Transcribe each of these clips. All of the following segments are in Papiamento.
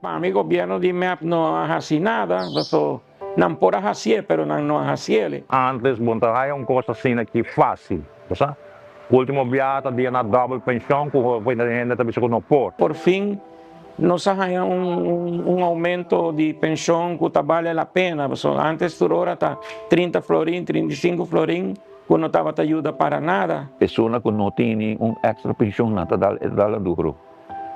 Pa mi gobierno di mep no a haci nada, paso nan por a hacié, pero nan no a haciele. Antes bo no ta haya un cos asina aki facil, bo sa. Ultimo biaha ta dia na double pension cu hopi hende ta bisa cu no por. Por fin nos a haya un aumento di pension cu ta bale la pena, pasobra antes tur ora ta 30 florin, 35 florin cu no tabata yuda para nada. Persona cu no tini un extra pension nan ta dal e ta dal duro.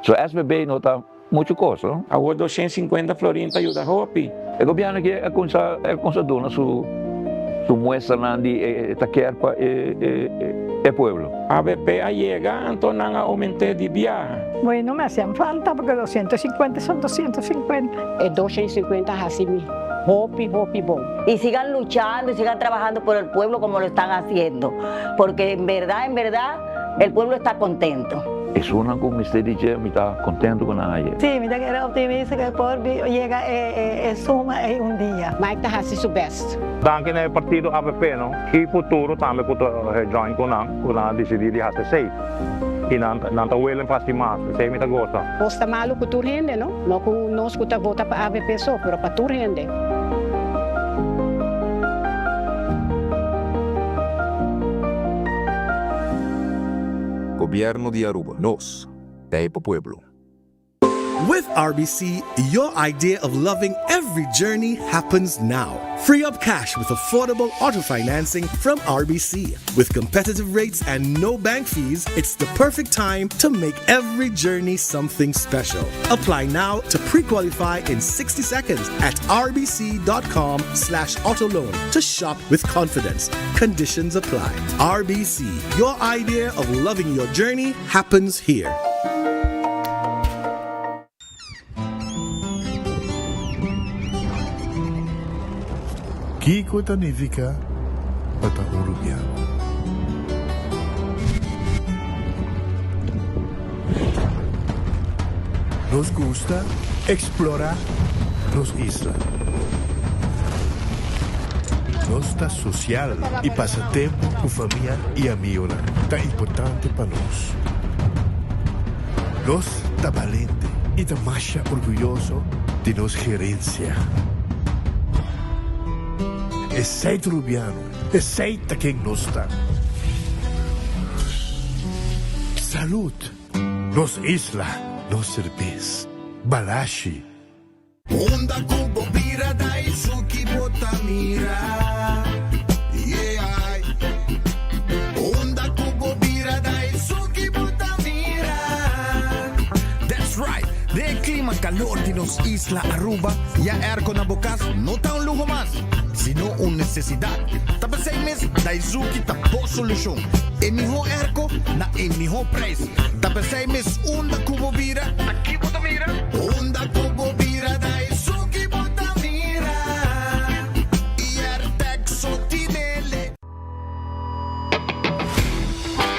So SVB no ta mucho cos no. Awor 250 florin ta yuda hopi. E gobierno aki a cuminsa a cuminsa duna su su muestranan di e ta kier pa e e e pueblo. Avp a yega anto nan a aumente di biaha. Bueno, me hacían falta porque 250 son 250. E 250 a haci mi hopi hopi bon. Y sigan luchando y sigan trabajando por el pueblo como lo están haciendo, porque en verdad, en verdad, el pueblo está contento. Esunnan cu mester di dje mi ta contento cu nan haye. Sí, mi ta kere optimista cu e por yega e suma ey un dia. Mike ta haci su best. Danki na e partido avp no y futuro tambe cu ta join cu nan cu nan a dicidi di haci esey y nan nan ta willing pa haci mas esey mi ta goza. Nos ta malo cu tur hende no, no cu nos cu ta vota pa avp so, pero pa tur hende. Gobierno di Aruba. Nos ta e pa pueblo. With RBC, your idea of loving every journey happens now. Free up cash with affordable auto financing from RBC. With competitive rates and no bank fees, it's the perfect time to make every journey something special. Apply now to pre-qualify in 60 seconds at rbc.com slash autoloan to shop with confidence. Conditions apply. RBC, your idea of loving your journey happens here. Kiko ta nifica pa ta un Rubiano? Nos gusta explora nos isla. Nos ta social y pasa tempo cu famia y amigonan ta importante pa nos. Nos ta balente y ta masha orguyoso di nos gerencia. Esey ta Rubiano, esey ta ken nos ta. Salud! Nos isla, nos serbes. Balashi. Unda ku bo bira Daisuki bo ta mira Yeah Unda ku bo bira Daisuki bo ta mira That's right! Den e klima kalor di nos isla Aruba, ya airco na bo kas no ta un luho mas, sino un nesesidat. Ta p'esei mes Daizuki ta bo solushon. E mihó airco na e mihó prijs. Ta p'esei mes unda ku bo bira, ta ki bo ta mira? Unda ku bo bira Daisuki bo ta mira Iertec so tinele.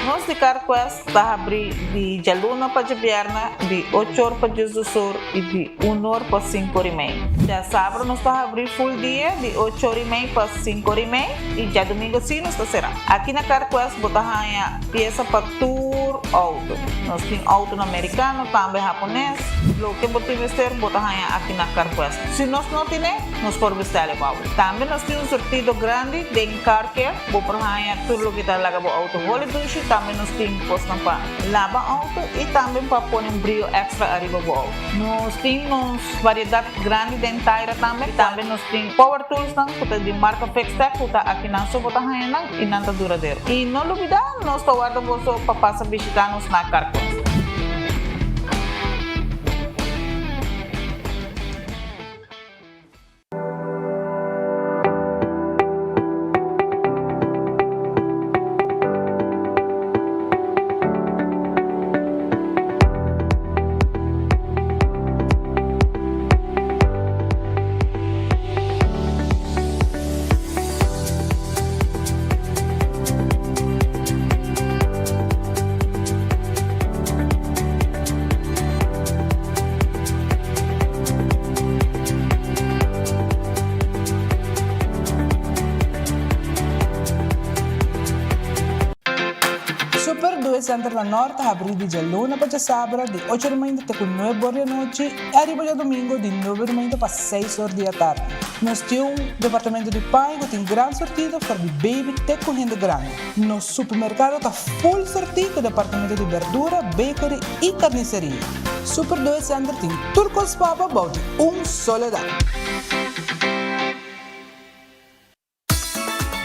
Nos di CarQuest ta habri di djaluna pa djabièrnè di ocho or pa diesdos or i di un or pa sinku or i mei. Djasabra nos ta habri full dia di ocho or i mei pa sinku or i mei i djadumingu si nos ta será. Aki na CarQuest bo ta haña piesa pa tur outo. Nos tin outonan merikano, tambe hapones. Loke bo tin mester bo ta haña aki na CarQuest. Si nos no tine, nos por bestèl e pa bo. Tambe nos tin un surtido grandi den Car Care. Bo por haña tur loke ta laga bo outo holi dushi. Tambe nos tin kosnan pa laba outo i tambe pa pone un brio èkstra ariba bo outo. Nos tin nos variedat grandi den taira tambe. Tambe nos tin power toolsnan ku ta di marka Fixtech ku ta akinan so bo ta haña nan i nan ta duradero. I no lubidá, nos ta warda boso pa pasa bishitá nos na Carquest. Center na Nort ta habrí di djaluna pa djasabra di ocho or mainta te ku nuebe or di anochi i ariba djadumingu di nuebe or mainta pa seis or di atardi. Nos tin un departamento di paña ku tin gran sortido for di baby te ku hende grandi. Nos supermerkado ta full sortí ku departamento di berdura, bakery i karniseria. Super Doe Center tin tur kos pa bo bou di un solo dak.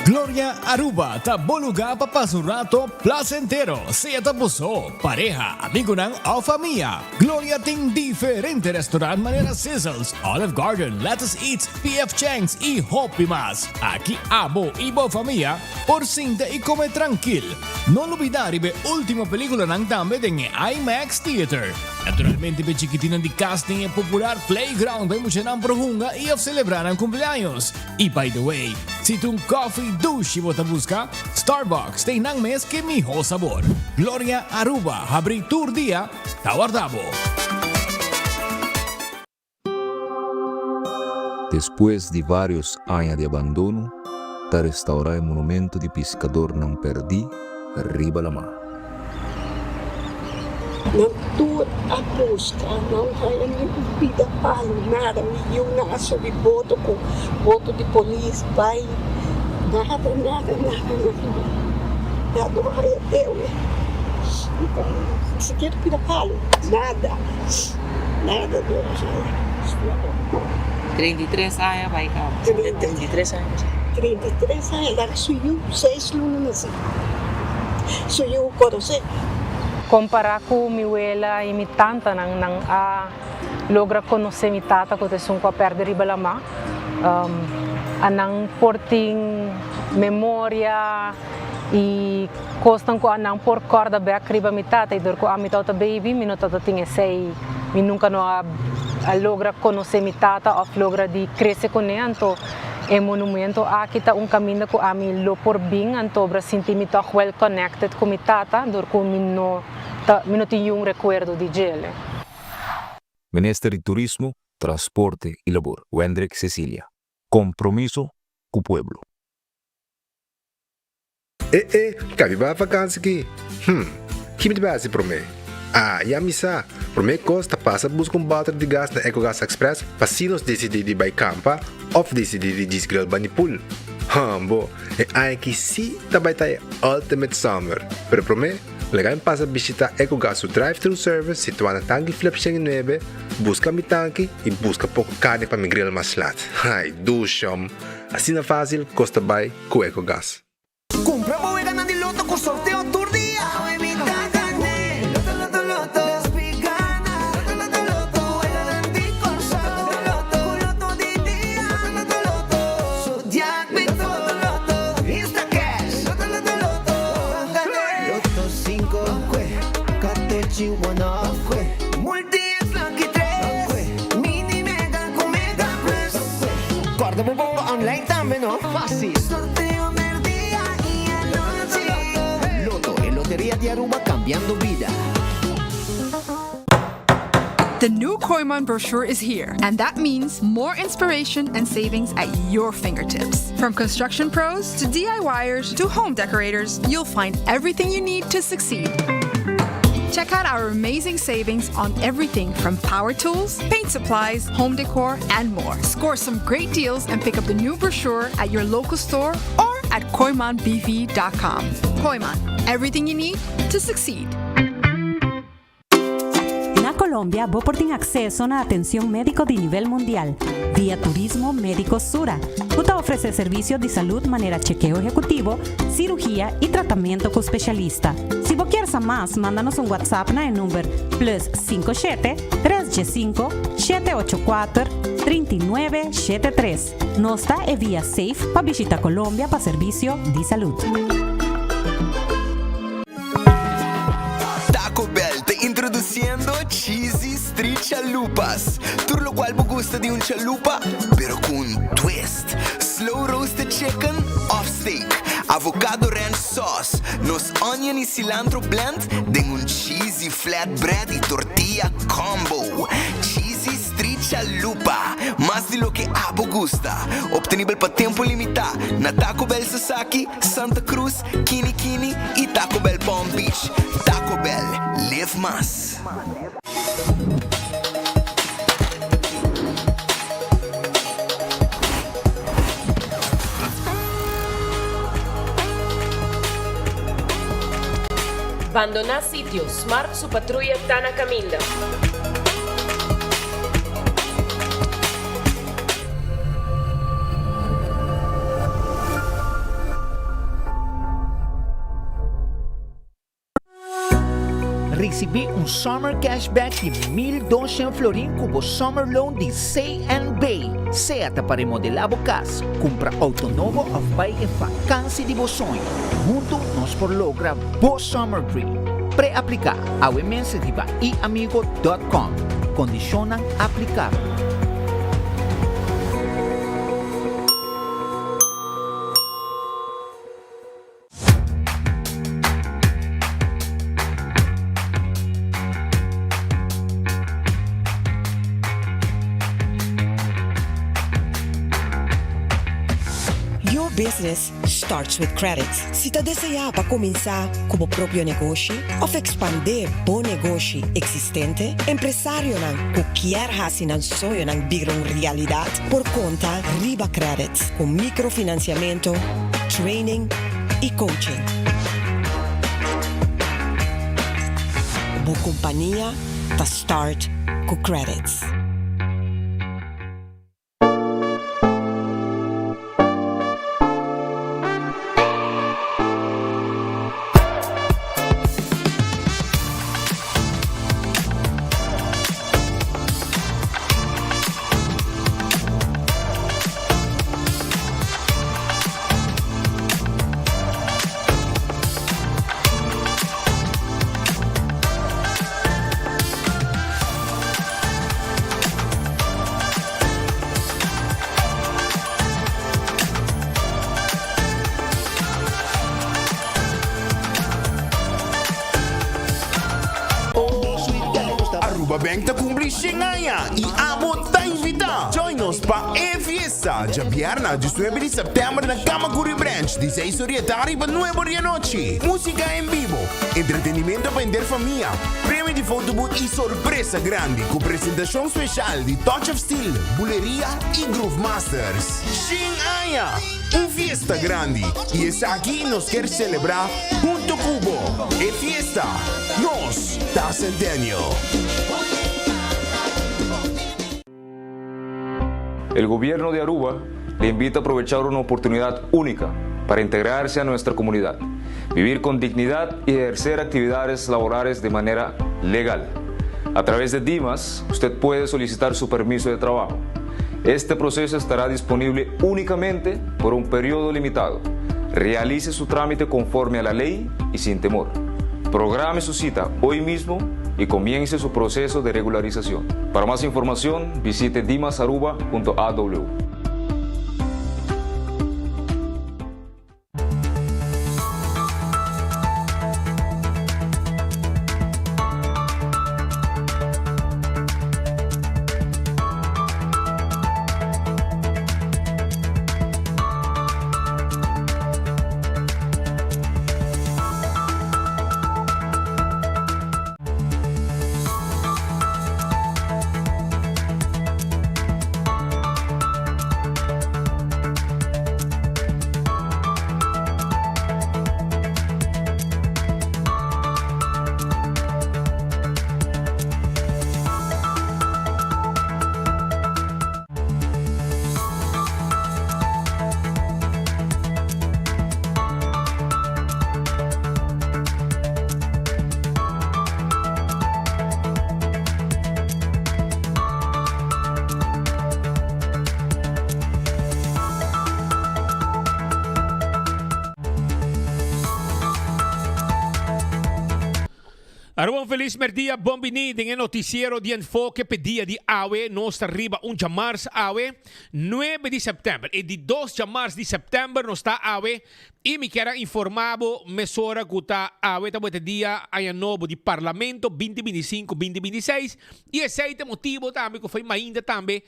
Gloria Aruba ta bo lugar pa pasa un rato placentero, sea ta bo so, pareha, amigonan of famia. Gloria tin diferente restaurant manera Sizzles, Olive Garden, Lettuce Eats, PF Chang's y hopi mas. Aki abo y bo famia por sinta y come trankil. No lubida riba e ultimo peliculanan tambe den e IMAX Theater. Naturalmente p'e chikitinnan di cas tin e popular playground pa e muchanan por hunga y of celebra nan cumpleaños. Y by the way, si ta un coffee dushi bo ta busca, Starbucks ta einan mes ke miho sabor. Gloria Aruba habri tur dia, ta warda bo. Despues di varios aña di abandono, ta restaurá e monumento di piskadornan pèrdí riba lamá. Nan tur a buska, nan haya ni un pida palu, nada. Mi yiunan a subi boto ku boto di polis bai, nada, nada, nada, nada. Nan no haya dewe, ni sikiera pida palu, nada, nada no a haya. 33 aña bai kaba. 33 aña. 33 aña, laga su yu seis luna nasi. Su yu konosé. Kompará ku mi wela i mi tantanan, nan a logra konosé mi tata ku ta esun ku a pèrdè riba lamá. A nan por tin memoria i kosnan ku a nan por kòrda bèk riba mi tata i dor ku ami tabata baby mi no tabata tin esei, mi nunka no a logra konosé mi tata òf logra di krese kuné anto. E monumento aki ta un kaminda ku ami lo por bin antobra sinti mi tòg well connected ku mi tata dor ku mi no ta mi no tin yun rekuerdo di djele. Minister di Turismo, Transporte y Labor, Wendrick Cecilia. Compromiso cu pueblo. E e, kabi bai vakansi ki? Hm, ki mi ta bai hasi promé? Ah, ya mi sa! Promé kos ta pasa buska un bòter di gas na Ecogas Express pa si nos disidí di bai kampa òf disidí di djis grill bani pool. Hòmbo, e aña aki sí ta bai ta e ultimate summer! Pero promé, laga mi pasa bishitá Ecogas su drive-thru service situá na Tanki Flip 109, buska mi tanki i buska poko karni pa mi grill mas lat. Ai, dushòm! Asina fásil kos ta bai ku Ecogas. Cumpra bo weganan di loto cu sorteo tur dia. Awe mi ta gane. Loto loto loto. Despi gana. Loto loto loto. Weganan di Corsou. Loto loto. Cu loto di dia. Loto loto loto. Zodiac Loto loto loto. Instacash. Loto loto loto. Ban gane. Loto cinco. Kwe. Katochi one off. Kwe. Multi X lucky tres. Kwe. Mini mega cu mega plus. Kwe. Corda bo bongo online tambe no. Facil. Sorteo merdia y anochi. Lotto, e loteria di Aruba cambiando bida. The new Kooyman brochure is here, and that means more inspiration and savings at your fingertips. From construction pros to DIYers to home decorators, you'll find everything you need to succeed. Check out our amazing savings on everything from power tools, paint supplies, home decor, and more. Score some great deals and pick up the new brochure at your local store or at kooymanbv.com. Kooyman, everything you need to succeed. Na Colombia bo por tin acceso na atencion medico di nivel mundial via Turismo Medico Sura, cu ta ofrece servicio di salud manera chekeo ehecutivo, cirugia y tratamento cu specialista. Si bo kier sa mas, manda nos un WhatsApp na e number plus 57 315 784 39 73. Nos ta e via safe pa bishita Colombia pa servicio di salud. Taco Bell ta introduciendo Cheesy Street Chalupas. Tur locual bo gusta di un chalupa, pero cu un twist. Slow roasted chicken of steak, avocado ranch sauce, nos onion y cilantro blend den un cheesy flatbread y tortilla combo. Cheesy Street Chalupa, mas di loke abo gusta. Obtenibel pa tempo limita na Taco Bell Sasaki, Santa Cruz, Kini Kini y Taco Bell Palm Beach. mas. Bandoná sitio, Smart su patruya ta na kaminda. Risibí un Summer Cashback di 1200 florin ku bo Summer Loan di CNB. Sea ta pa remodelá bo kas, kumpra outo nobo òf bai e fakansi di bo soño. Huntu nos por logra bo Summer Dream. Pre-apliká awe mes riba iamigo.com. Kondishonnan aplikabel. Your business starts with credit. Si ta deseá pa kuminsá ku bo propio negoshi òf ekspandé bo negoshi eksistente, empresarionan ku kier hasi nan soñonan bira un realidat por konta riba credit ku mikrofinansiamentu, training i coaching. Bo kompania ta start ku credits. Aruba Bank ta cumpli 100 aña y abo ta invita! Join nos pa e fiesta djabièrna 19 di september na Camacuri Branch di 6 or di e tardi pa 9 or di anochi. Musica en bibo, entretenimento pa henter famia, premio di fotoboot y sorpresa grandi cu presentacion special di Touch of Steel, Buleria y Groove Masters. 100 aña! Un fiesta grandi y esaki nos kier celebra hunto cu bo. E fiesta, nos ta Centennial. El gobierno de Aruba le invita a aprovechar una oportunidad única para integrarse a nuestra comunidad, vivir con dignidad y ejercer actividades laborales de manera legal. A través de Dimas, usted puede solicitar su permiso de trabajo. Este proceso estará disponible únicamente por un periodo limitado. Realice su trámite conforme a la ley y sin temor. Programe su cita hoy mismo y comience su proceso de regularización. Para más información, visite dimasaruba.aw. Aruba un felis merdia, bon bini den e noticiero di Enfoke p'e dia di awe. Nos ta riba un djamars awe, nuebe di september. E di dos djamars di september nos ta awe. I mi kier a informa bo mesora ku ta awe ta bo e dia aña nobo di Parlamento 2025, 2026 i esei ta e motibo tambe ku foi mainta tambe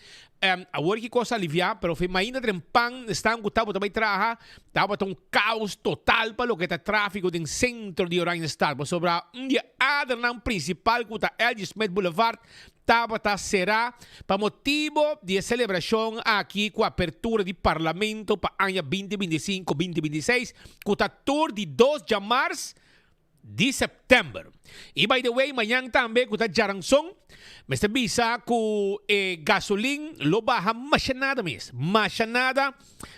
awor ki kos a alivia pero foi mainta trempan esnan ku tabata bai traha tabata un kaos total pa loke ta trafiko den sentro di Oranjestad pasobra un di e adernan prinsipal ku ta LG Smith Boulevard tabata será pa motibo di e selebrashon aki ku apertura di Parlamento pa aña 2025, 2026 ku ta tur di dos djamars di sèptèmber. I by the way mañan tambe ku ta djaranson mester bisa ku e gasolin lo baha masha nada mes, masha nada,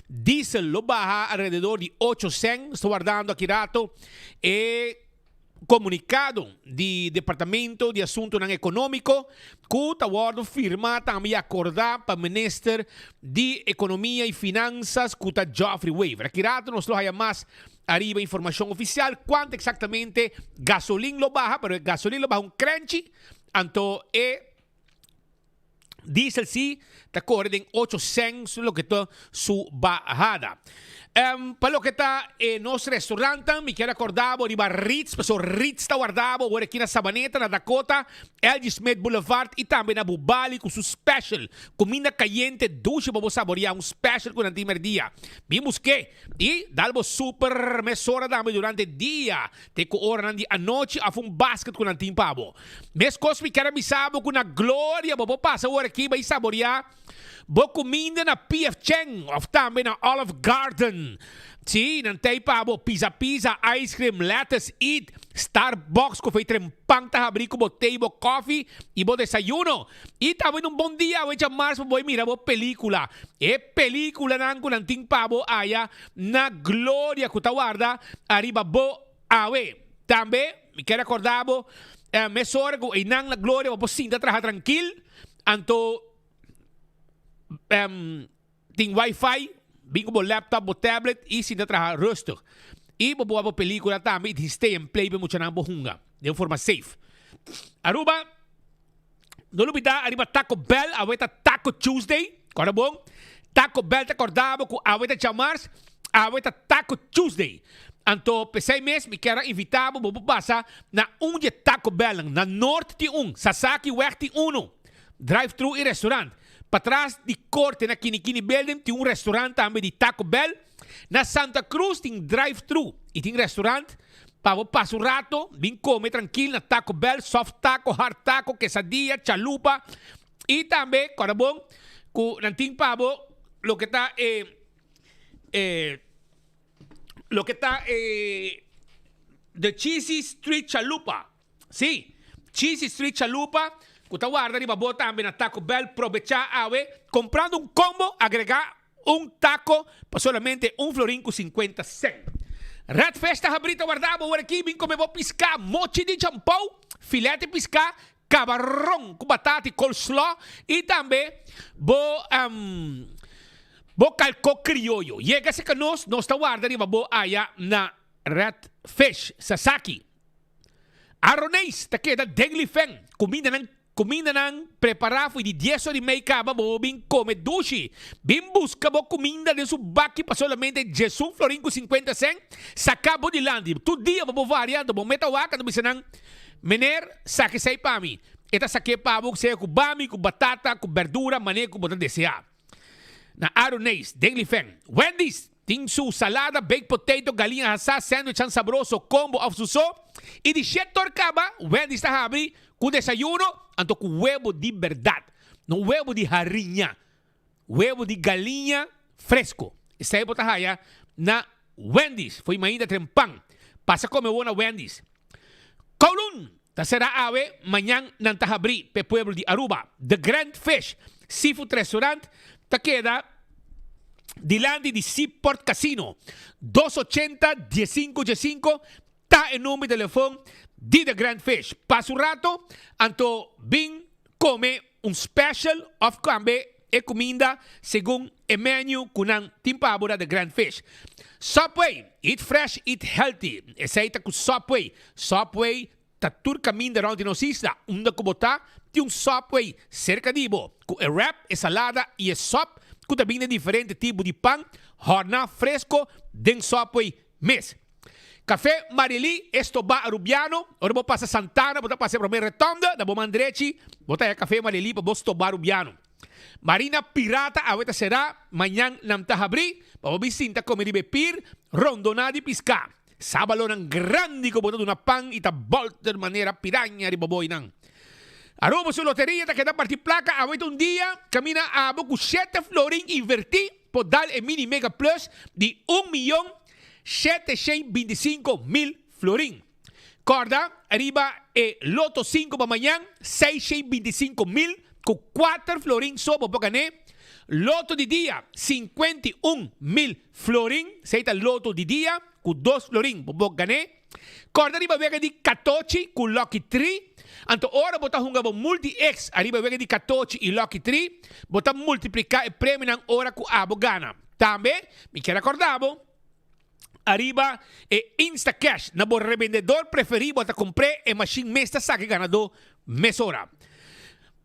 diesel lo baha alrededor di ocho sèn, sta wardando aki rato e Komunikado di Departamento di Asuntonan Ekonómiko ku ta wòrdu firmá tambe i akordá pa Minister di Ekonomia i Finansas ku ta Geoffrey Wever. Aki rato nos lo haya mas ariba informashon ofisial kuantu eksaktamente gasolin lo baha, pero e gasolin lo baha un krenchi, anto e Diesel si ta kore den ocho cents loke ta su bahada. Pa loke ta e nos restaurantan mi kier acorda bo riba Ritz pasobra Ritz ta warda bo awor aki na Sabaneta, na Dakota, LG Smith Boulevard y tambe na Bubali cu su special cuminda cayente dushi pa bo saborea un special cu nan tin merdia. Bin buske y dal bo super mesora tambe durante dia te cu oranan di anochi of un basket cu nan tin pa bo. Meskos mi kier a bisa bo ku na Gloria bo por pasa ora aki bai saboreá bo kuminda na PF Chang òf tambe na Olive Garden. Sí, nan ta ei pa bo pizza pizza, ice cream, lettuce eat, Starbucks ku fei trempan ta habrí ku bo te i bo kòfi i bo desayuno. I tambe un bon dia awe djamars pa bo bai mira bo pelíkula. E pelíkulanan ku nan tin pa bo aya na Gloria ku ta warda ariba bo awe. Tambe mi kier recorda bo mesora cu eynan na Gloria bo por sinta traha trankil, anto tin wifi, bin cu bo laptop, bo tablet y sinta traha rustig. Y bo por wak bo pelicula tambe y tin stay and play pa e muchanan por hunga den un forma safe. Aruba, no lubida ariba Taco Bell, awe ta Taco Tuesday, corda bon, Taco Bell ta corda bo cu awe ta djamars, awe ta Taco Tuesday. Anto p'esey mes mi kier a invita bo, bo por pasa na un di e Taco Bellnan, na Noord tin un, Sasaki weg tin uno, drive thru y restaurant. Patras di corte na Kini Kini Building tin un restaurant tambe di Taco Bell. Na Santa Cruz tin drive thru y tin restaurant pa bo pasa un rato, bin come trankil na Taco Bell, soft taco, hard taco, quesadilla, chalupa y tambe corda bon cu nan tin pa bo loke ta e e loke ta e the cheesy street chalupa. Sí, Cheesy Street Chalupa cu ta warda riba bo tambe na Taco Bell probecha awe comprando un combo agrega Un taco pa solamente un florin cu 50 cent. Red Fish ta habri ta warda bo ora aki bin come bo pisca, mochi di champou, filete pisca, cabaron cu batata y coleslaw y tambe bo bo calco crioyo. Yega cerca nos, nos ta warda riba bo aya na Red Fish Sasaki. Aroneis ta keda den lifen, cumindanan Kumindanan prepará fo'i di dies ora i mei kaba bo bin kome dushi. Bin buska bo kuminda den su baki pa solamente diesun florin ku sinkuenta sèn. Saka bo dilanti. Tur dia bo por varia anto bo meta wak anto bisa nan, Meneer, saka esei pa mi. E ta sak'é pa bo sea ku bami, ku batata, ku bèrdura, manera ku bo ta deseá. Na Aroneis, den Lifen. Wendy's tin su salada, baked potato, galiña hasá, sandwichan sabroso, combo of su so. Y di shetor caba, Wendy's ta habri cu desayuno, anto cu webo di berdad. No webo di hariña, webo di galiña fresco. Esey bo ta haya na Wendy's. Fo'i mainta tren pan. Pasa come bo na Wendy's. Kowloon ta será awe, mañan nan ta habrí p'e pueblo di Aruba. The Grand Fish Seafood Restaurant ta keda dilanti di Seaport Casino. Dos ochenta diesinco diesinco ta e number di telefon di The Grand Fish. Pasa un rato, anto bin come un special of kambe e kuminda segun e menu ku nan tin pa bo na The Grand Fish. Subway, eat fresh, eat healthy. Esei ta ku Subway. Subway ta tur kaminda rònt di nos isla. Unda ku bo ta, tin un Subway serka di bo, ku e wrap, e salada i e sòp ku ta bini den diferente tipo di pan, hòrná fresko den Subway. mes. Café Marily Estoba Arubiano, ora bo pasa Santana bo ta pasa e prome retonde, na bo man drechi bo ta haya Café Marily pa bo stoba Arubiano. Marina Pirata awe ta será, mañan nan ta habrí pa bo bin sinta come riba e pir rondona di piská. Sábalonan grandi ku bo ta duna pan i ta bòlter manera piraña riba boinan. Aruba su loteria ta keda parti plaka awe ta un dia kaminda abo ku shete florin invertí por dal e mini mega plus di un miyon 725.000 florin. Kòrda riba e loto sinku pa mañan 625.000 ku kuater florin so bo por gané. Loto di dia 51.000 florin, esei ta loto di dia ku dos florin bo por gané. Kòrda riba wega di katochi ku Lucky Tri. Anto ora bo ta hunga bo Multi X ariba wega di katochi i Lucky Tri, bo ta multipliká e premionan ora ku abo gana. Tambe mi kier a kòrda bo ariba e Instacash na bo rebendedor preferí bo ta kumpr'é e mashin mes ta saka e ganadó mesora.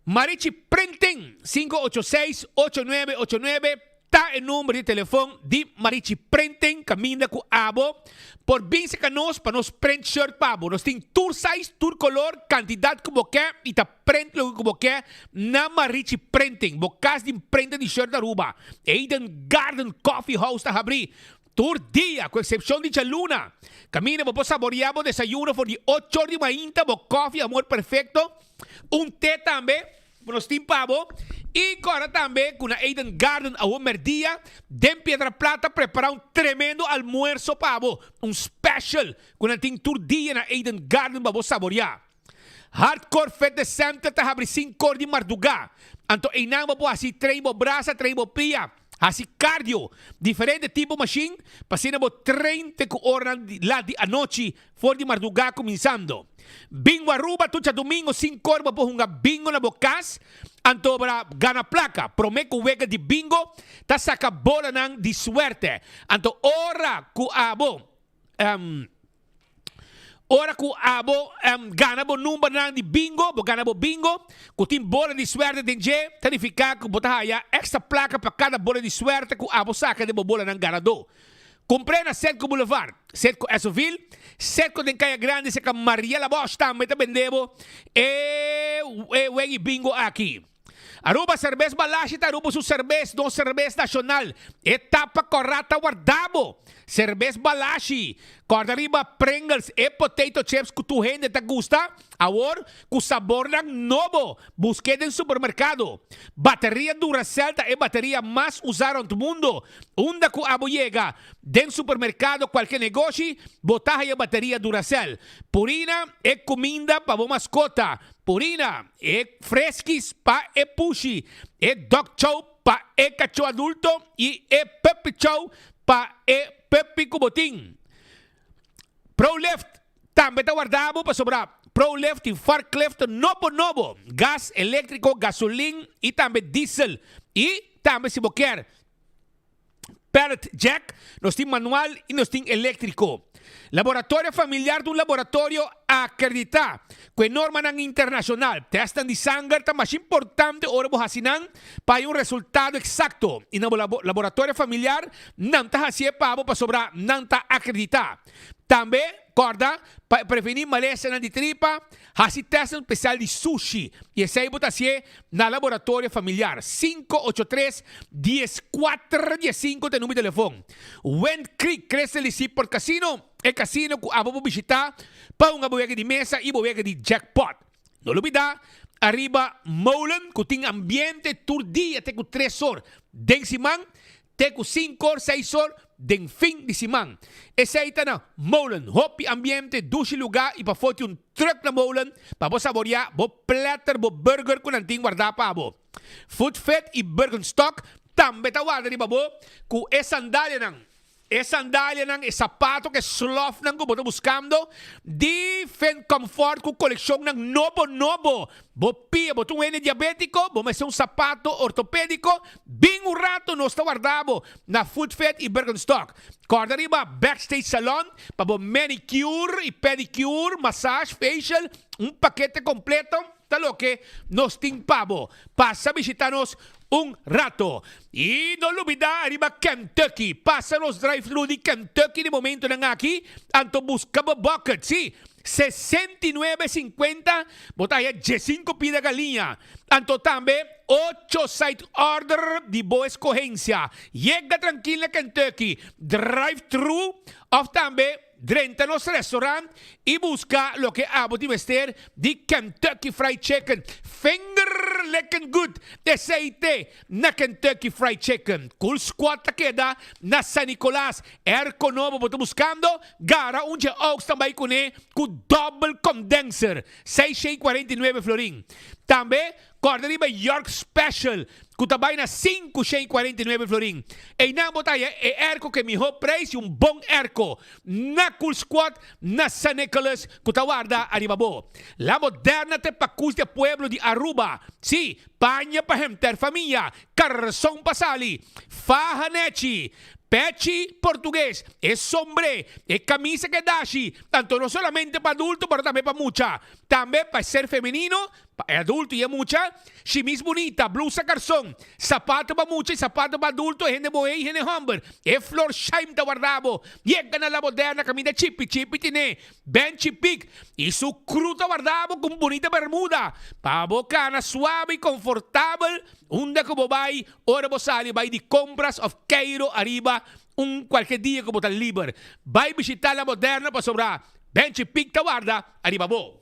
Marichi Printing 586 8989 ta e number di telefon di Marichi Printing kaminda ku abo por bin seka nos pa nos print shirt pa bo. Nos tin tur size, tur kolor, kantidat ku bo ke i ta print loke ku bo ke na Marichi Printing. Bo kas di imprenta di shirt Aruba. Eden Garden Coffee House ta habrí tur dia ku eksepshon di djaluna. Kaminda bo por saboreá bo desayuno for di ocho or di mainta, bo kòfi amor perfekto, un te tambe nos tin pa bo. I kòrda tambe ku na Eden Garden awor mèrdia den Piedra Plata prepará un tremendo almuerso pa bo, un special ku nan tin tur dia na Eden Garden pa bo saboreá. Hardcore Fitness Center ta habri sinkor di mardugá. Anto einan bo por hasi train bo brasa, train bo pia, hasi cardio, diferente tipo mashin pa asina bo train te ku oranan di lat di anochi for di mardugá kuminsando. Bingo Aruba tur djadumingo sinkor bo por hunga bingo na bo kas anto bo gana plaka. Prome ku wega di bingo ta saka bolanan di suerte. Anto ora ku abo. Ora ku abo gana bo numbernan di bingo, bo gana bo bingo, ku tin bola di suerte den dje, ta nifiká ku bo ta haya èkstra plaka pa kada bola di suerte ku abo saka den bo bolanan ganadó. Kumpr'é na Setco Boulevard, Setco Essoville, Setco den Kaya Grandi serka Mariela Bosch tambe ta bende bo e weg'i bingo aki. Aruba Serbes Balashi ta Aruba su serbes, nos serbes nacional. E tapa cora ta warda bo. Serbes Balashi. Corda riba Pringles, e potato chips cu tur hende ta gusta, awor cu sabornan nobo. Busque den supermercado. Bateria Duracell ta e bateria mas usa rond mundo. Unda cu abo yega, den supermercado cualke negoshi, bo ta haya bateria Duracell. Purina, e cuminda pa bo mascota. Purina, e freskis pa e pushi, e dog chow pa e kachó adulto i e puppy chow pa e puppy ku bo tin. ProLift tambe ta warda bo pasobra ProLift tin forklift nobo nobo, gas, eléktriko, gasolin i tambe diesel. I tambe si bo kier Pallet jack, nos tin manual y nos tin electrico. Laboratorio Familiar ta un laboratorio acredita cu e normanan internacional. Testnan di sanger ta masha importante ora bo haci nan pa hay un resultado exacto y na bo laboratorio familiar nan ta hacié pa bo pasobra nan ta acredita. Tambe, corda pa preveni malesanan di tripa, Hasi tèstnan spesial di sushi i esei bo ta hasié na Laboratorio Familiar. 583 14 15 ta e number di telefon. Wind Creek Crystal di Seaport Casino, e casino ku abo por bishitá pa hunga bo wega di mesa i bo wega di jackpot. No lubidá ariba Molen ku tin ambiente tur dia te ku tres or den siman. Te ku sinkor, seis or den fin di siman. Esei ta na Molen. Hopi ambiente, dushi lugá i pafó tin un trùk na Molen pa bo saboriá bo platter, bo burger ku nan tin wardá pa bo. Food Fit i Birkenstock tambe ta warda riba bo ku e sandalianan. E sandalianan, e sapato ku e slòfnan ku bo ta buskando di Fin Comfort ku kolekshonnan nobo nobo. Bo pia, bo ta un hende diabétiko, bo mester un sapato ortopédiko, bin un rato nos ta warda bo na Food Fit i Birkenstock. Kòrda riba Backstage Salon pa bo manicure i pedicure, massage, facial, un pakete kompleto. ta loke nos tin pa bo. Pasa bishita nos un rato. Y no lubida ariba Kentucky. Pasa nos drive-thru di Kentucky di momentonan aki, anto busca bo bucket. Si, 69 cincuenta bo ta haya 15 pida galiña. Anto tambe ocho side order di bo escogencia. Yega trankil na Kentucky. Drive-thru of tambe drenta nos restaurant y busca loke abo tin mester di Kentucky Fried Chicken. Finger licking good. Aceite na Kentucky Fried Chicken. Cool Squad ta keda na San Nicolas. Airco nobo bo ta buscando? Gara un dje Oaks tambe cune cu double condenser. 649 florin. Tambe corda riba York Special cu ta bay na 549 florin. Eynan bo ta haya e airco cu miho prijs y un bon airco. Na Cool Squad na San Nicolas cu ta warda ariba bo. La Moderna ta pacus di pueblo di Aruba. Si, paña pa henter famia, carson pa sali, faha nechi, pechi portugues, e sombre, e camisa cu dashi, tanto no solamente pa adulto, pero tambe pa mucha. Tambe pa ser femenino, pa adulto y mucha, shimis bunita, blusa carson, sapato pa mucha y sapato pa adulto, hende muhe y hende homber. E Florsheim ta warda bo. Yega na La Moderna, caminda chipi chipi tine, Benchi Pik y su crew ta warda bo cu bunita bermuda. Pa bo cana suave y confortabel, unda cu bo bay, ora bo sali bay di compras of keiro ariba un cualkier dia cu bo ta liber. Bay bishita La Moderna pasobra Benchi Pik ta warda ariba bo.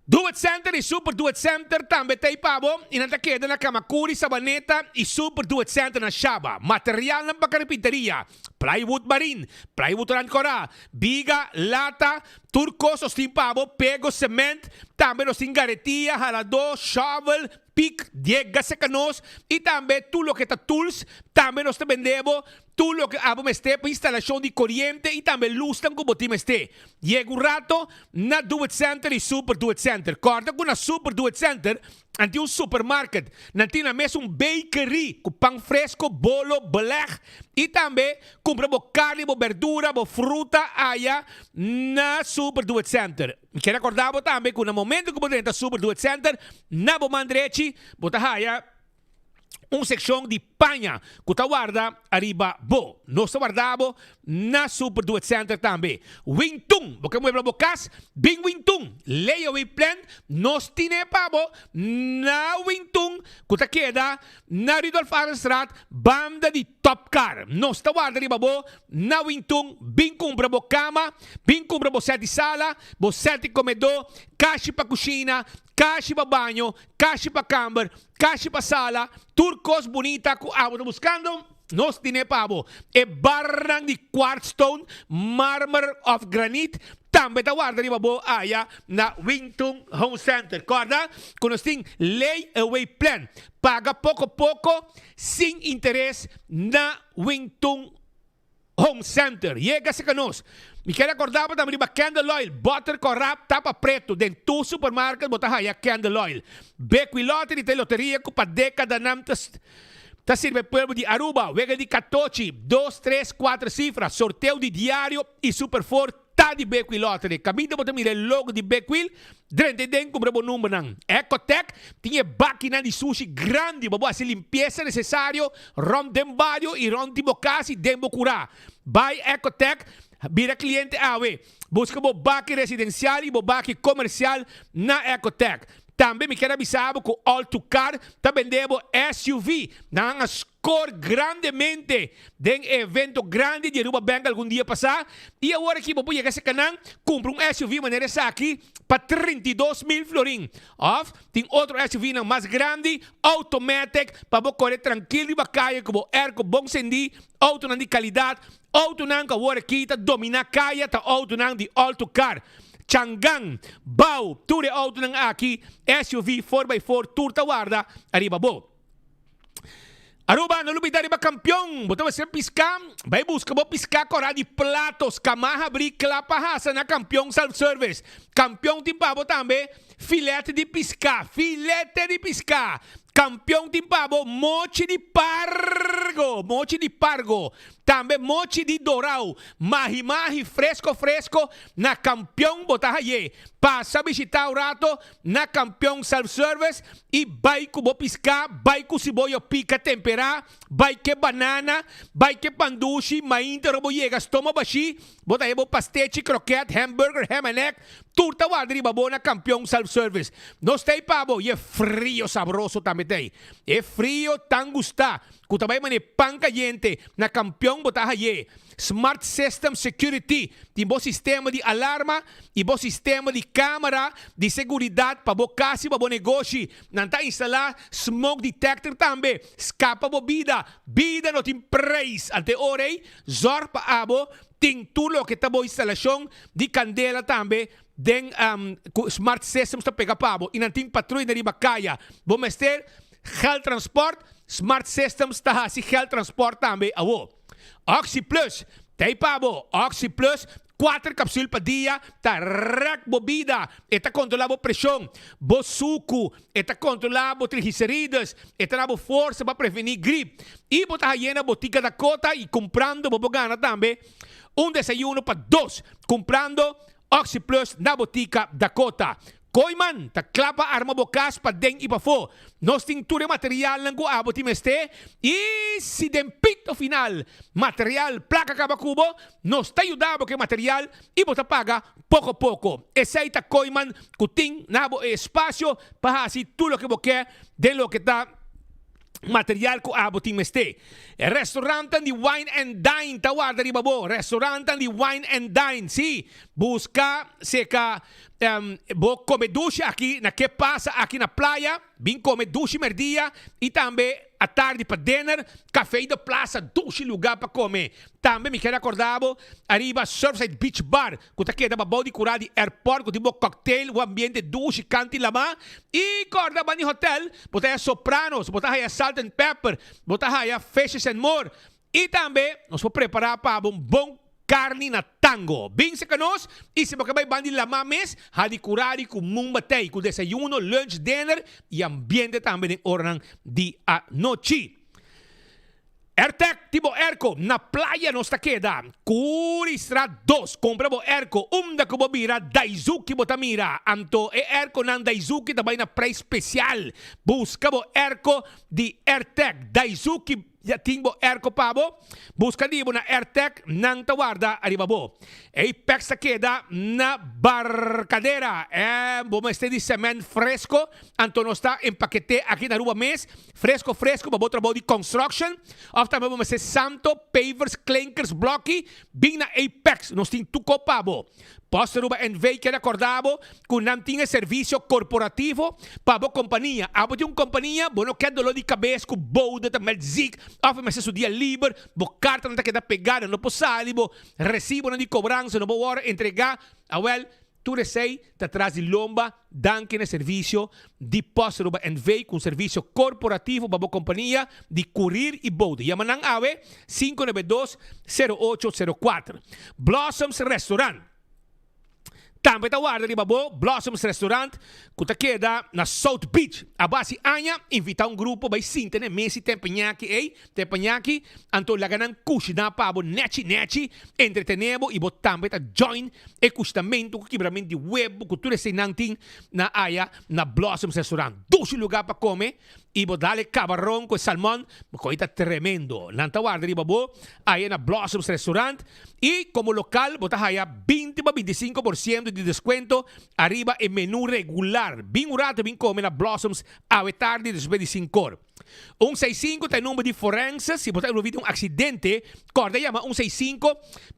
Do It Center y Super Do It Center tambe ta pa bo y nan ta keda na Camacuri, Sabaneta y Super Do It Center na Shaba. Materialnan pa carpinteria, plywood marine, plywood rancora, biga, lata, tur cos nos tin pa bo, pego, cement, tambe nos tin garetia, halador, shovel, pick, diega seca nos y tambe tur loke ta tools, tambe nos ta bende bo tur loke abo mester pa instalacion di coriente y tambe luznan cu bo tin mester. Yega un rato na Do It Center y Super Do It Center. Corda cu na Super Do It Center nan tin un supermarket, nan tin na mes un bakery cu pan fresco, bolo, beleg y tambe cumpra bo carni, bo berdura, bo fruta aya na Super Do It Center. Mi kier acorda bo tambe cu na momento cu bo drenta Super Do It Center, na bo man drechi bo ta haya un seccion di paña cu ta warda ariba bo. Nos ta warda bo na Super Do It Center tambe. Wintun, bo ke muebla bo cas? Bin Wintun. Layaway plan nos tine pa bo na Wintun cu ta keda na Rudolf Arendstraat banda di Top Car. Nos ta warda riba bo na Wintun. Bin cumpra bo cama, bin cumpra bo set di sala, bo set di comedor, cashi pa cushina, cashi pa baño, cashi pa camber, cashi pa sala, tur cos bunita cu abo ta buscando, nos tine pa bo. E barnan di quartzstone, marmer of granite tambe ta warda riba bo aya na Wintun Home Center. Corda cu nos tin layaway plan, paga poco poco sin interes na Wintun Home Center. Yega cerca nos. Mi kier acorda bo tambe riba candle oil, butter corap, tapa preto. Den tur supermarket bo ta haya candle oil. Bequi Lottery ta e loteria cu pa decadanan ta ta sirbi e pueblo di Aruba. Wega di catochi, dos, tres, cuater cifra, sorteo di diario y Super Four ta di Bequi Lottery. Caminda bo ta mira e logo di Bequil, drenta den cumpra bo numbernan. Ecotec tin e bakinan di sushi grandi pa bo haci limpieza necesario rond den bario y rond di bo cas y den bo cura. Bay Ecotec, bira cliente awe. Busca bo baki residencial y bo baki comercial na Ecotec. Tambe mi kier a bisa bo cu All To Car ta bende bo SUV. Nan a score grandemente den e evento grandi di Aruba Bank algun dia pasa y awor aki bo por yega cerca nan cumpra un SUV manera esaki pa 32,000 florin. Of tin otro SUV nan mas grandi, automatic, pa bo core trankil riba caya cu bo airco bon cendi, autonan di calidad, autonan cu awor aki ta domina caya ta autonan di All To Car. Changan, Bao, tur e autonan aki, SUV, 4x4, tur ta warda ariba bo. Aruba, no lubida riba campeon. Bo ta mester pisca? Bay busca bo pisca cora di platos, cama habri, cla pa hasa na Campeon Self Service. Campeon tin pa bo tambe filete di pisca, filete di pisca. Kampion tin pa bo mochi di pargo, mochi di pargo, tambe mochi di dorau, mahi mahi fresco fresco na Kampion bo ta haye. Pasa bishita un rato na Kampion Self Service y bay cu bo pisca, bay cu siboyo pica tempera, bay ke banana, bay ke pandushi, mainta ora bo yega stoma bashi, bo ta haye bo pastechi, kroket, hamburger, ham and egg, Tur ta warda riba bo na Kampion Self Service. Nos ta ei pa bo y e frio sabroso tambe ta ei. E frio tan gusta cu ta bay mane pan cayente na Kampion bo ta haye. Smart System Security tin bo sistema di alarma y bo sistema di camera di seguridad pa bo cas y pa bo negoshi. Nan ta instala smoke detector tambe. Scapa bo bida. Bida no tin prijs. Ante ora ei zorg pa abo Tin tur loke ta bo instalashon di kandela tambe den ku smart systems ta pega pa bo i nan tin patruya na riba kaya. Bo mester geld transport, smart systems ta hasi geld transport tambe awo. Oxi Plus ta ei pa bo. Oxi Plus kuater kapsul pa dia ta rèk bo bida. E ta kontrolá bo preshon, bo suku, e ta kontrolá bo triglicerides, e ta da bo forsa pa prevení grip. I bo ta haye na Botica Dakota i kumprando bo por gana tambe un desayuno pa dos kumprando Oxi Plus na Botica Dakota. Kooiman ta kla pa arma bo kas paden i pafó. Nos tin tur e materialnan ku abo tin mester i si den pito final material plaka kaba ku bo, nos ta yuda bo ku e material i bo ta paga poko poko. Esei ta Kooiman ku tin na bo e espasio pa hasi tur loke bo ke den loke ta material ku abo tin mester. E restaurantan di Wine and Dine ta warda riba bo. Restaurantan di Wine and Dine, si, buska seka bo kome dushi aki na Ke Pasa aki na playa. Bin kome dushi merdia i tambe atardi pa dinner. Café de Plaza, dushi luga pa kome. Tambe mi kier akorda bo ariba Surfside Beach Bar ku ta keda babou di kura di airport ku tin bo cocktail, un ambiente dushi kanti lama. I kòrda bani hotel bo ta haya Sopranos, bo ta haya Salt and Pepper, bo ta haya Fishes and More. I tambe nos por prepará pa bo un bon karni na tango. Bin serka nos i si bo ke bai bandi lama mes, hadi kurari ku mumba tei ku desayuno, lunch, dinner i ambiente tambe den oranan di anochi. Airtec tin bo airco na playa nos ta keda Curistraat dos compra bo airco unda cu bo bira Daizuki bo ta mira anto e airconan Daizuki ta bay na prijs special busca bo airco di Airtec Daizuki ya tin bo airco pa bo busca di bo na Airtec nan ta warda ariba bo Apex ta keda na Barcadera e bo mester di cement fresco anto nos ta empakete aki na Aruba mes Fresco fresco pa bo trabou di construction of tambe bo mester santo, pavers, klinkers, blokkie, bin na Apex nos tin tuko pa bo. Post Aruba NV kier acorda bo cu nan tin e servicio corporativo pa bo compania. Abo tin un compania, bo no kier dolor di cabes cu bode ta meld ziek of e mester su dia liber, bo cartanan ta keda pega, nan no por sali, bo recibonan di cobransa no por worde entrega, awel Tur esei ta tras di lomba danki na e servisio di Post Aruba NV ku un servisio korporativo pa bo kompania di kurir i boude. Yama nan awe 592 0804. Blossoms Restaurant tambe ta warda riba bo. Blossoms Restaurant ku ta keda na South Beach. A basi aña invita un grupo bai sinta na e mesa i tempeñaki ei. Teppanyaki, anto laga nan kushiná pa bo nèchi nèchi, entretené bo i bo tambe ta join e kushinamentu ku kibramentu di webu ku tur eseinan tin na aya na Blossoms Restaurant. Dushi lugá pa kome i bo dal e kabaron ku e salmon, bo koi ta tremendo. Nan ta warda riba bo aya na Blossoms Restaurant i komo lokal bo ta haya 20 pa 25 por siento di deskuento ariba e menú regular. Bin un rato bin kome na Blossoms awe tardi despues di sinkor. Un seis sinku ta e number di forense, si bo ta envolvi den un aksidente, kòrda yama un seis sinku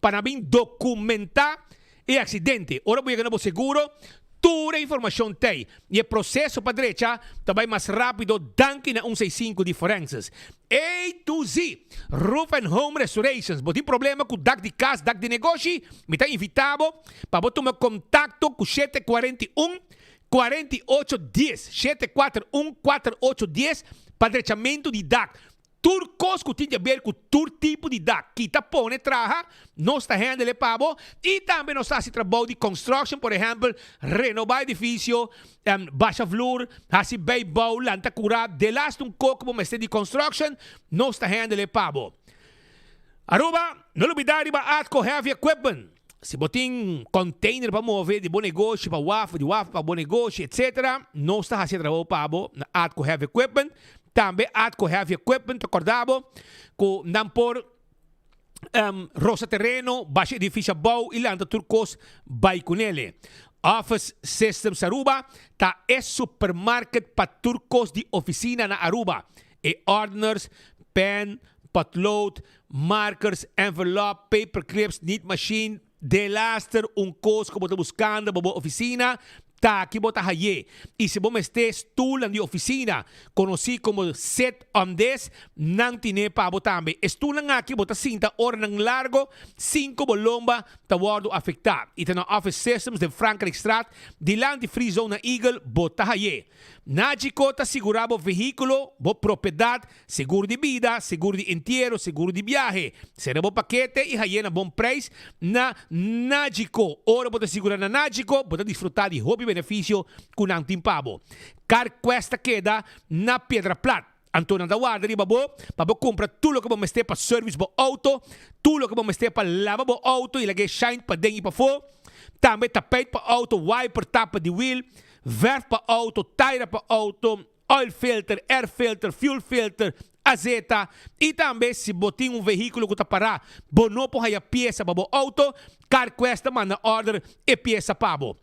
pa nan bin dokumentá e aksidente. Ora bo yega na bo seguro, tur e informashon t'ei i e proseso pa drecha ta bai mas rápido danki na un seis sinku di forenses. A to Z, Roof and Home Restorations, bo tin problema ku dak di kas, dak di negoshi? Mi ta invitá bo pa bo tuma kontakto ku 741 48 dies, 7 4 1 4 8 dies pa drechamentu di dak. Tur kos ku tin di aber ku tur tipo di dak, kita, pone, traha, nos ta handle e pa bo. I tambe nos ta hasi trabou di construction, por ehèmpel, renobá edifisio, basha vloer, hasi bijbouw, lanta kurá, delaste un kos ku bo mester di construction, nos ta handle e pa bo. Aruba, no lubidá riba Atco Heavy Equipment. Si bo tin container pa move di bo negoshi pa waf, di waf pa bo negoshi, etc. Nos ta hasi e trabou pa bo na Atco Heavy Equipment. Tambe Atco Heavy Equipment ta corda bo cu nan por rosa tereno, basha edificio abou y lanta tur cos bay cunele. Office Systems Aruba ta e supermarket pa tur cos di oficina na Aruba. E ordeners, pen, potlood, markers, envelop, paperclips, nietmachine, delaster un kos ku bo ta buskando pa bo ofisina, ta aki bo ta haye. I si bo mester stulnan di ofisina, konosí komo sit on this, nan tine pa bo tambe. E stulnan aki bo ta sinta oranan largo sin ku bo lomba ta wòrdu afektá. I ta na Office Systems den Frankrijkstraat, dilanti Free Zone na Eagle, bo ta haye. Nagico ta sigurá bo vehíkulo, bo propiedat, seguro di bida, seguro di entiero, seguro di biahe. Sera bo pakete i haye na bon preis na Nagico. Ora bo ta sigurá na Nagico, bo ta disfrutá di hopi benefisio ku nan tin pa bo. CarQuest ta keda na Piedra Plat. Anto nan ta warda riba bo pa bo kumpra tur loke bo mester pa service bo outo, tur loke bo mester pa laba bo outo i lag'é shine paden i pafó. Tambe tapijt pa outo, wiper, tapa di wiel, verf pa outo, taira pa outo, oil filter, air filter, fuel filter, azeta. I tambe si bo tin un vehíkulo ku ta pará, bo no por haya piesa pa bo outo, CarQuest ta manda order e piesa pa bo.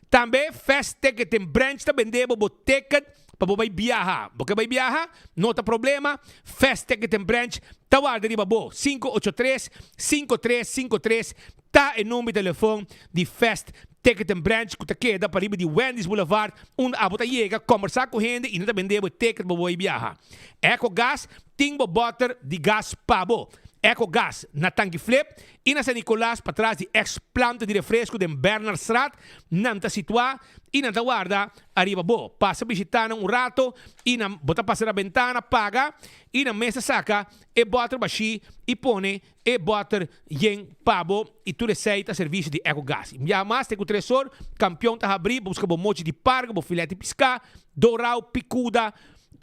Tambe Fast Ticketing Branch ta bende bo bo ticket pa bo bai biaha. Bo ke bai biaha? No ta problema, Fast Ticketing Branch ta warda riba bo. 583 5353 ta e number di telefon di Fast Ticketing Branch ku ta keda pariba di Wendy's Boulevard unda abo ta yega kombersá ku hende i nan ta bende bo e ticket pa bo bai biaha. Ecogas tin bo bòter di gas pa bo. Ecogas na Tanki Flip i na San Nicolas patras di ex planta di refresco den Bernardstraat nan ta situá i nan ta warda ariba bo. Pasa bishitá nan un rato i nan bo ta pasa na bentana paga i nan mes ta saka e bòter bashí i pone E bòter yen pa bo i tur esei ta servisio di Ecogas. I biaha mas te ku tresor, kampion ta habrí, bo buska bo mochi di parga, bo filèt di piská, dorau, pikuda,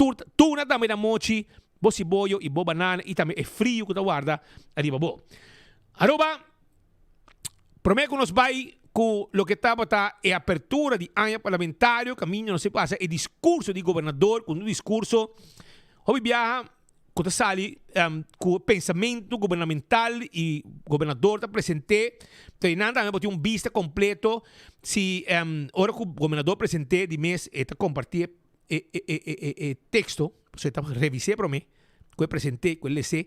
tur tuna tambe na mochi, bo siboyo i bo banana i tambe e frio ku ta warda ariba bo. Aruba, promé ku nos bai ku loke tabata e apertura di aña parlamentario kaminda nos a pasa e diskurso di gobernador ku un diskurso hopi biaha, ku ta sali ku e pensamentu gubernamental i gobernador ta present'é, ta einan tambe bo tin un bista kompleto si ora ku gobernador present'é di mes e ta kompartí e e teksto, pasobra e ta revis'é promé ku e present'é, ku e les'é.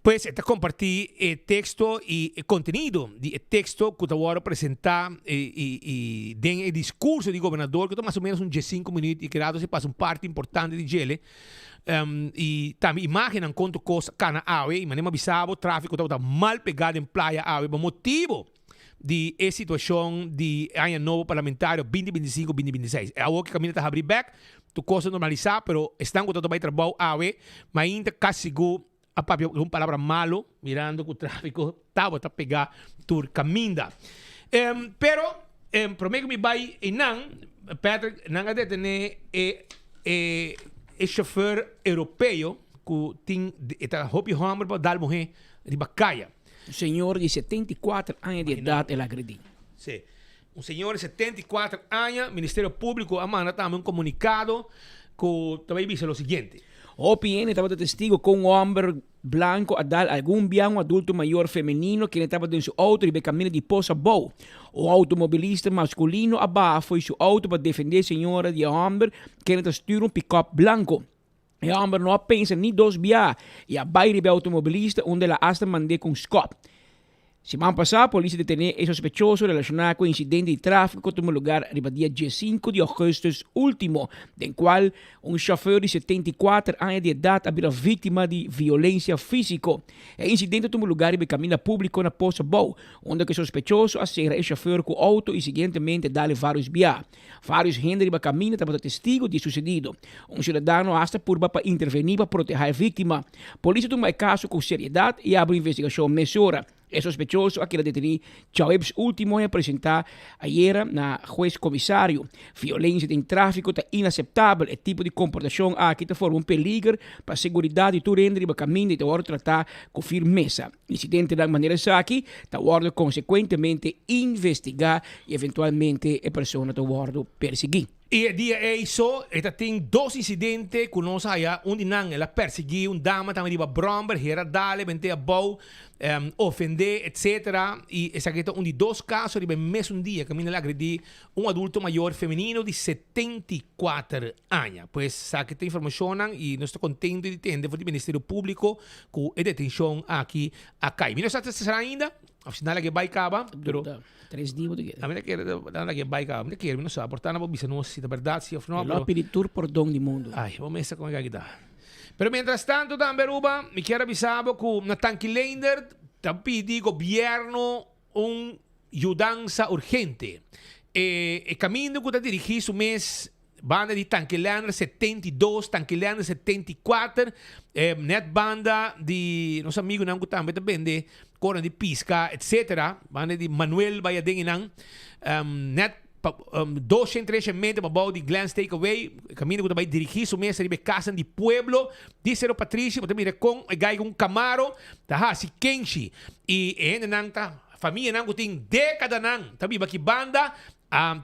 Pues e ta kompartí e teksto i e kontenido di e teksto ku ta wòrdu presentá i den e diskurso di gobernador ku ta mas o ménos un diesinku minüt i kerato si pasa un parti importante di djele i tambe imágennan kon tur kos a kana awe i manera mi a bisa bo tráfiko tabata mal pegá den playa awe pa motibu di e situashon di aña nobo parlamentario binti 25 binti 26. E awor ku kaminda ta habrí bèk tur kos a normalisá pero esnan ku tabata bai trabou awe mainta kasi sigur a papia un palabra malo mirando ku tráfiko tabata pegá tur kaminda. Pero promé ku mi bai einan Patrick nan a detené e e e chauffeur europeo ku tin e ta hopi hòmber pa dal muhé riba kaya. Un señor di 74 aña di edad el agredi. Sí. Un señor di 74 aña, Ministerio Público a manda tambe un comunicado cu ta bay bisa lo siguiente. Hopi hende tabata testigo con un homber blanco a dal algun bia un adulto mayor femenino kende tabata den su auto riba e camino di Pos Abou. Un automobilista masculino a baha fo'i su auto pa defende e señora di e homber kende ta stuur un pick-up blanco. E homber no a pensa ni dos bia y a bay riba e automobilista unda el a hasta mand'é cu un skop. Siman pasá polis a detené e sospechoso relashoná ku e insidente di tráfiko ku tuma lugar riba dia diesinku di ougùstùs último, den kual un shòfèr di 74 aña di edat a bira víktima di violensia físiko. E insidente a tuma lugar riba e kaminda públiko na Pozo Abou, unda ku e sospechoso a sera e shòfèr ku outo i siguientemente dal e vários bia. Vários hende riba kaminda tabata testigo di e susedido. Un siudadano hasta purba pa intervení pa protehá e víktima. Polis a tuma e kaso ku seriedat i a abri un investigashon mesora. E sospechoso a keda detení djaweps último i a presentá ayera na hues komisario. Violensia den tráfiko ta inaseptabel. E tipo di komportashon aki ta forma un peliger pa seguridat di tur hende riba kaminda i ta wòrdu tratá ku firmesa. Incidentenan manera esaki ta wordo consecuentemente investiga y eventualmente e persona ta wordo persigui. Y e dia ey so e ta tin dos incidente cu nos haya, un di nan el a persigui un dama tambe riba bromber, hera dale, bente abou, ofende etc. Y esaki ta un di dos caso riba e mesun dia caminda el a agredi un adulto mayor femenino di 74 aña. Pues esaki ta informacionnan y nos ta contento di tende for di Ministerio Publico cu e detencion aki a cay. Mi no sa si ta sera ainda of si nan laga e bay caba, pero Tres dia bo ta kere. Ami ta kere nan laga e bay caba. Mi ta kere, mi no sa. Por ta nan por bisa nos si ta berdad si of no. E lo a pidi tur pordon di mundo. Ay, bo mester con esaki ta. Pero mientras tanto tambe Aruba, mi kier a bisa bo cu na Tanki Leendert ta pidi gobierno un yudansa urgente. E e kaminda ku ta dirigí su mes banda di Tankilander 72, Tankilander 74, e net banda di nos amigunan ku tambe ta bende kosnan di piska etcetera, banda di Manuel bai aden einan, net pa doshen treshen meter pabou di Glenn's Takeaway, e kaminda ku ta bai dirigí su mes riba e kasanan di pueblo di Sero Patrishi, bo ta mira kon e gai ku un Camaro ta hasi kenshi i e hendenan ta Famianan ku tin dékadanan ta biba aki banda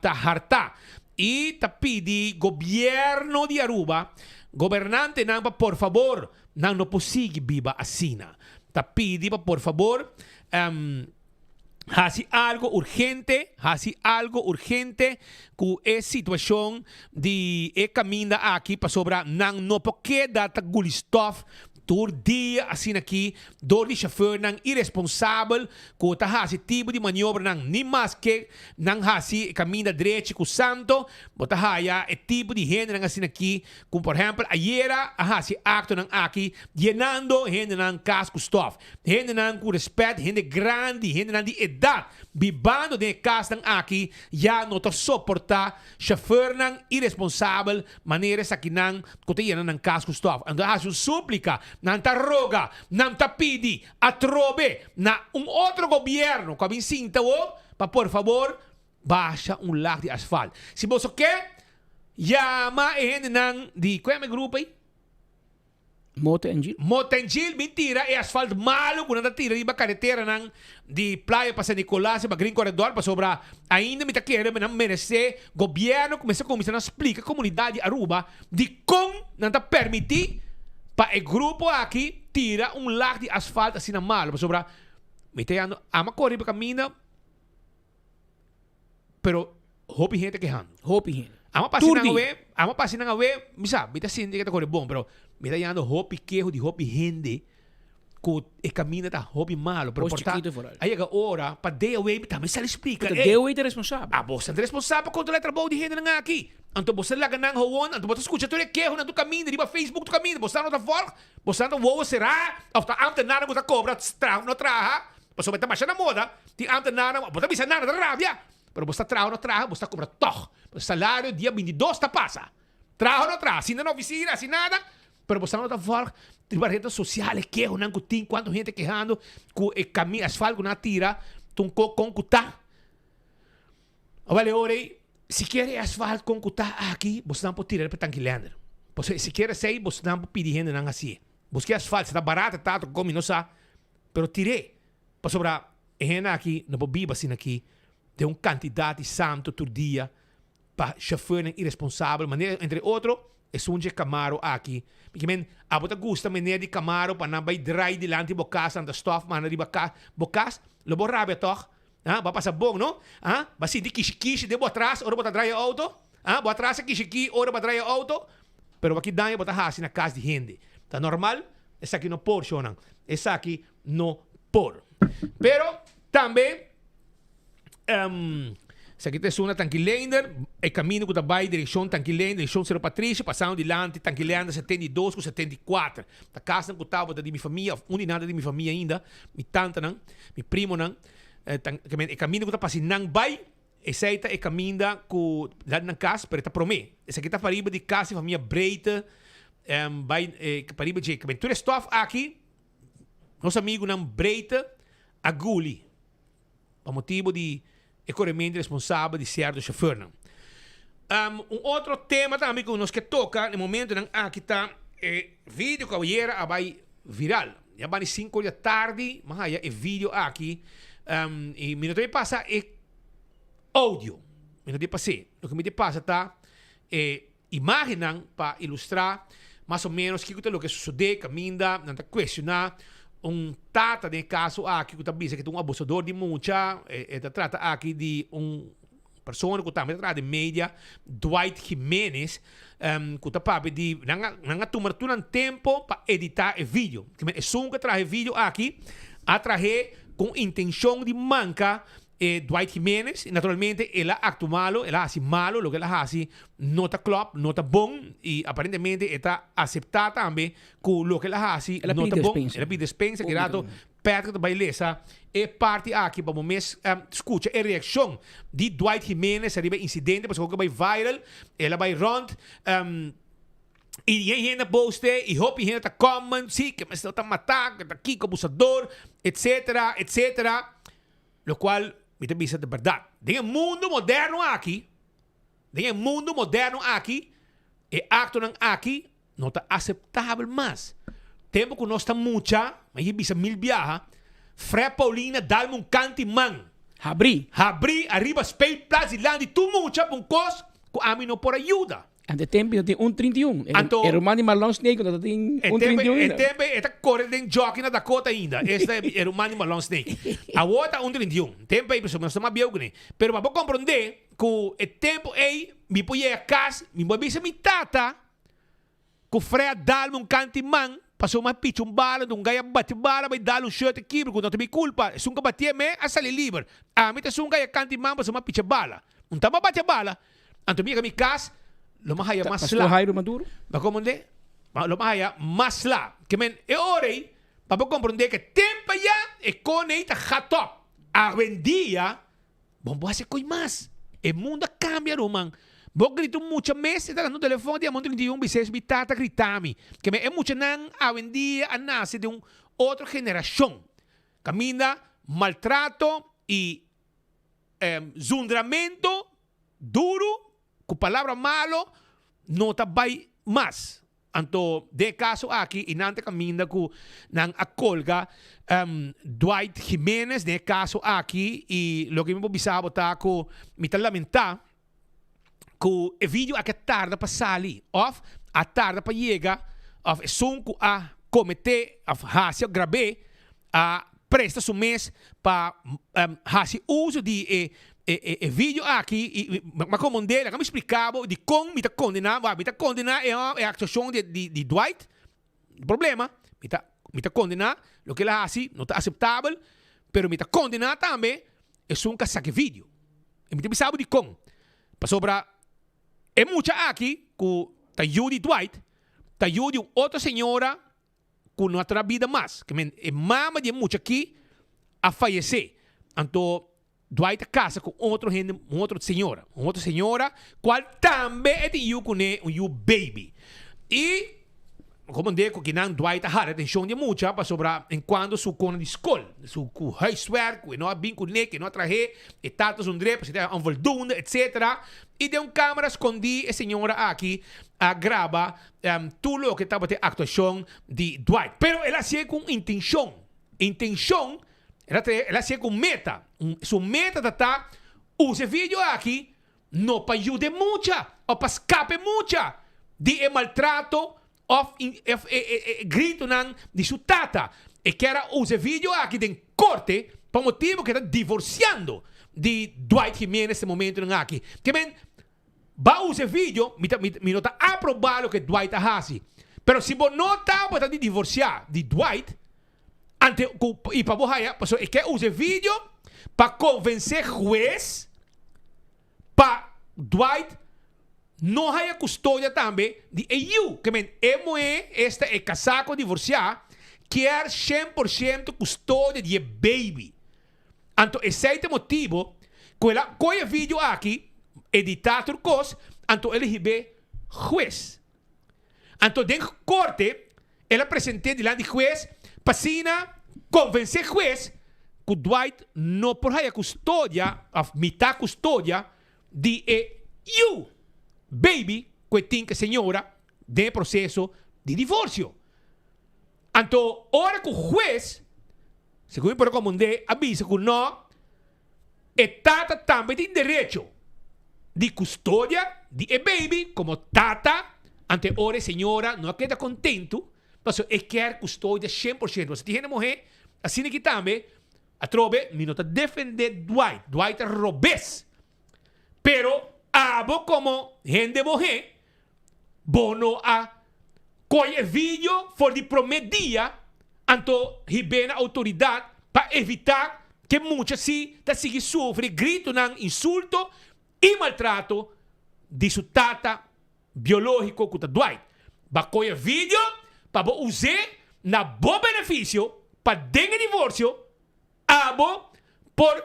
ta hartá i ta pidi gobièrnu di Aruba, gobernantenan pa por fabor nan no por sigui biba asina. Ta pidi pa por fabor hasi algo urgente, hasi algo urgente ku e situashon di e kaminda aki pasobra nan no por keda ta guli stòf Tur dia asina aki dor di shofeurnan iresponsabel ku ta hasi tipo di maniobranan ni maske nan hasi e kaminda drechi ku santo, bo ta haya e tipo di hendenan asina aki ku por ehempel ayera a hasi aktonan aki yenando hendenan kas ku stof. Hendenan ku respet, hende grandi, hendenan di edat bibando den e kasnan aki ya no ta soporta Shofeurnan iresponsabel manera esakinan ku ta yena nan kas ku stòf. Anto a hasi un súplika, nan ta roga, nan ta pidi atrobe na un otro gobièrnu ku a bin sinta awor pa por fabor basha un lag di asfalt. Si boso ke, yama e hendenan di, ku yama e grupo ei? Motengil. Motengil bin tira e asfalt malu ku nan ta tira riba kareteranan di Playa pa San Nicolas riba Green Corredor pasobra ainda mi ta kere nan meresé gobièrnu ku mester kuminsá na splika komunidat di Aruba dikon nan ta permití pa e grupo aki tira un lag di asfalt asina malu pasobra mi ta yando ama kore riba kaminda Pero hopi hende ta kehando. Hopi hende. Amo pasa Tur nan dia. awe, amo pasa nan awe, mi sa, mi ta sinti ke ta kore bon, pero mi ta yando hopi keho di hopi hende ku e kaminda ta hopi malo. Pero Pos por ta, chikito vooral. a yega ora pa DOW tambe sali splika, Pero ey, DOW ta responsabel. A bo ta responsabel pa kontrola e trabou di hendenan aki. Anto bo sa laga nan howon, anto bo ta skucha tur e kehonan tur kaminda, riba Facebook tur kaminda. Bo sa no ta volg, bo sa no ta wowo será, òf ta ambtenarnan ku ta kobra traha òf no traha. Pasobra e ta masha na moda, tin ambtenarnan, bo ta bisa nan, nan ta rabia, pero bo sta traha o no traha, bo sta kobra tòg. Bo salario dia bintidos ta pasa. Traha o no traha, sinta na ofisina, hasi nada, pero bo sa no ta vòlg riba redes sosial e kehonan ku tin, kuantu hende kehando ku e kami asfalt ku nan a tira, ta un kok kon ku ta. Awel e ora ei, sikiera e asfalt kon ku ta aki, bosnan por tira riba Tanki Lender. Pasobra sikiera esei bosnan por pidi hendenan hasié. Boske asfalt, si ta barato e ta, ta mi no sa. Pero tir'é, pasobra e hende aki no por biba asina aki den un kantidat di santu tur dia pa shofèrnan iresponsabel, manera entre otro esun dje Camaro aki. Mi ke men, abo ta gusta meneer di Camaro pa nan bai drai dilanti bo kas, nan ta stòf manda riba kas, bo kas? Lo bo rabia tòg? Ha? Bo a pasa bon, no? Ha? Bo a sinti kishi kishi den bo atras ora bo ta drai e outo? Ha? Bo atras a kishi ki ora bo a drai e outo? Pero wak ki daño bo ta hasi na kas di hende? Ta normal? Esaki no por, shownan. Esaki no por. Pero. Tambe esaki ta esun na Tanki Leender, e camino cu ta bay direccion Tanki Leender, direccion Cerro Patricio, pasando dilanti Tanki Leender 72 cu 74. Ta casnan cu tabata di mi famia, of un di nan ta di mi famia ainda, mi tantanan, mi primonan. E camino cu ta pasa nan bay, esey ta e caminda cu dilanti nan cas, pero e ta prome. Esaki ta pariba di cas di famia Breite, bay pariba dje. Tur e stof aki. Nos amigunan Breite a guli pa motibu di e korementu responsabel di sierto shofernan. Un otro tema tambe ku nos ke toka na e momentunan aki ta e video ku ayera a bai viral. Ya bani sinku di atardi mi a haya e video aki i mi no ta pasa e audio, mi no ta pas'é. Loke mi ta pasa ta e Imágennan pa ilustrá mas o ménos kiko ta loke sosodé kaminda nan ta kuestioná un tata den e kaso aki ku ta bisa ku ta un abusador di mucha. E ta trata aki di un persona ku tambe ta traha den media, Dwight Jimenez, ku ta papia di nan a nan a tuma tur nan tempu pa editá e video. Esun ku a traha e video aki a trah'é ku intenshon di manka E Dwight Jimenez, y naturalmente el a actua malo, el a haci malo, loke el a haci no ta klop, no ta bon, y aparentemente e ta acepta tambe cu loke el a haci El a no pidi ta bon. despensa. El a pidi despensa, ki rato Públicamente. Patrick ta bay lesa e parti aki pa bo mes scucha e reaccion di Dwight Jimenez ariba e incidente, pasobra cu a bay viral, el a bay rond, y yen hende a poste y hopi hende ta comment, si, ke mester ta mata, ke ta kiko, abusador, etcetera, etcetera. Locual mi ta bisa ta berdad. Den e mundo moderno aki, den e mundo moderno aki, e actonan aki no ta aceptabel mas. Tempo cu nos ta mucha, mi a bisa mil biaha, Fred Paulina dalme un canti man. Habri. Habri ariba speelplaats dilanti tur mucha pa un cos cu ami no por a yuda. Ante tempo no tin un 31. Anto, e ruman di Marlon Snake no ta tin e un tempo, 31 e ainda. tempo e ta kore den jockey na Dakota ainda. Esta e ruman di Marlon Snake. Awor ta un 31. Tempo ei pasobra nos ta mas bieu kuné. Pero pa bo komprondé ku e tempo ei mi por yega kas, mi por bisa mi tata ku Fred a dalme un kanti man pasobra mi a picha un bala, un gai a bati bala bai dal un shirt a kibra ku no ta mi kulpa. Esun ku a batié me a sali liber. Ami ta esun gai a kanti man pasobra mi a picha bala. Un ta mi a bati e bala. Anto mi yega mi kas, lo mi haya mas Pastor sla. Jairo Maduro. Bo komprendé? Lo mi haya mas sla. Ke men e ora ei, pa bo komprendé ke tempu ya e kone ei ta gat op. Awendia, bo no por hasi koi mas. E mundu a kambia, ruman. Bo grita un mucha mes, e ta lanta un telefon di amon 31 bis'é mi tata grita mi. Ke men e muchanan awendia a nase den un otro generashon. Kaminda maltrato i Zundramento duru ku palabra malo no ta bai mas. Anto den e kaso aki i nan ta kaminda ku nan a kolga Dwight Jimenez den e kaso aki i loke mi por bisa bo ta ku mi ta lamentá ku e video aki a tarda pa sali òf a tarda pa yega òf esun ku a kometé òf hasi òf grab'é a presta su mes pa hasi uso di e e video aki i mi a komond'é laga mi splika bo dikon mi ta kondená mi ta kondená e e aktuashon di di Dwight problema mi ta mi ta kondená loke el a hasi no ta aseptabel pero mi ta kondená tambe esun ku a saka e video i mi ta bisa bo dikon pasobra e mucha aki ku ta yu di Dwight ta yu di un otro señora ku no a traha bida mas. Ke men e mama di e mucha aki a fayesé. Anto Dwight a kasa ku un otro hende, un otro señora, un otro señora kual tambe e tin yu kuné, un yu baby. I komo de ku kinan Dwight a hala atenshon di e mucha pasobra enkuanto su kona di skol, su ku huiswerk ku e no a bin kuné, ku e no a trah'é, e tata zundr'é pasobra e ta onvoldoende etsetera. I den un kamera skondí e señora aki a graba Tur loke tabata e aktuashon di Dwight. Pero el a hasié ku un intenshon. Intenshon, el a trae, el a hasié ku un meta. Su meta ta ta usa e video aki no pa yuda e mucha òf pa skapa e mucha di e maltrato òf e gritonan di su tata. E kier a usa e video aki den korte pa motibu ku e ta divorsiando di Dwight Jimenez e momentunan aki. Ke men Ba usa e video, mi ta mi no ta aproba loke Dwight a hasi. Pero si bo no tabata di divorcia di Dwight, ante ku i pa bo haya, pasobra e ke usa e video. Pa konvensé hues pa Dwight no haya kustodia tambe di e yu. Ke men e muhé, esta e kasá ku a divorsiá, kier 100% kustodia di e baby. Anto esei ta e motibu ku el a kohe e video aki, editá tur kos, anto el a hib'é hues. Anto den korte el a present'é dilanti hues pa asina konvensé hues ku Dwight no por haya kustodia òf mitá kustodia di e yu, baby, ku e tin ku e señora den e proseso di divorsio. Anto ora ku hues, segun mi por a komprendé, a bisa ku no, e tata tambe tin derecho di kustodia di e baby komo tata, anto e ora e señora no a keda kontentu pasobra e kier kustodia 100%. Pasobra tin hende muhé asina aki tambe, atrobe mi no ta defendé Dwight, Dwight ta robes, pero abo komo hende muhé Bo no a koy e video for di prome dia anto hib'é na outoridat pa evitá ke mucha si ta sigui sufri gritonan, insulto i maltrato di su tata biológiko ku ta Dwight. Ba koy e video pa bo us'é na bo benefisio pa den e divorsio abo por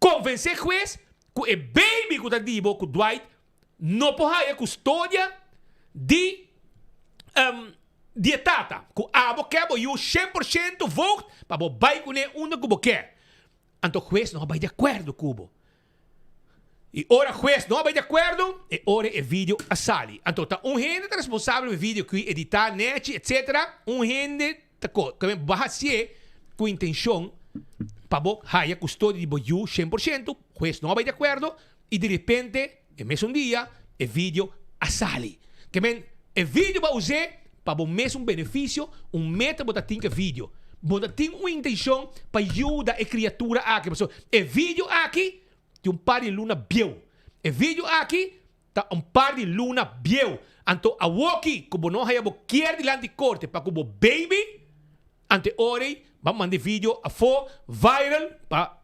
konvensé hues ku e baby ku ta di bo ku Dwight no por haya kustodia di di e tata ku abo ke bo yu 100% voogd pa bo bai kuné unda ku bo ke. Anto hues no a bai di akuerdo ku bo. I ora hues no a bai di akuerdo e ora e video a sali. Anto ta un hende ta responsabel pa e video ku editá nechi etsetera un hende ta ko ku bo a hasié ku intenshon pa bo haya kustodia di bo yu 100% hues no a bai di akuerdo I di repente, e mesun dia, e video a sali. Ke men, e video bo a us'é pa bo mesun benefisio, un meta bo ta tin ku e video. Bo ta tin un intenshon pa yuda e kriatura aki, pasobra e video aki tin un par di luna bieu. E video aki ta un par di luna bieu. Anto awoki ku bo no haya bo kier dilanti korte pa ku bo baby, Ante ora ei bo a manda e video afó viral pa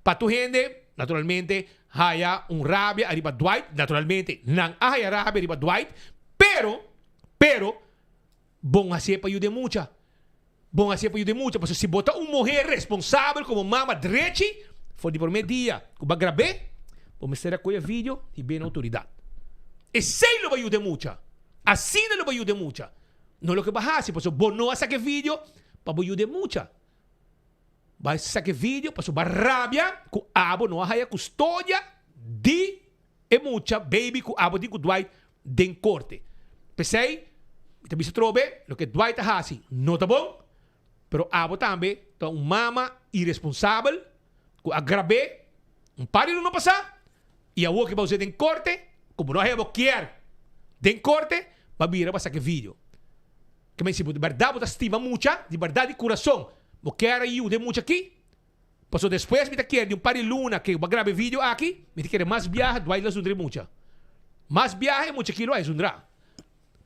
pa tur hende naturalmente haya un rabia ariba Dwight, naturalmente nan a haya rabia riba Dwight pero pero bon hasié pa yuda e mucha, bon hasié pa yuda e mucha pasobra si bo ta un muher responsabel komo mama drechi for di promé dia ku bo a grab'é bo mester a kohe e video i bini outoridat esei lo bo yuda e mucha asina lo bo yuda e mucha. No loke bo a hasi, pasobra bo no a saka e video pa bo yuda e mucha. Bo a saka e video pasobra bo a rabia ku abo no a haya kustodia di e mucha baby ku abo tin ku Dwight den korte. P'esei mi ta bisa atrobe loke Dwight a hasi no ta bon, pero abo tambe ta un mama iresponsabel ku a grab'é un par di luna pasá I awor ke bo a us'é den korte, ku bo no a haya bo kier den korte, bo a bira bo a saka e video. Ke men si bo di bèrdat bo ta stima mucha, di bèrdat di kurason, bo kier a yuda e mucha aki, pasobra despues mi ta kere di un par di luna ke bo a graba e video aki, mi ta kere mas biaha Dwight lo zundra e mucha. Mas biaha e mucha aki lo a zundra.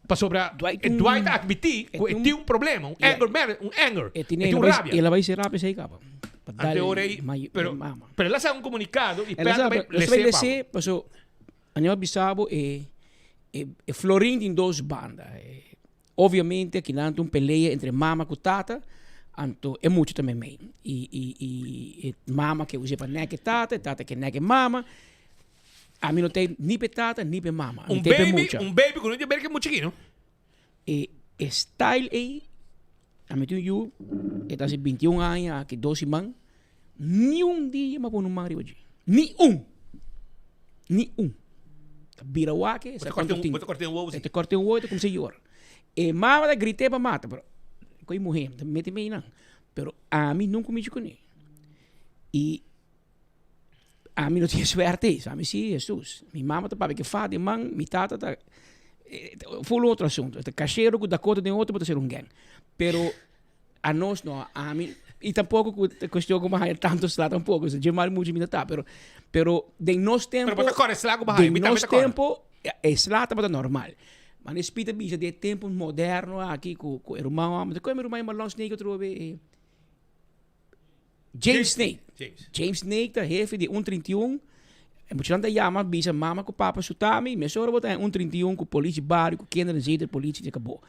Pasobra e Dwight a admití ku e tin un problema, un anger man, un anger, e tin un rabia. El a bai será p'esei kaba. Pa Ante dal ora ei, ma- pero, mama. pero el a saka un komunikado i El a Pat a sa, bai el a bai les'é pa les'é, bo. paso a bisa bo e e e florin tin dos banda. E obviamente akinan ta un pelea entre mama ku tata, anto e mucha ta meimei. I i i e mama ke usa pa nèk e tata, e tata ke nèk e mama. Ami no ta ni p'e tata ni p'e mama. Ami Un ta p'e baby, mucha. un baby ku no tin ber ku mucha aki, no? E e style ei, ami tin un yu, e ta hasi 21 aña aki dos siman, ni un dia mi a pone un man riba dje. Ni un! Ni un. Ta bira wak e, Bo sa ta kuantu kòrta un, tin. bo ta kòrta un wowo E si. ta kòrta un wowo e ta kuminsá yora. E mama ta grit'é pa mata, pero ko'i muhé ta mete mei nan. Pero ami nunka mishi kuné. I Ami no tin suerte ei, ami si Jesus. Mi mama ta papia ke fada di man, mi tata ta full otro asunto. Ta cashero ku Dakota den otro bo ta ser un gang. Pero anos no, ami y tampoco ku ta cuestion ku mi haya tanto sla tampoco, so dje mal mucho mi no ta, pero pero den nos tempo, Pero bo ta kore sla ku bo haya, den mi tambe nos ta kore. tempo e sla tabata normal. Ma Spita bisa den e tempo moderno aki ku ku e ruman homber, ta koe mi ruman e malon snake atrobe e. James Snake. James Snake ta hefe di un 31. E muchanan ta yama bisa mama ku papa suta mi. Mesora bo ta haña un 31 ku polis di bario ku kinderen zeter politie di akabó.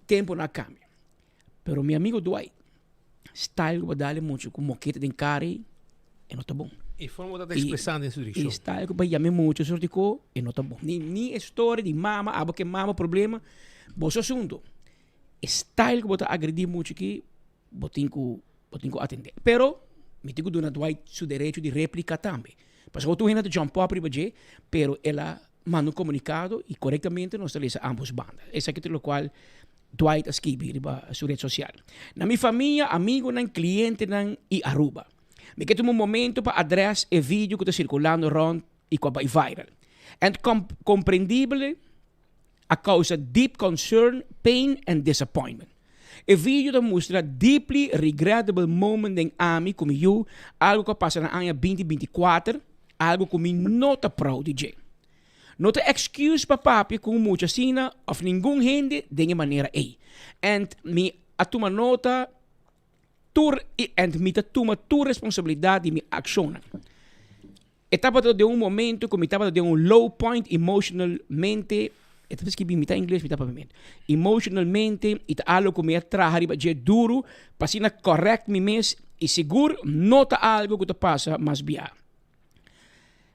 Temponan a kambia. Pero mi amigo Dwight, style ku bo dal e mucha ku moketa den kara ei, e no ta bon. E forma bo ta expresando den su direccion. E style ku bo yama e mucha sorti ko, e no ta bon. Ni ni e story di mama, abo ke mama problema, boso asunto. E style ku bo ta agredi mucha aki, bo tin ku bo tin ku atende. Pero mi tin ku duna Dwight su derecho di replika tambe. Pasobra tur hende ta jump up riba dje, pero el a manda un komunikado i korektamente nos ta lesa ambos banda. Esaki ta lokual Dwight a skibi riba su red sosial. Na mi famia, amigonan, klientenan i Aruba. Mi ke tuma un momento pa adres e video ku ta sirkulando rònt i ku a bai viral. En komprendibel a kousa deep concern, pain and disappointment. E video ta mustra deeply regrettable moment den ami ku mi yu, algu ku a pasa na aña binti 24, algu ku mi no ta proud di dje. No ta excuse pa papia ku un mucha asina of ningun hende den e manera ei. And mi a tuma nota tur and mi ta tuma tur responsabilidad di mi accionnan. E tabata den un momento ku mi tabata den un low point emotionalmente, e ta skibi mitad ingles mitad papiamento, emotionalmente i ta algo ku mi a traha riba dje duru pa asina correct mi mes i sigur no ta algo ku ta pasa mas bia.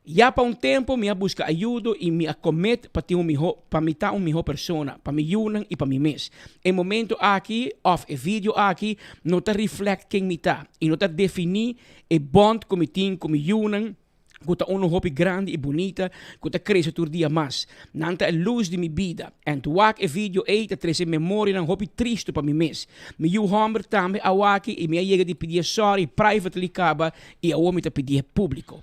Ya pa un tempo mi a buska ayudo i mi a commit pa tin un miho pa mi ta un miho persona pa mi yunan i pa mi mes. E momento aki of e video aki no ta reflect ken mi ta i no ta defini e bond ku mi tin ku mi yunan ku ta unu hopi grandi i bunita ku ta krese tur dia mas. Nan ta e lus di mi bida. En wak e video ei ta trese memorianan hopi tristu pa mi mes. Mi yu homber tambe a wak i mi a yega di pidié sorry privately kaba i awor mi ta pidié publico.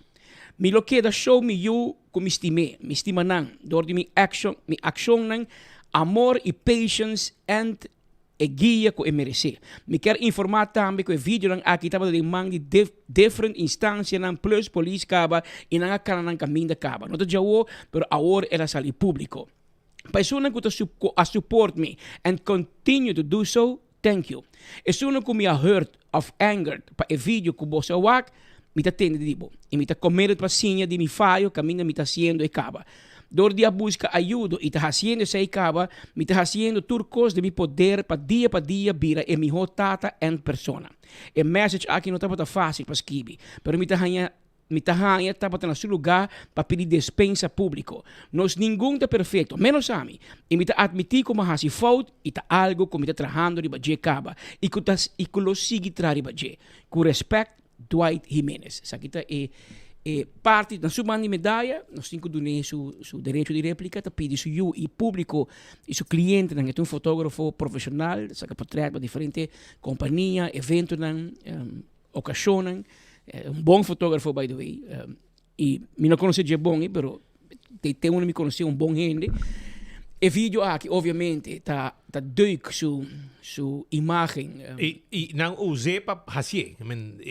Mi lo keda show mi yu ku mi stim'é, mi stima nan, dor di mi action, mi akshonnan, amor i patience and e guia ku e meresé. Mi kier informá tambe ku e videonan aki tabata den man di different instansianan plus polis kaba i nan a kana nan kaminda kaba. No ta djawo, pero awor el a sali publico. Pa esunnan ku ta ku a support mi and continue to do so, thank you. Esunnan ku mi a hurt of angered pa e video ku boso a wak, mi ta tende di bo i mi ta committed pa siña di mi fayo kaminda mi ta hasiendo e kaba. Dor di a buska ayudo i ta hasiendo esei kaba, mi ta hasiendo tur kos den mi poder pa dia pa dia bira e miho tata en persona. E message aki no tabata facil pa skibi, pero mi ta haña Mi ta haña tabata na su lugá pa pidi despensa públiko. Nos ningun ta perfekto, ménos ami, i mi ta atmití ku mi a hasi fout i ta algu ku mi ta trahando riba dje kaba i ku ta i ku lo sigui traha riba dje. Ku rèspèt, Dwight Jimenez. Esaki ta e e parti na su man di medaya, nos tin ku dun'é su su derecho di réplika, ta pidi su yu i públiko i su klientenan, e ta un fotógrafo profeshonal, ta saka potrèt pa diferente kompania, eventonan, Ocasionnan, un bon fotografo by the way, y mi no conoce dje bon, pero te uno mi conoce un bon hende. E video aki obviamente ta ta duik su su imagen. Y y nan us'é pa hacié. I mean,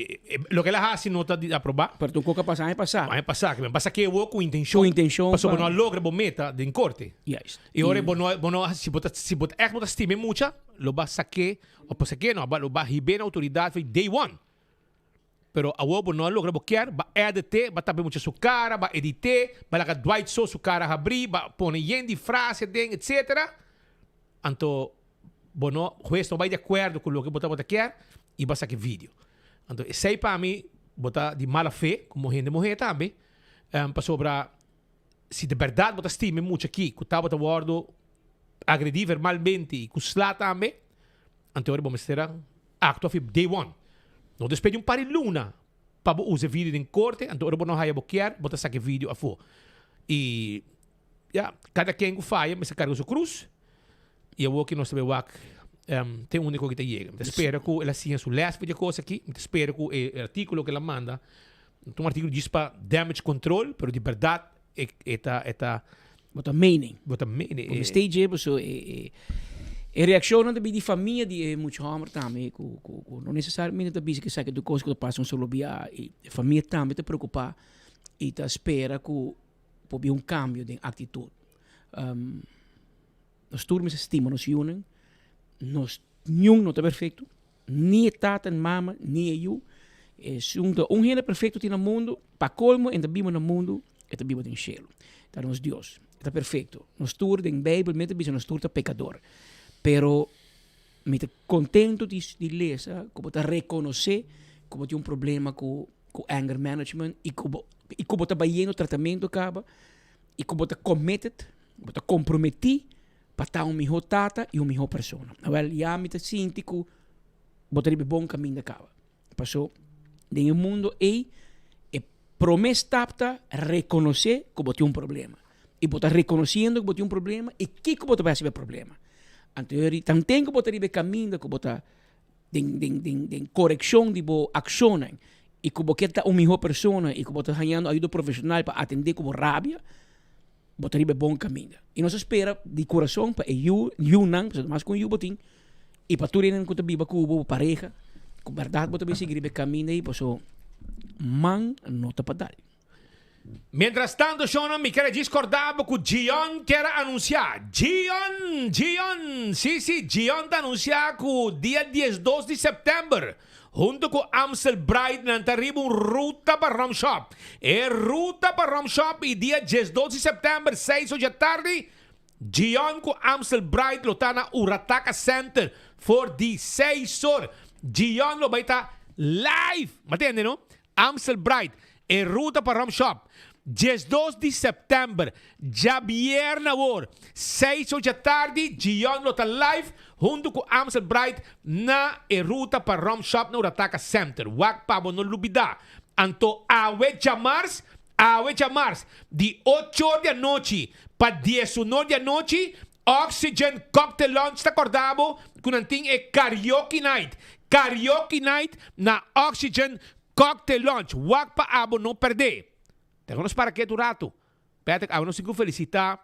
loke el a haci no ta di aproba. Pero ta un cosa pasa aña pasa. Aña pasa, ke pasa ke awor cu intencion. Cu intencion. Pasobra bo no a logra bo meta den corte. Juist. Y ora bo no bo no si bo ta si bo ta echt bo ta stima e mucha, lo bo a saké. O por ke no, lo ba hib'é na outoridat for day one. Pero awor bo no a logra bo kier, ba edit'é, ba tap'é mucha su kara, ba edit'é, ba laga Dwight so su kara habrí, ba pone yen di frase aden, etcetera. Anto bo no, hues no bai di akuerdo ku loke bo tabata kier i ba saka e video. Anto esei pa mi bo ta di mala fe komo hende muhé tambe, pasobra si di bèrdat bo ta stima e mucha aki ku tabata wòrdu agredí verbalmente i ku sla tambe, anto ora bo mester a aktua fi day one. No despues di un par di luna pa bo usa e video den korte, anto ora bo no haya bo kier, bo ta saka e video afó. I ya, kada ken ku faya mester karga su krus i awor ki nos ta bai wak te unda ku ta yega. Mi ta spera ku el a siña su lès for di e kos aki, mi ta spera ku e artíkulo ku el a manda, ta un artíkulo djis pa damage control, pero di bèrdat E e ta e ta. Bo ta mening. Bo ta mening. Bo mester dje paso e e e reaccionnan ta bin di famia di e mucha homber tambe cu cu cu no necesariamente ta bisa cu esaki ta un cos cu ta pasa un solo bia y e famia tambe ta preocupa y ta spera cu por bin un cambio den actitud. Nos tur mester stima nos yunan, nos niun no ta perfecto, ni e tata ni mama ni e yu. Esun ta un hende perfecto tin na mundo, pa colmo en ta biba na mundo, e ta biba den shelu. Ta nos Dios. E ta perfecto. Nos tur den Bijbel mi ta bisa nos tur ta pecador. Pero mi ta contento di di lesa cu bo ta reconoce cu bo tin un problema cu cu anger management y cu bo y cu bo ta bayendo tratamento caba y cu bo ta committed, bo ta comprometi pa ta un miho tata y un miho persona. Awel ya mi ta sinti cu bo ta riba e bon caminda caba. Paso den e mundo ei e prome stap ta reconoce cu bo tin un problema. Y bo ta reconociendo cu bo tin un problema y kico bo ta bay haci pa e problema. Anto yori tanten cu bo ta riba e caminda cu bo ta den den den den coreccion di bo accionnan y cu bo kier ta un miho persona y cu bo ta hañando ayudo profesional pa atende cu bo rabia, bo ta riba e bon caminda. Y nos a spera di curason pa e yu, yunan, pasobra mas cu un yu bo tin, y pa tur hende cu ta biba cu bo, bo pareha, cu berdad bo ta bay sigui riba e caminda ey, pasobra man no ta pa dal. Mientras tanto, shonnan, mi kier a djis corda bo cu Gion kier a anuncia. Gion! Gion! Si, si, Gion ta anuncia cu dia diesdos di september, Hunto cu Amstel Bright nan ta riba un ruta pa Rum Shop. E ruta pa Rum Shop y dia diesdos di september seis ocho tardi, Gion cu Amstel Bright lo ta na Urataka Center for di seis or. Gion lo bay ta live! Bo tende no? Amstel Bright, e ruta pa Rum Shop, diesdos di sèptèmber, djabièrnè awor, seis or djatardi, Gion lo ta live huntu ku Amstel Bright na e ruta pa Rum Shop na Urataka Center. Wak pa bo no lubidá. Anto awe djamars, awe djamars, di ocho or di anochi pa diesun or di anochi, Oxygen Cocktail Lounge ta kòrda bo ku nan tin e Karaoke Night. Karaoke Night na Oxygen Cocktail Lounge. Wak pa abo no pèrdè. Dega nos para ketu ratu. Patrick, abo nos tin ku felisitá,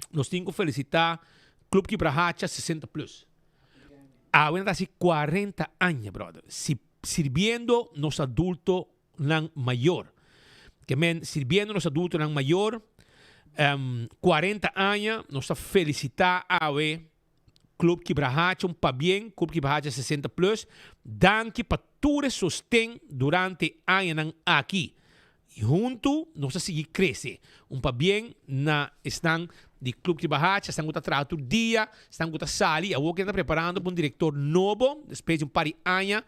nos tin ku felisitá Club Kibrahacha 60 Plus. Awe nan ta hasi 40 aña, brother, si sirbiendo nos adultonan mayor. Ke men sirbiendo nos adultonan mayor, 40 aña, nos ta felisitá awe Club Kibrahacha un pabien, Club Kibrahacha 60 Plus, danki pa tur e sosten durante e añanan aki. Y huntu nos ta sigui crece. Un pabien na esnan di Club Kibrahacha, esnan cu ta traha tur dia, esnan cu ta sali. Awor cu nan ta preparando pa un director nobo, despues di un par di aña,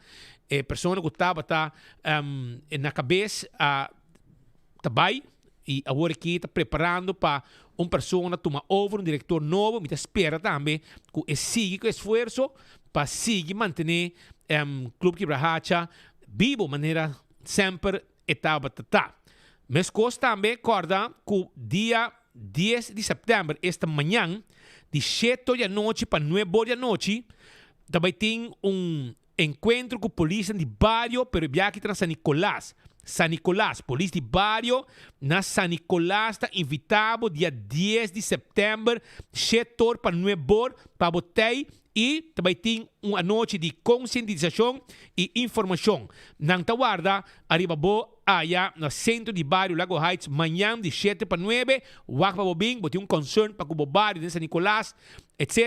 e persona cu tabata na cabes a ta bai y awor aki ta preparando pa un persona tuma over, un director nobo. Mi ta spera tambe cu e sigui cu esfuerzo pa sigui mantene Club Kibrahacha bibo manera semper e tabata ta. Mescos tambe corda cu dia dies di september, esta mañan, di shete or di anochi pa nuebe or di anochi, ta bay tin un Encuentro cu polisnan di bario pero e biaha aki ta na San Nicolas. San Nicolas, Polis di bario na San Nicolas ta invita bo dia dies di september shete or pa nuebe or pa bo tey y ta bay tin un anochi di concientisacion y informacion. Nan ta warda ariba bo aya na Centro di Bario Lago Heights mañan di shete pa nuebe. Wak pa bo bin, bo tin un concern pa cu bo bario den San Nicolas. Etc.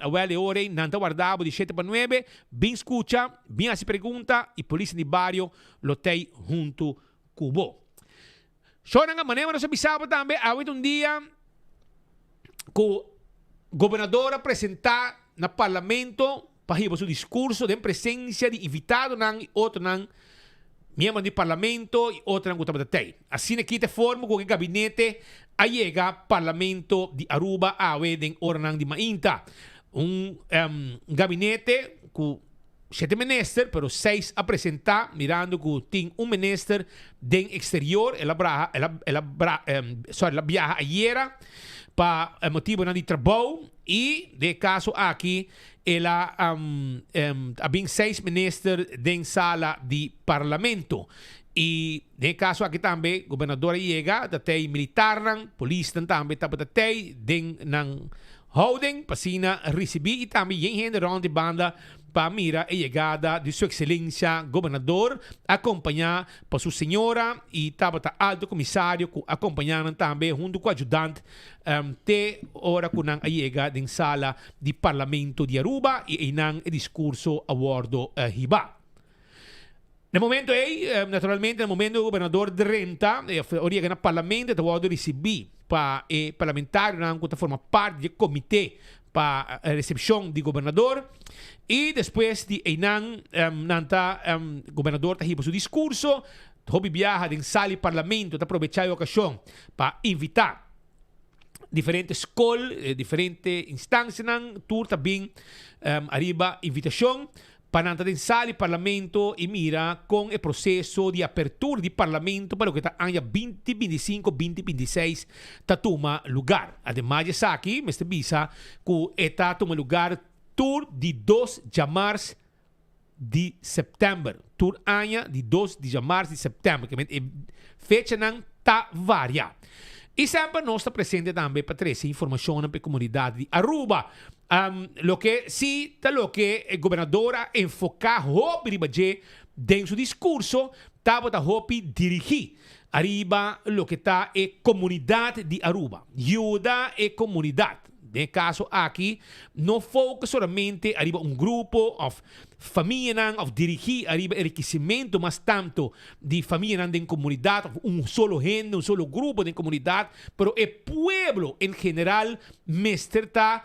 Awel e ora ei nan ta warda bo di shete pa nuebe, bin skucha, bin hasi pregunta i polisnan di bario lo tei huntu ku bo. Shownan a manera nos a bisa bo tambe awe ta un dia ku gobernador a presenta na parlamento pa hiba su diskurso den presensia di invitadonan i otronan miembronan di parlamento i otronan ku tabata tei. Asina aki ta e forma ku e gabinete a yega parlamento di Aruba awe den oranan di mainta. Un gabinete ku shete minister pero seis a presenta mirando ku tin un minister den exterior el a braha el a el a bra sorry el a biaha ayera pa motibonan di trabou i den e kaso aki El a a bin seis minister den sala di parlamento. Y den e caso aki tambe gobernador a yega, ta tey militarnan, polisnan tambe tabata tey den nan houding pa asina ricibi y tambe yen hende rond di banda pa mira e yegada di su excelencia gobernador acompaña pa su señora y tabata alto comisario cu a acompaña nan tambe hunto cu ayudant te ora cu nan a yega den sala di Parlamento di Aruba y eynan e discurso a wordo hiba. Na e momento ei, naturalmente, na momento ku gobernador drenta, ora yega na parlamento, e ta wòrdu risibí pa e parlamentarionan ku ta forma parti di e komité pa resepshon di gobernador. I despues di einan, nan ta, gobernador ta hiba su diskurso. Hopi biaha den sala di parlamento ta probechá e okashon pa invitá diferente skol, diferente instansianan, tur ta bin ariba invitashon pa nan ta den sala di parlamento i mira kon e proseso di apertura di parlamento pa loke ta aña binti 25, 2026 ta tuma lugar. Ademas di esaki mester bisa ku e ta tuma lugar tur di dos djamars di sèptèmber. Tur aña di dos di djamars di sèptèmber. Ke e fechanan ta varia. I semper nos ta presente tambe pa trese informashonnan pa e komunidat di Aruba. Loke si ta loke e gobernador a enfoká hopi riba dje den su diskurso tabata hopi dirigí ariba loke ta e komunidat di Aruba. Yuda e komunidat. Den e kaso aki no focus solamente ariba un grupo of famianan of dirigi ariba enrikisimentu mas tanto di famianan den komunidat of un solo hende, un solo grupo den komunidat, pero e pueblo en general mester ta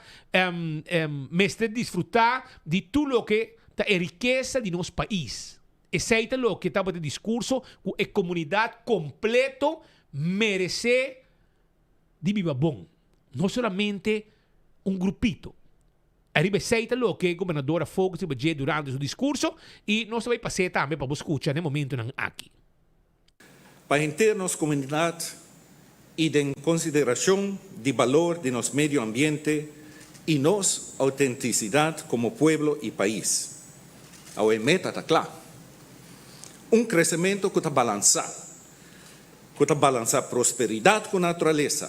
mester disfruta di tur loke ta e rikesa di nos pais. Esei ta loke tabata e diskurso ku e komunidat kompleto merese di biba bon, no solamente un grupito. Ariba esei ta loke e gobernador a focus riba dje durante su discurso y nos ta bay pas'é tambe pa bo scucha n'e momentonan aki. Pa henter nos comunidad y den consideracion di balor di nos medio ambiente y nos autenticidad como pueblo y pais. Awe meta ta cla. Un crecemento cu ta balansa. Ku ta balansá prosperidat ku naturalesa,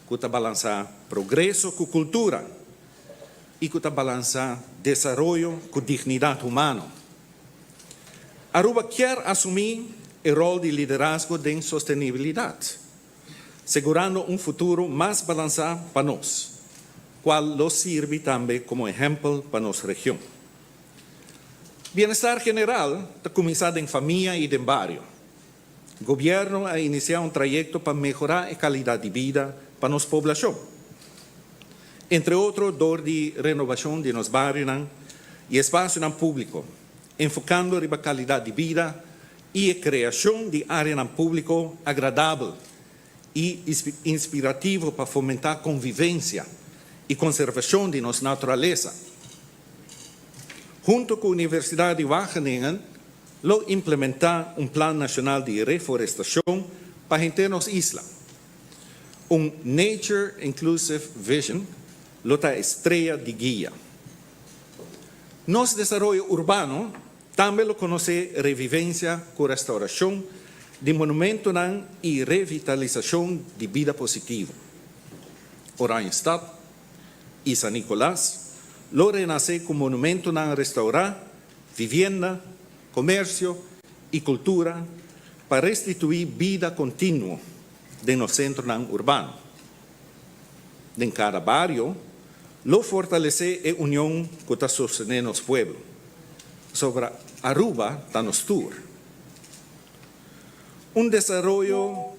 ku ta balansá progreso ku kultura i ku ta balansá desaroyo ku dignidat humano. Aruba kier asumí e ròl di liderazgo den sostenibilidat, segurando un futuro mas balansá pa nos, kual lo sirbi tambe komo ehèmpel pa nos region. Bienestar general ta kuminsá den famia i den bario. Gobierno a inicia un trayecto pa mehora e calidad di bida pa nos poblacion. Entre otro dor di renovacion di nos barionan y espacionan publico, enfocando riba calidad di bida y e creacion di areanan publico agradabel y inspirativo pa fomenta convivencia y conservacion di nos naturalesa. Hunto cu Universidad di Wageningen lo implementá un plan nashonal di reforestashon pa henter nos isla. Un Nature Inclusive Vision lo ta e strea di guia. Nos desaroyo urbano tambe lo konosé revivensia ku restaurashon di monumentonan i revitalisashon di bida positivo. Oranjestad i San Nicolas lo renasé ku monumentonan restaurá vivienda, comercio y cultura pa restitui bida continuo den nos centronan urbano. Den cada bario lo fortalece e union cu ta sostene nos pueblo, pasobra Aruba ta nos tur. Un desaroyo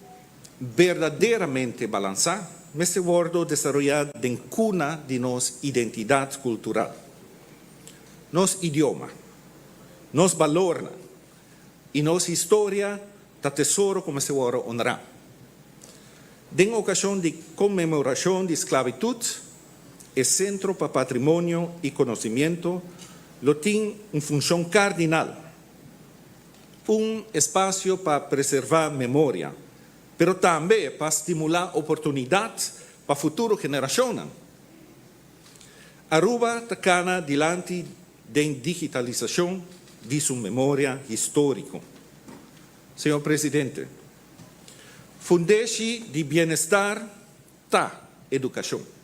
berdaderamente balansa mester wordo desaroya den cuna di nos identidad cultural. Nos idioma, nos balornan i nos historia ta tesoro ku mester wòrdu onrá. Den okashon di konmemorashon di sklabitut, e Sentro pa Patrimonio i Konosimiento lo tin un funshon kardinal, un espasio pa preservá memoria, pero tambe pa stimulá oportunidat pa futuro generashonnan. Aruba ta kana dilanti den digitalisashon di su memoria históriko. Señor Presidente, fundeshi di bienestar ta edukashon.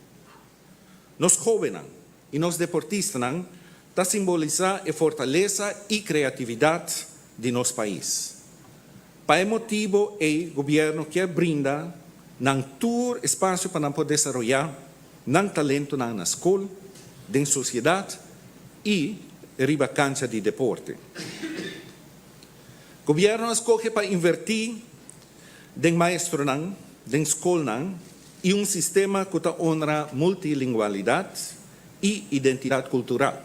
Nos hóbennan i nos deportistanan ta simbolisá e fortalesa i kreatividat di nos pais. Pa e motibo ei gobièrnu kier brinda nan tur espasio pa nan por desaroyá nan talentonan na skol, den sosiedat i riba kancha di deporte. Gobierno a scoge pa inverti den maestronan, den scolnan y un sistema cu ta honra multilingualidad y identidad cultural.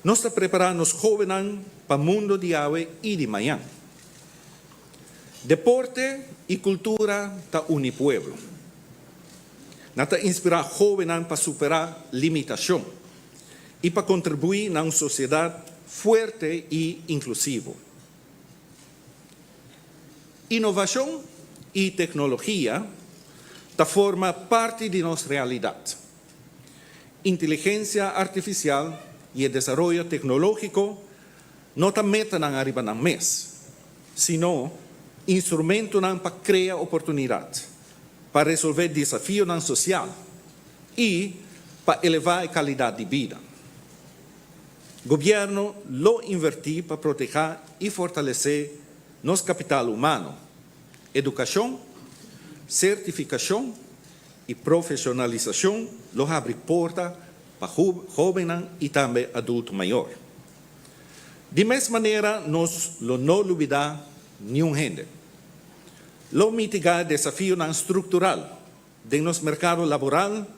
Nos ta prepara nos hobennan pa mundo di awe y di mañan. Deporte y cultura ta uni pueblo. Nan ta inspira hobennan pa supera limitacion y pa contribui na un sociedad fuerte y inclusivo. Innovacion y tecnologia ta forma parti di nos realidad. Inteligencia artificial y e desaroyo tecnologico no ta metanan ariba nan mes, sino instrumentonan pa crea oportunidad, pa resolve desafionan social y pa eleva e calidad di bida. Gobierno lo inverti pa proteha y fortalece nos capital humano, educacion, certificacion y profesionalisacion lo habri porta pa hobennan y tambe adulto mayor. Di mes manera nos lo no lubida niun hende. Lo mitiga e desafionan structural den nos mercado laboral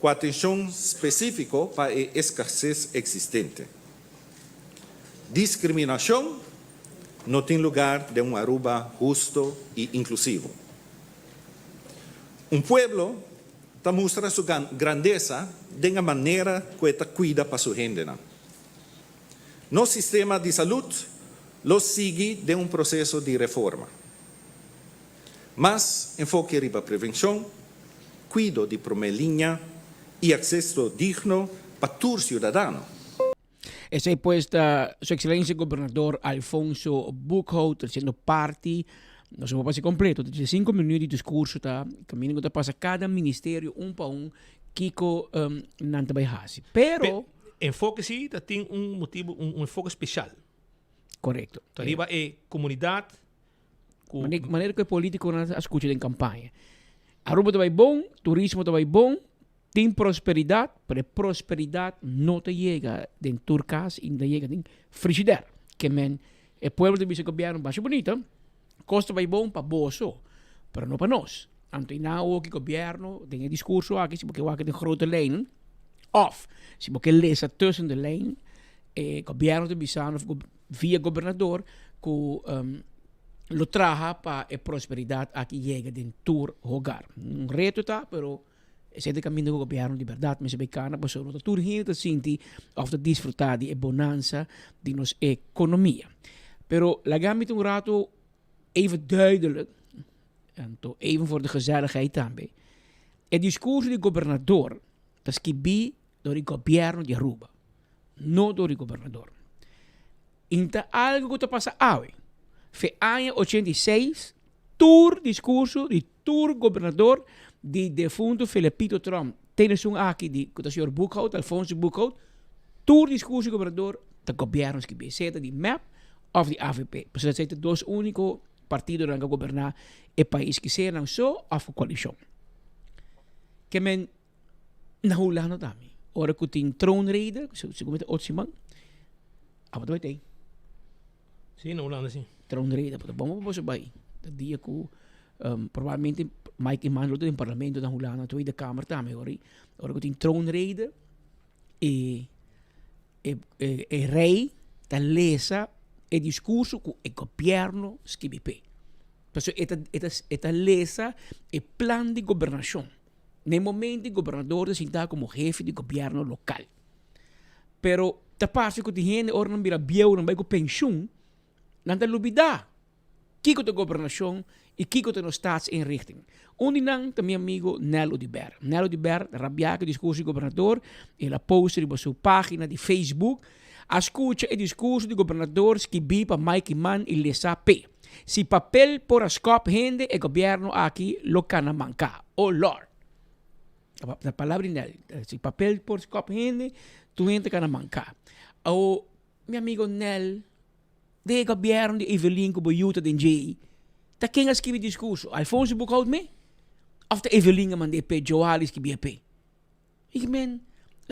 cu atencion specifico pa e escasez existente. Discriminacion no tin lugar den un Aruba husto y inclusivo. Un pueblo ta mustra su grandesa den e manera cu e ta cuida pa su hendenan. Nos sistema di salud lo sigui den un proceso di reforma. Mas enfoke riba prevencion, cuido di prome liña y acceso digno pa tur ciudadano. Esey pues ta Su Excelencia Gobernador Alfonso Boekhoudt siendo parti, no se por pasa completo, ta 5 minuut di discurso ta caminda cu ta pasa cada ministerio un pa un kico nan ta bay haci. Pero. Enfoke si ta tin un motibo, un enfoke special. Correcto. Ta riba e comunidad cu. Manera cu e politiconan a scucha den campaña. Aruba ta bay bon, turismo ta bay bon, tin prosperidad, pero e prosperidad no ta yega den tur cas y no ta yega den frigider. Ke men e pueblo ta bisa gobierno basha bunita, cos ta bay bon pa boso, pero no pa nos. Anto y nan awo ki gobierno den e discurso aki, si bo ke wak den grote lijnen, of si bo ke lesa tussen de lijnen, e gobierno ta bisando via gobernador cu lo traha pa e prosperidad aki yega den tur hogar. Un reto ta, pero esei ta e kaminda ku gobièrnu di bèrdat mester bai kana pasobra no ta tur hende ta sinti òf ta disfrutá di e bonansa di nos ekonomia. Pero laga mi ta un rato even duidelijk, anto even voor de gezelligheid tambe, e diskurso di gobernador ta skibí dor di gobièrnu di Aruba, no dor di gobernador. I ta algu ku ta pasa awe. Fe aña 86 tur diskurso di Tur gobernador di defunto Felipito Trump te esun aki di cu ta señor Boekhoudt, Alfonso Boekhoudt, tur discurso di gobernador ta gobierno skibi, sea ta di mep of di avp. Pasobra esey ta dos unico partidonan cu a goberna e pais, ki sea nan so of cu coalicion. Ke men na Hulanda tambe, ora cu tin troonrede, segun mi ta otro siman, abo ta bay tey. Sí, na Hulanda sí. Troonrede, pero bon pa boso bai. Ta dia ku um, probablemente Mike Eman lo ta den parlamento na Hulanda, Tweede Kamer tambe, ora, ora ku tin troonrede, e, e, e, e rei ta lesa e discurso ku e gobierno skibi p'e. Pasobra e ta, e ta, e ta lesa e plan di gobernashon. Na e momento e gobernador ta sinta komo hefe di gobierno lokal. Pero ta parse ku tin hende ora nan bira bieu, nan bai ku penshun, nan ta lubidá kiko ta gobernashon i kiko ta nos staatsinrichting. Un di nan ta mi amigo Nel Oduber. Nel Oduber ta rabiá ku e diskurso di gobernador, el a post riba su página di Facebook, A skucha e diskurso di gobernador skibí pa Mike Eman i lesa p'e. Si papel por a skòp hende, e gobièrnu aki lo kana manká. O Lord! Na palabra di Nel, si papel por skòp hende, tur hende ta kana manká. Awo, mi amigo Nel, den e gobièrnu di Evelyn ku bo yu ta den djei, ta ken a skibi diskurso? Alfonso Boekhoudt me? Òf ta Evelyn a mand'é p'e, Joali skibié p'e? Ik men,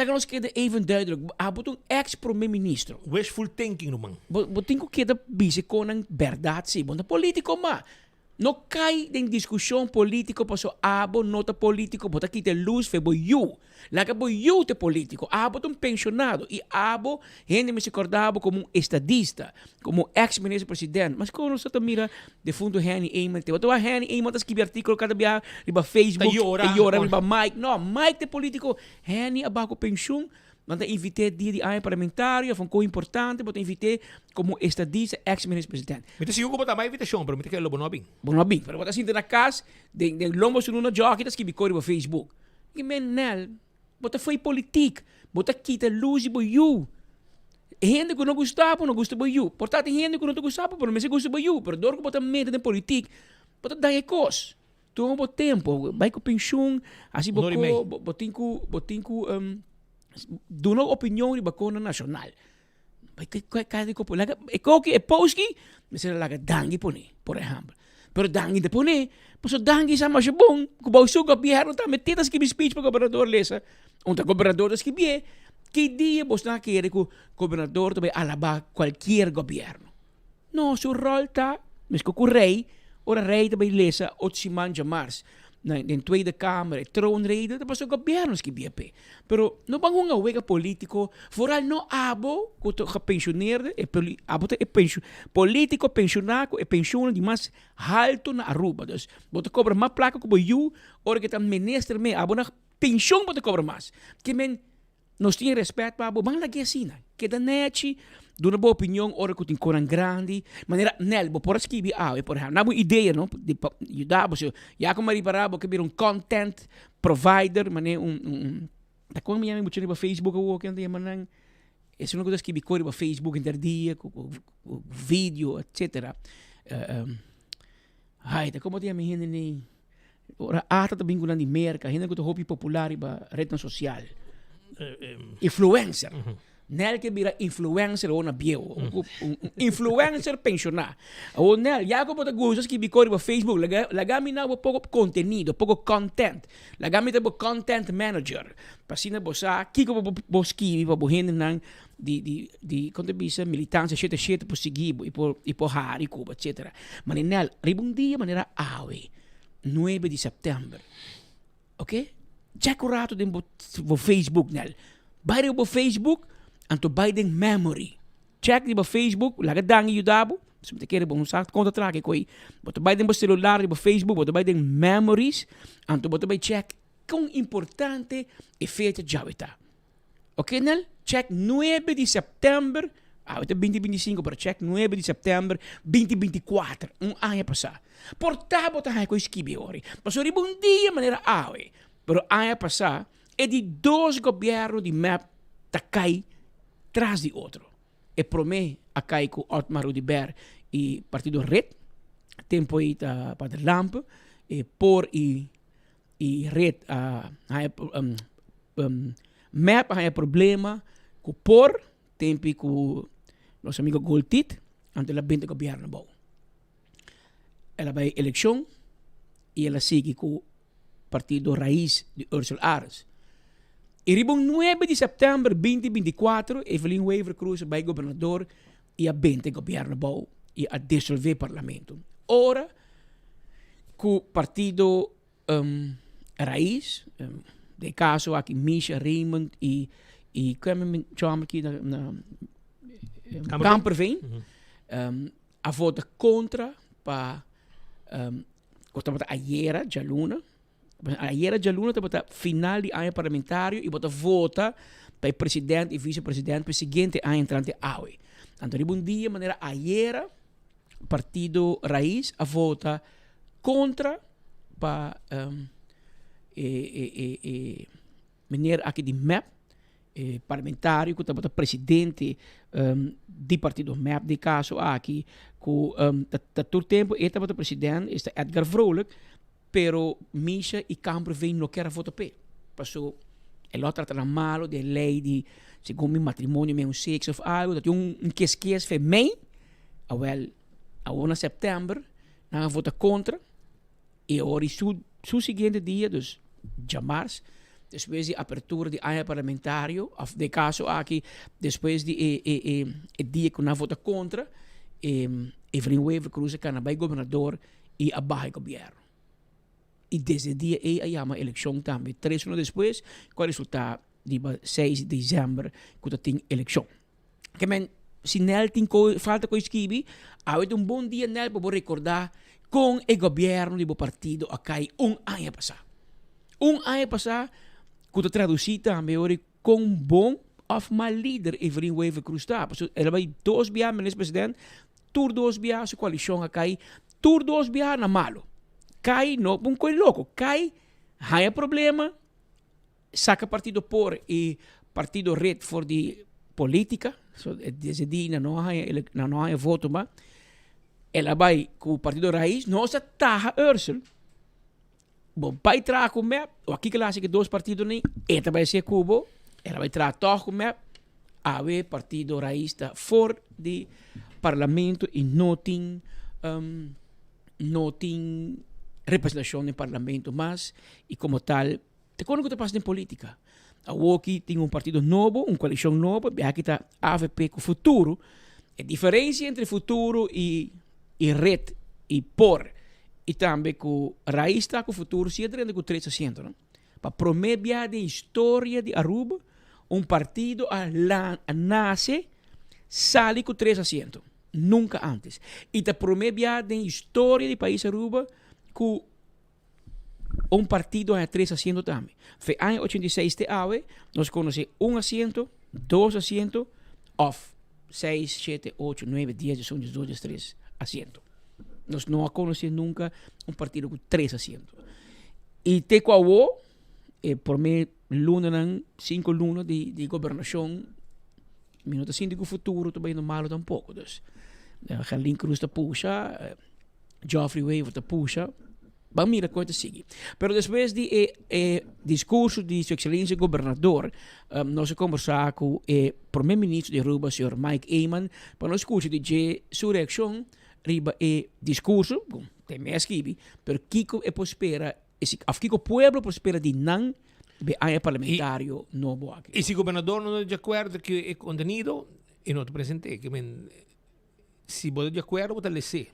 Laga nos keda even duidelijk, abo ta un ex prome ministro. Wishful thinking ruman. Bo bo tin ku keda bisa konan bèrdat si, bo no ta polítiko ma. No kai den diskushon polítiko paso abo no ta polítiko, bo ta kita e lus fe bo yu. Laga bo yu ta e polítiko. Abo ta un penshonado i abo hende mester kòrda bo komo un estadista, komo ex minister president. Mas kon nos ta mira defunto Henny Eman te? Bo ta wak Henny Eman ta skibi artíkulo kada biaha riba Facebook, ta yora riba Mike. No, Mike ta e polítiko. Henny a baha ku penshun. Nan ta invit'é dia di aña parlamentario of un kos importante, bo ta invit'é komo estadista ex minister president. Mi ta sigur ku bo ta bai invitashon, pero mi ta kere lo bo no a bin. Bo no a bin, pero bo ta sinta na kas den den lomba su nuna djòki ta skibi kos riba Facebook. I men Nel, bo ta fo'i politik, bo ta kita lus di bo yu. Hende ku no gusta bo, no gusta bo yu. Por ta tin hende ku no ta gusta bo, pero mester gusta bo yu. Pero dor ku bo ta mete den politik, bo ta daña e kos. Tuma bo tempo, bai ku penshun, hasi bo ko, bo tin ku, bo tin ku duna opinion riba kona nashonal. Bai kai di kopo, laga e koki, e post ki, mester a laga Dangui pone, por ehèmpel. Pero Dangui ta pone, pasobra Dangui sa masha bon ku bou su gobièrnu tambe tin ta skibi speech pa gobernador lesa. Un ta gobernador ta skibié, ki dia bos nan a kere ku gobernador ta bai alabá kualkier gobièrnu? No, su rol ta mesco cu rey, ora rey ta bay lesa ocho siman djamars na den Tweede Kamer e troonrede ta pasobra gobierno skibia p'e. Pero no ban hunga wega politico, vooral no abo cu ta gepensioneerde, e poli abo ta e pensio politico pensiona cu e pensioen di mas halto na Aruba. Dus bo ta cobra mas placa cu bo yu ora cu e ta minister mee, abo na pensioen bo ta cobra mas. Ke men Nos tin e respet pa bo, ban lag'é asina. Keda nechi, duna bo opinion ora ku tin konan grandi. Manera, Nel, bo por a skibi awe, por ehèmpel. Na bo idea, no, di pa yuda bo. Si ya ku mi a ripará bo ke bira un content provider, manera un, un, un, ta kon mi yama e mucha riba Facebook awor ke nan ta yama nan? Esun ku ta skibi kos riba Facebook henter dia, ku, ku, ku video, etcetera. Ai, ta komo ta yama e hende nei? Ora ata ta bin ku nan di Merka, hende ku ta hopi popular riba retnan sosial. Influencer. Nel ke bira influencer awor na bieu. Un influencer penshoná. Awor Nel, ya ku bo ta gusta skibi kos riba Facebook, laga laga mi na bo poko kontenido, poko content. Laga mi ta bo content manager. Pa asina bo sa kiko bo bo skibi pa bo hendenan di di di kon ta bisa militancia shete shete por sigui bo i por i por hari ku bo etcetera. Mane Nel, riba un dia manera awe. Nuebe di sèptèmber. Oké? Chèk un ratu den bo bo Facebook nel. Bai riba bo Facebook, anto bai den memory. Chèk riba Facebook, laga Dangui yuda bo. Si bo ta kere bo no sa kon ta traha ke koi. Bo ta bai den bo selular riba Facebook, bo ta bai den memories, anto bo ta bai chèk kon importante e fecha djawe ta. Ok Nel, check nuebe di september, awe ta binti binti sinku, pero check nuebe di september binti binti kuater, un aña pasá. Por ta bo ta haña ku e skibi ori. Pasobra riba un dia manera awe, pero aña pasá e di dos gobièrnu di mep ta kai tras di otro. E promé a kai ku Otmar Oduber i partido red, tempu ei ta Pader Lampe, e por i i red a haña mep a haña problema ku por tempi ku nos amigo Goltit anto el a benta gobierno abou. El a bai elekshon i el a sigui ku partido Raiz di Ursel Arends. I riba un nuebe di sèptèmber binti binti kuatro Evelyn Wever Croes a bai gobernador i a benta e gobierno abou i a disolve parlamento. Ora ku partido Raiz, den e kaso aki Misha Raymond i i kua chòmber aki na na Kamperveen a vota kontra pa ku tabata ayera djaluna Ayera djaluna tabata final di aña parlamentario y bo ta vota pa e president y vicepresident pa e siguiente aña entrante awe. Anto riba un dia manera ayera partido Raiz a vota contra pa e e e e meneer aki di mep, e parlamentario cu tabata presidente di partido mep den caso aki cu ta tur tempo e tabata president esta Edgar Vrolijk. Pero Misha y Kamperveen no kier a vota p'e. Paso e lo a trata nan malo den ley di segun mi matrimonio mi un seks of algo. Ta tin un kes kes fe mei. Awel, awor na september nan a vota contra y awor y su su siguiente dia, dus djamars, Despues di apertura di aña parlamentario, of den caso aki despues di e e e e dia cu nan vota contra, e Evelyn Wever Croes a cana bay gobernador y a baha e gobierno. Y desde e dia ey a yama eleccion tambe. Tres luna despues cu a resulta riba seis di december cu ta tin eleccion. Ke men, si Nel tin ko falta ko skibi, awe ta un bon dia Nel pa bo recorda con e gobierno di bo partido a cay un aña pasa. Un aña pasa cu ta traduci tambe ora con bon of mal lider Evelyn Wever Croes ta. Pasobra el a bay dos biaha minister president, tur dos biaha su coalicion a cay, tur dos biaha na malo. Cay no un coy loco, cay haya problema. Saca partido por y partido red for di politica, so desde di nan no haya nan no haya voto mas, el a bay cu partido Raiz, nos a taha Ursel, bo bay traha cu mep, o aki kila haci cu dos partido ni, e ta bay haci cu bo, el a bay traha tog cu mep, awe partido Raiz ta for di parlamento y no tin no tin representacion den parlamento mas y como tal Te kono ku ta pasa den politika. Awoki tin un partido nobo, un koalishon nobo, e aki ta avp ku Futuro. E diferensia entre Futuro i i Red i por i tambe ku Raiz ta ku Futuro si a drenta ku tres asiento no. Pa prome bia den historia di Aruba un partido a a nase sali ku tres asiento. Nunka antes. I ta prome bia den historia di pais Aruba ku Un partido haña tres asiento tambe. Fe aña 86 te awe, nos conoce un asiento, dos asiento, of seis, shete, ocho, nuebe, dies, diesun, diesdos, diestres asiento. Nos no a conoce nunca un partido cu tres asiento. Y te cu awo, e prome lunanan, cinco luna di, di gobernacion, mi no ta sinti cu futuro ta bayendo malo tampoco. Dus, Gerlin Cruz ta pusha, Geoffrey Wever ta pusha. Ban mira kon e ta sigui. Pero despues di e e discurso di su excelencia gobernador, um, nos a conversa cu e prome ministro di Aruba, señor Mike Eman, pa nos scucha di dje su reaccion riba e discurso, cu te me a skibi, pero kico e por spera, of kico pueblo por spera di nan be aña parlamentario nobo aki. Y si gobernador no ta di acuerdo cu e contenido, e no ta presente. Ke men, Si bo ta di akuerdo bo ta les'é.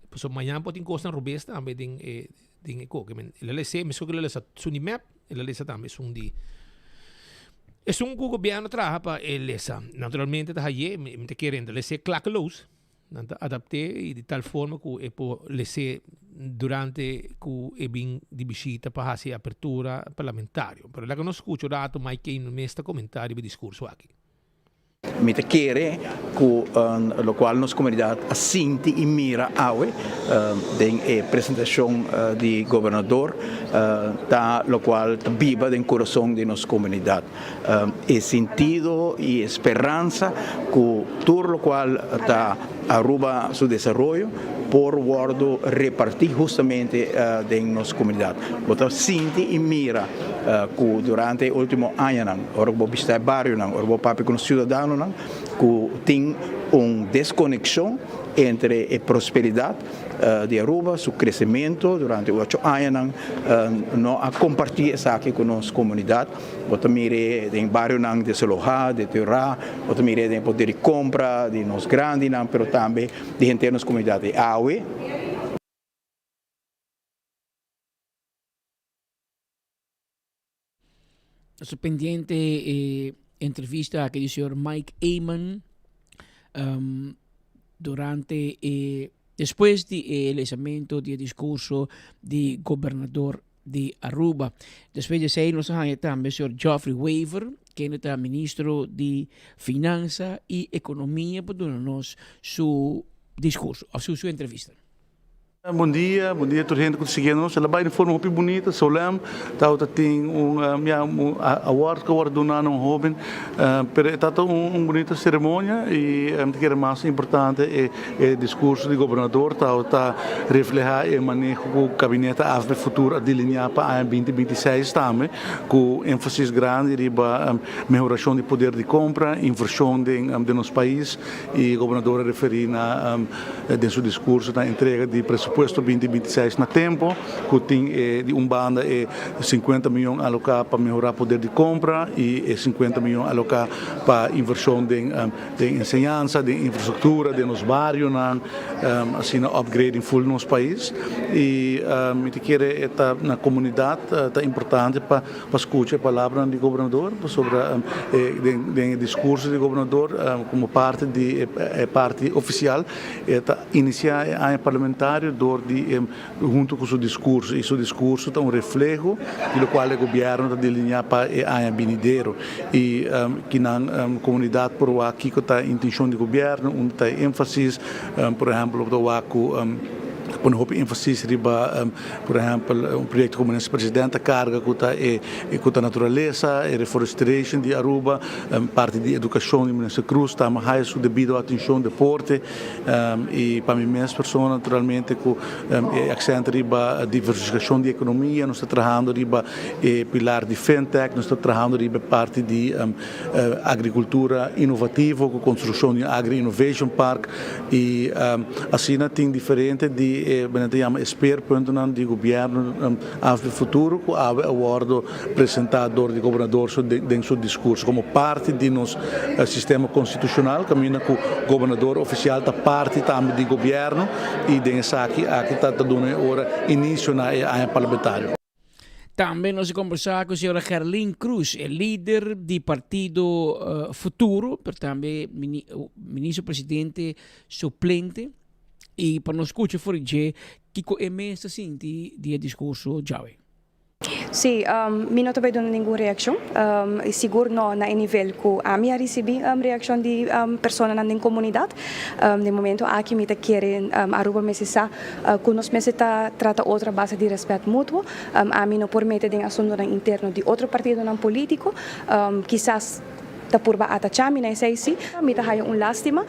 Pasobra mañan por tin kosnan robes tambe den e den e koke. Men el a les'é meskos ku el a lesa esun di mep, el a lesa tambe esun di esun ku gobièrnu traha pa e lesa. Naturalmente ta hay'é, mi mi ta kere nan ta les'é klakeloos, nan ta adapt'é i di tal forma ku e por les'é durante ku e bin di bishita pa hasi e apertura parlamentario. Pero laga nos skucha un ratu Mike Keyn mes ta komentá riba e diskurso aki. Mi ta kere ku lokual nos komunidat a sinti i mira awe den e presentashon di gobernador ta lokual ta biba den kurason di nos komunidat. E sintido i e speransa ku tur lokual ta Aruba su desaroyo por wòrdu repartí hustamente den nos komunidat. Bo ta sinti i mira ku durante e último añanan, ora ku bo bishitá e barionan, ora bo papia ku nos siudadanonan, ku tin un deskonekshon entre e prosperidat di Aruba, su kresementu durante e ocho añanan, no a kompartí esaki ku nos komunidat. Bo ta mir'é den barionan desalohá, deteriorá, bo ta mir'é den e poder di kompra di nos grandinan, pero tambe di henter nos komunidat di awe. Nos ta pendiente e entrevista aki di señor Mike Eman durante e despues di e lesamento di e discurso di gobernador di Aruba. Despues di esei nos a haña tambe señor Geoffrey Wever, kende ta ministro di Finansa y Economia pa duna nos su discurso of su entrevista. Bon dia, bon dia tur hende ku ta siguiendo nos. El a bai di forma hopi bunita, solem. Tabata tin un, ya, un award ku a wòrdu duna na un hóben. Pero e tabata un bunita seremonia i mi ta kere mas importante e e diskurso di gobernador tabata reflehá e maneho ku Gabinete avp Futuro a delineá pa aña binti binti seis tambe, ku énfasis grandi riba mehorashon di poder di kompra, invershon den den nos pais i gobernador a referí na den su diskurso na entrega di presupuesto. presupuesto binti binti seis na tempo, ku tin e di un banda e sinkuenta miyon aloká pa mehorá poder di kompra i e sinkuenta miyon aloká pa invershon den den enseñansa, den infrastruktura, den nos barionan, asina upgrading ful nos pais. I mi ta kere e ta na komunidat ta importante pa pa skucha e palabranan di gobernador pasobra den den e diskurso di gobernador komo parti di e parti ofisial e ta inisiá e aña parlamentario dor di hunto ku su diskurso i su diskurso ta un refleho di lokual e gobièrnu ta delineá pa e aña binidero i kinan komunidat por wak kiko ta e intenshon di gobièrnu, unda ta e énfasis, por ehèmpel bo ta wak ku ta pone hopi énfasis riba por ehèmpel un proyekto ku minister presidente ta karga ku ta e ku ta naturalesa, e reforestation di Aruba, parti di edukashon di minister Croes tambe haya su debido atenshon, deporte. I pa mi mes persona naturalmente ku e aksènt riba diversifikashon di ekonomia, nos ta trahando riba e pilar di fintech, nos ta trahando riba e parti di agrikultura inovativo ku konstrukshon di un Agri Innovation Park i asina tin diferente di e nan ta yama e speerpuntennan di gobièrnu Avp Futuro ku awe a wòrdu presentá dor di gobernador su den su diskurso komo parti di nos sistema konstitushonal kaminda ku gobernador ofisial ta parti tambe di gobièrnu i den esaki aki ta duna e ora inisio na e aña parlamentario. Tambe nos a kombersá ku señora Gerlin Cruz, e lider di partido Futuro, pero tambe ministro presidente suplente. I pa nos skucha for di dje kiko e mes ta sinti di e diskurso djawe. Sí, mi no ta bai duna ningun reakshon, i sigur no na e nivel ku ami a risibí reakshon di personanan den komunidat. Den momento aki mi ta kere Aruba mester sa ku nos mester ta trata otro a base di rèspèt mutuo. Ami no por mete den asuntunan interno di otro partidonan polítiko. Kisas ta purba atachá mi na esei sí. Mi ta haya un lástima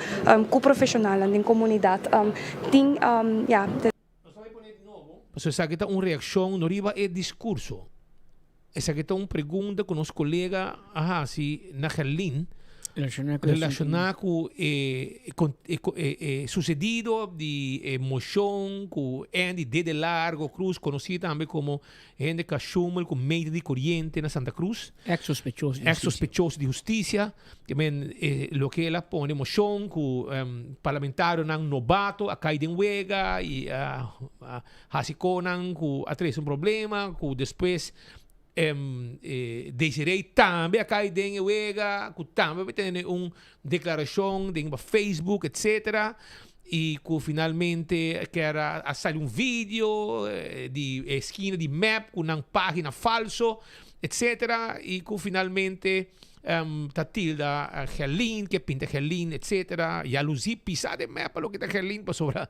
ku profeshonalnan den komunidat tin, ya. Pasobra esaki ta un reakshon no riba e diskurso. Esaki ta un pregunta ku nos kolega a hasi na Gerlin relashoná ku e e susedido di e moshon ku Andy Dede Largo Cruz, konosí tambe komo hende kashumel ku meter di koriente na Santa Cruz. Ex sospechoso di Ex sospechoso di hustisia. Ke men loke el a pone moshon ku parlamentarionan nobato a kai den wega i a hasi konan ku a trese un problema ku despues Desiree tambe a kai den e wega ku tambe a tene un deklarashon den Facebook etcetera i ku finalmente kier a sali un video di e eskina di mep ku nan pagina falso etcetera i ku finalmente Ta tilda Gerlin, ke pinta Gerlin, etcetera. Jaluzie pisa den mep pa loke ta Gerlin pasobra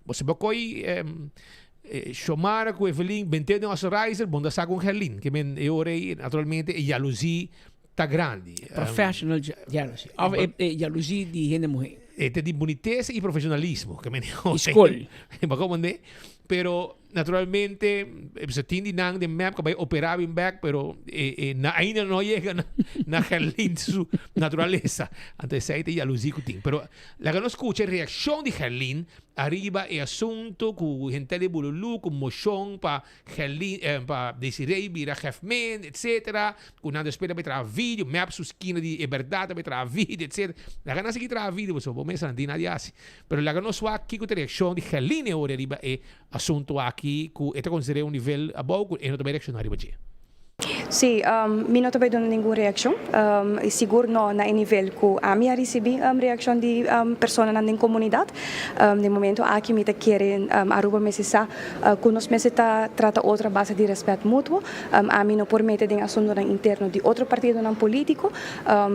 bo si bo koy Shomara ku Evelyn bent'é den osterizer bo no ta sa kon Gerlin. Ke men e ora ei naturalmente e jaluzie ta grandi. Professional jealousy of e jaluzie di hende muhé. E ta di bunitesa i profesionalismo. Ke men e I skol. Bo komprende? Pero naturalmente e tin di nan den mep ku a bai operá bin bèk pero e e na ainda no yega na na Gerlin su naturalesa. Anto esei ta e yaluzí ku tin. Pero laga nos skucha e reakshon di Gerlin ariba e asuntu ku henter di bululú ku moshon pa Gerlin pa Desiree bira hefmen etcetera ku nan despues ta bai traha video mep su skina di e bèrdat ta bai traha video etcetera. Laga nan sigui traha video pasobra bo mes nan tin nada di hasi. Pero laga nos wak kiko ta e reakshon di Gerline ora riba e asuntu aki ku e ta konsider'é un nivel abou ku e no ta bai reakshoná riba dje. Sí, mi no ta bai duna ningun reakshon, i sigur no na e nivel ku ami a risibí reakshon di personanan den komunidat. Den momento aki mi ta kere Aruba mester sa ku nos mester ta trata otro a base di rèspèt mutuo. Ami no por mete den asuntunan interno di otro partidonan polítiko.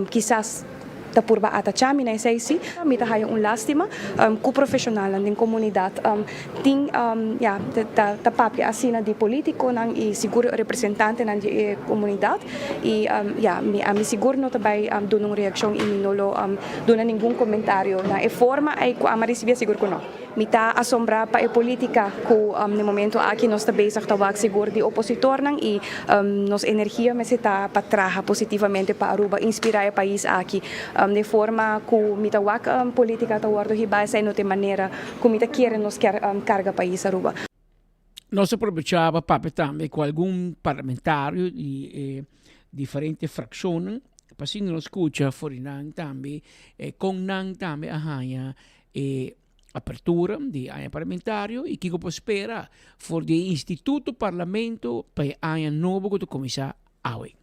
Kisas. Ta purba atachá mi na esei sí. Mi ta haya un lástima ku profeshonalnan den komunidat tin ya ta papia asina di polítikonan i sigur representantenan di e komunidat i ya mi ami sigur no ta bai duna un reakshon i mi no lo duna ningun komentario na e forma ei ku ami a risibí sigur ku no. Mi ta asombrá pa e polítika ku na e momento aki nos ta bezig ta wak sigur di opositornan i nos energia mester ta pa traha positivamente pa Aruba, inspirá e pais aki. Den forma ku mi ta wak polítika ta wòrdu hibá esei no ta e manera ku mi ta kere nos kier karga pais Aruba. Nos a probechá pa papia tambe ku algun parlamentario di e diferente frakshonnan pa asina nos skucha for di nan tambe kon nan tambe a haña e apertura di aña parlamentario y kico por spera for di e instituto parlamento pa e aña nobo cu ta cuminsa awe.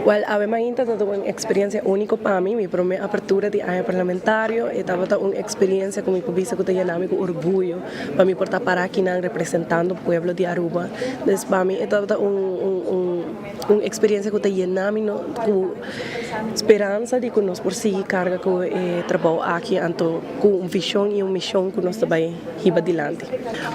Wel, awe mainta tabata un experiencia unico pa mi, mi prome apertura di aña parlamentario. E tabata un experiencia cu mi por bisa cu ta yena mi cu orguyo pa mi por ta para akinan representando pueblo di Aruba. Dus pa mi e tabata un un un experiencia cu ta yena mi cu speransa di cu nos por sigui carga cu e trabou aki anto cu un vision y un mision cu nos ta bay hiba dilanti.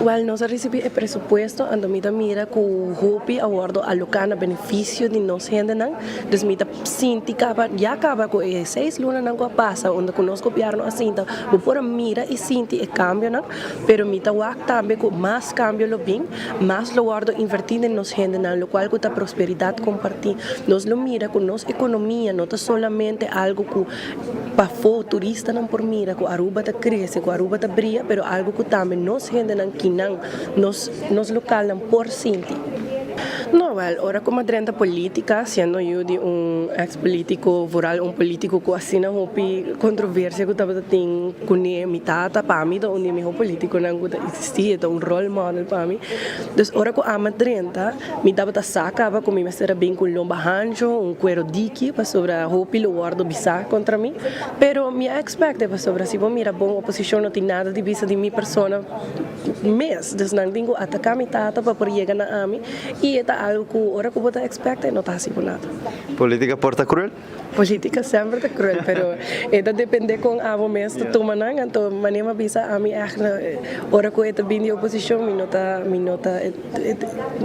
Wel, nos a ricibi e presupuesto anto mi ta mira cu hopi a wordo aloca na beneficio di nos hendenan, dus mi ta sinti caba, ya caba cu e seis lunanan cu a pasa unda cu nos gobierno a sinta bo por a mira y sinti e cambionan, pero mi ta wak tambe cu mas cambio lo bin, mas lo wordo inverti den nos hendenan, locual cu ta prosperidad comparti. Nos lo mira cu nos economia no ta solamente algo cu pafo turistanan por mira cu Aruba ta crece, cu Aruba ta bria, pero algo cu tambe nos hendenan kinan, nos nos localnan por sinti. No, wel, ora cu mi a drenta politica, siendo yu di un ex politico, vooral un politico cu asina hopi controversia cu tabata tin cune, mi tata pa mi ta un di e miho politiconan cu ta existi, e ta un role model pa mi. Dus ora cu ami a drenta, Mi tabata sa caba cu mi mester a bin cu un lomba hancho, un cuero diki, pasobra hopi lo wordo bisa contra mi. Pero mi a expecte, pasobra si bo mira bon oposicion no tin nada di bisa di mi persona mes. Dus nan tin cu ataca mi tata pa por yega na ami y e ta algo cu ora cu bo ta expecte no ta haci bo nada. Politica por ta cruel? Politica semper ta cruel, pero e ta depende con abo mes ta tuma nan, anto mane mi a bisa ami echt ora cu e ta bin di oposicion mi no ta mi no ta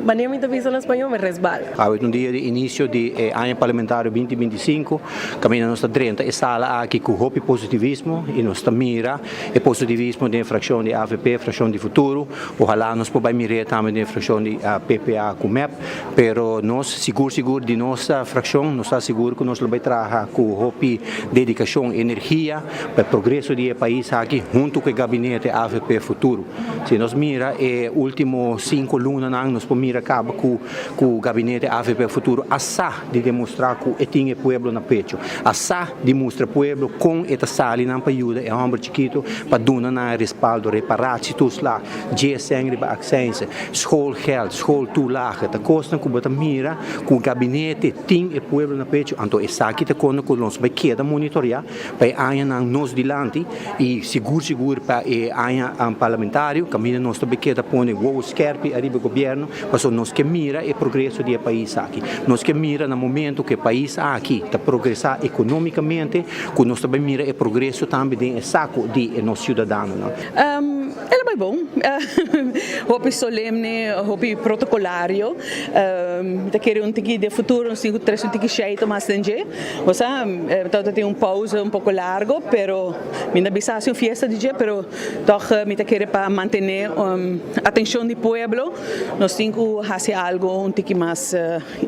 mane mi ta bisa na spañol mi resbala. Awe ta un dia di inicio di e aña parlamentario binti binti i sinku, caminda nos ta drenta e sala aki cu hopi positivismo y nos ta mira e positivismo den e fraccion di avp, fraccion di futuro, ohala nos por bay mir'e tambe den e fraccion di ppa cu mep. Pero nos sigur sigur di nos fraccion nos ta sigur cu nos lo bay traha cu hopi dedicacion, energia pa e progreso di e pais aki hunto cu e gabinete avp Futuro. Si nos mira e ultimo cinco lunanan nos por mira caba cu cu gabinete avp Futuro a sa di demostra cu e tin e pueblo na pecho, a sa di mustra pueblo con e ta sali nan pa yuda e homber chikito pa duna nan e respaldo, reparatietoeslag, GSN riba accijnzen, schoolgeld, schooltoelage, ta kosnan ku bo ta mira ku gabinete tin e pueblo na pecho, anto esaki ta kosnan ku nos bai keda monitorea pa e añanan nos dilanti i sigur sigur pa e aña parlamentario kaminda nos ta bai keda pone wowo skerpi ariba e gobierno pasobra nos ke mira e progreso di e pais aki. Nos ke mira na momento ku e pais aki ta progresa ekonomikamente ku nos ta bai mira e progreso tambe den e sako di e nos siudadanonan. El a bai bon. Hopi solemne, hopi protocolario. Mi ta kere un tiki den futuro nos tin ku trese un tiki sheito mas den dje. Bo sa, tabata tin un pauze un poko largo, pero mi no bisa hasi un fiesta di dje, pero tòg mi ta kere pa mantené atenshon di pueblo nos tin ku hasi algo un tiki mas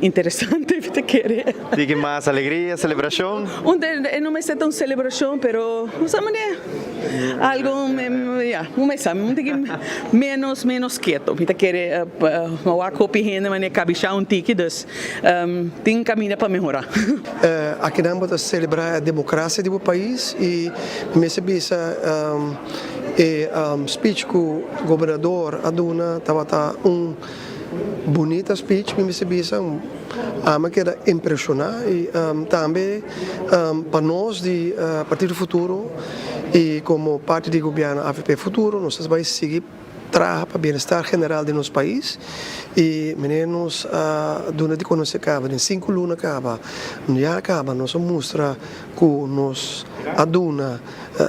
interesante, mi ta kere. Tiki mas alegria, selebrashon? E no mester ta un selebrashon, pero bo sa manera. Algo ya, un mesa, un tiki menos menos keto. Mi ta kere mi a wak hopi hende manera kabishá un tiki, dus tin kaminda pa mehorá. Akinan bo ta selebrá e demokrasia di bo pais i mi mester bisa e speech ku gobernador a duna tabata un Bunita speech mi mester bisa, ami a keda impresiona y tambe pa nos di Partido Futuro y como parti di gobierno avp Futuro nos ta bay sigui traha pa bienestar general di nos pais y meneer nos a duna di conoce caba den cinco luna caba ya caba nos a mustra cu nos a duna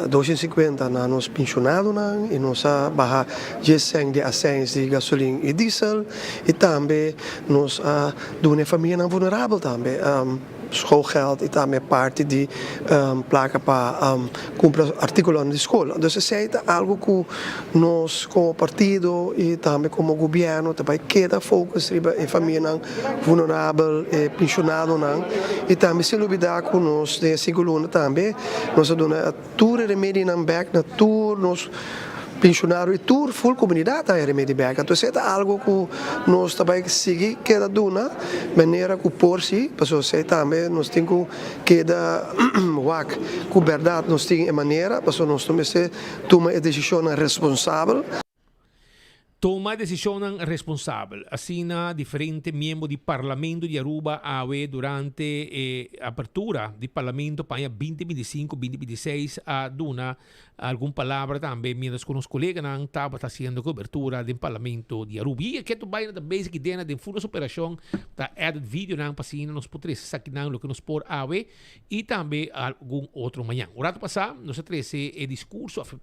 250 na nos pensionadonan y nos a baha dies cent di accijns di gasolin y diesel y tambe nos a duna e famianan vulnerabel tambe. schoolgeld y tambe parti di placa pa cumpra articulonan di school. Entonces esey ta algo cu nos como partido y tambe como gobierno ta bay keda focus riba e famianan vulnerabel, e pensionadonan y tambe sin lubida cu nos den e cinco luna tambe nos a duna tur e remedinan bek na tur nos pensionario y tur full comunidad ta e remedi bek. Entonces esey ta algo cu nos ta bay sigui keda duna manera cu por si, pasobra esey tambe nos tin cu keda wak cu berdad nos tin e manera, pasobra nos no mester tuma e decisionnan responsabel. Tuma desishonnan responsabel. Asina diferente miembro di Parlamento di Aruba awe durante e apertura di Parlamento pa aña binti binti sinku, binti binti seis a duna algun palabra tambe mientras ku nos koleganan tabata hasiendo kobertura den Parlamento di Aruba. I ke tur baina ta bezig idena den full nos operashon ta edit videonan pa asina nos por trese esakinan loke nos por awe i tambe algun otro mañan. Un rato pasá nos a trese e diskurso òf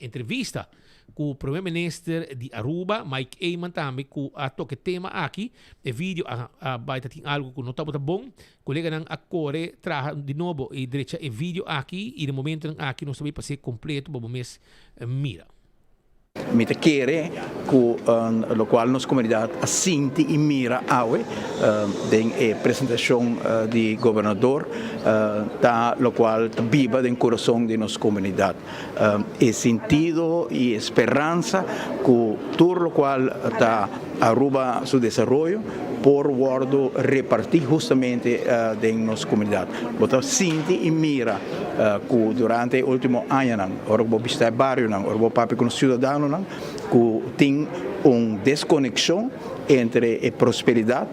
Entrevista cu Prome Minister di Aruba, Mike Eman tambe cu a toca e tema aki. E video a a bay ta tin algo cu no tabata bon. Coleganan a core traha di nobo y drecha e video aki y na momentonan aki nos ta bay pas'e completo pa bo mes mira. Mi ta kere ku lokual nos komunidat a sinti i mira awe den e presentashon di gobernador ta lokual ta biba den kurason di nos komunidat. E sintido y e speransa cu tur locual ta Aruba su desaroyo por wordo reparti hustamente den nos comunidad. Bo ta sinti y mira cu durante e ultimo añanan, ora cu bo bishita e barionan, ora bo papia cu nos ciudadanonan, cu tin un desconexion entre e prosperidad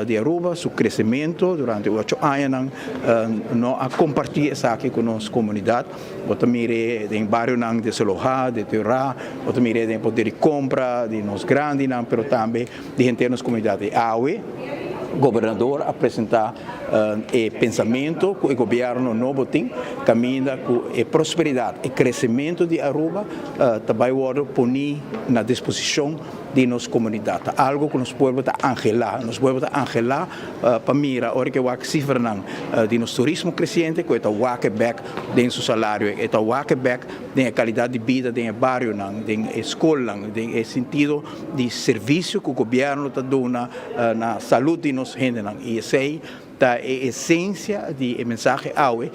di Aruba, su crecemento durante ocho añanan, no a comparti esaki cu nos comunidad. Bo ta mir'é den barionan desalohá, deteriorá, bo ta mir'é den e poder di kompra di nos grandinan, pero tambe di henter nos komunidat. I awe gobernador a presentá e pensamentu ku e gobièrnu nobo tin, kaminda ku e prosperidat, e kresementu di Aruba ta bai wòrdu poní na disposishon di nos komunidat. Ta algu ku nos pueblo ta anhelá. Nos pueblo ta anhelá pa mira ora ku e wak sifranan di nos turismo kresiente ku e ta wak e bèk den su salario, e ta wak e bèk den e kalidat di bida den e barionan, den e skolnan, den e sentido di servisio ku gobièrnu ta duna na salud di nos hendenan. I esei Ta e esencia di e mensahe awe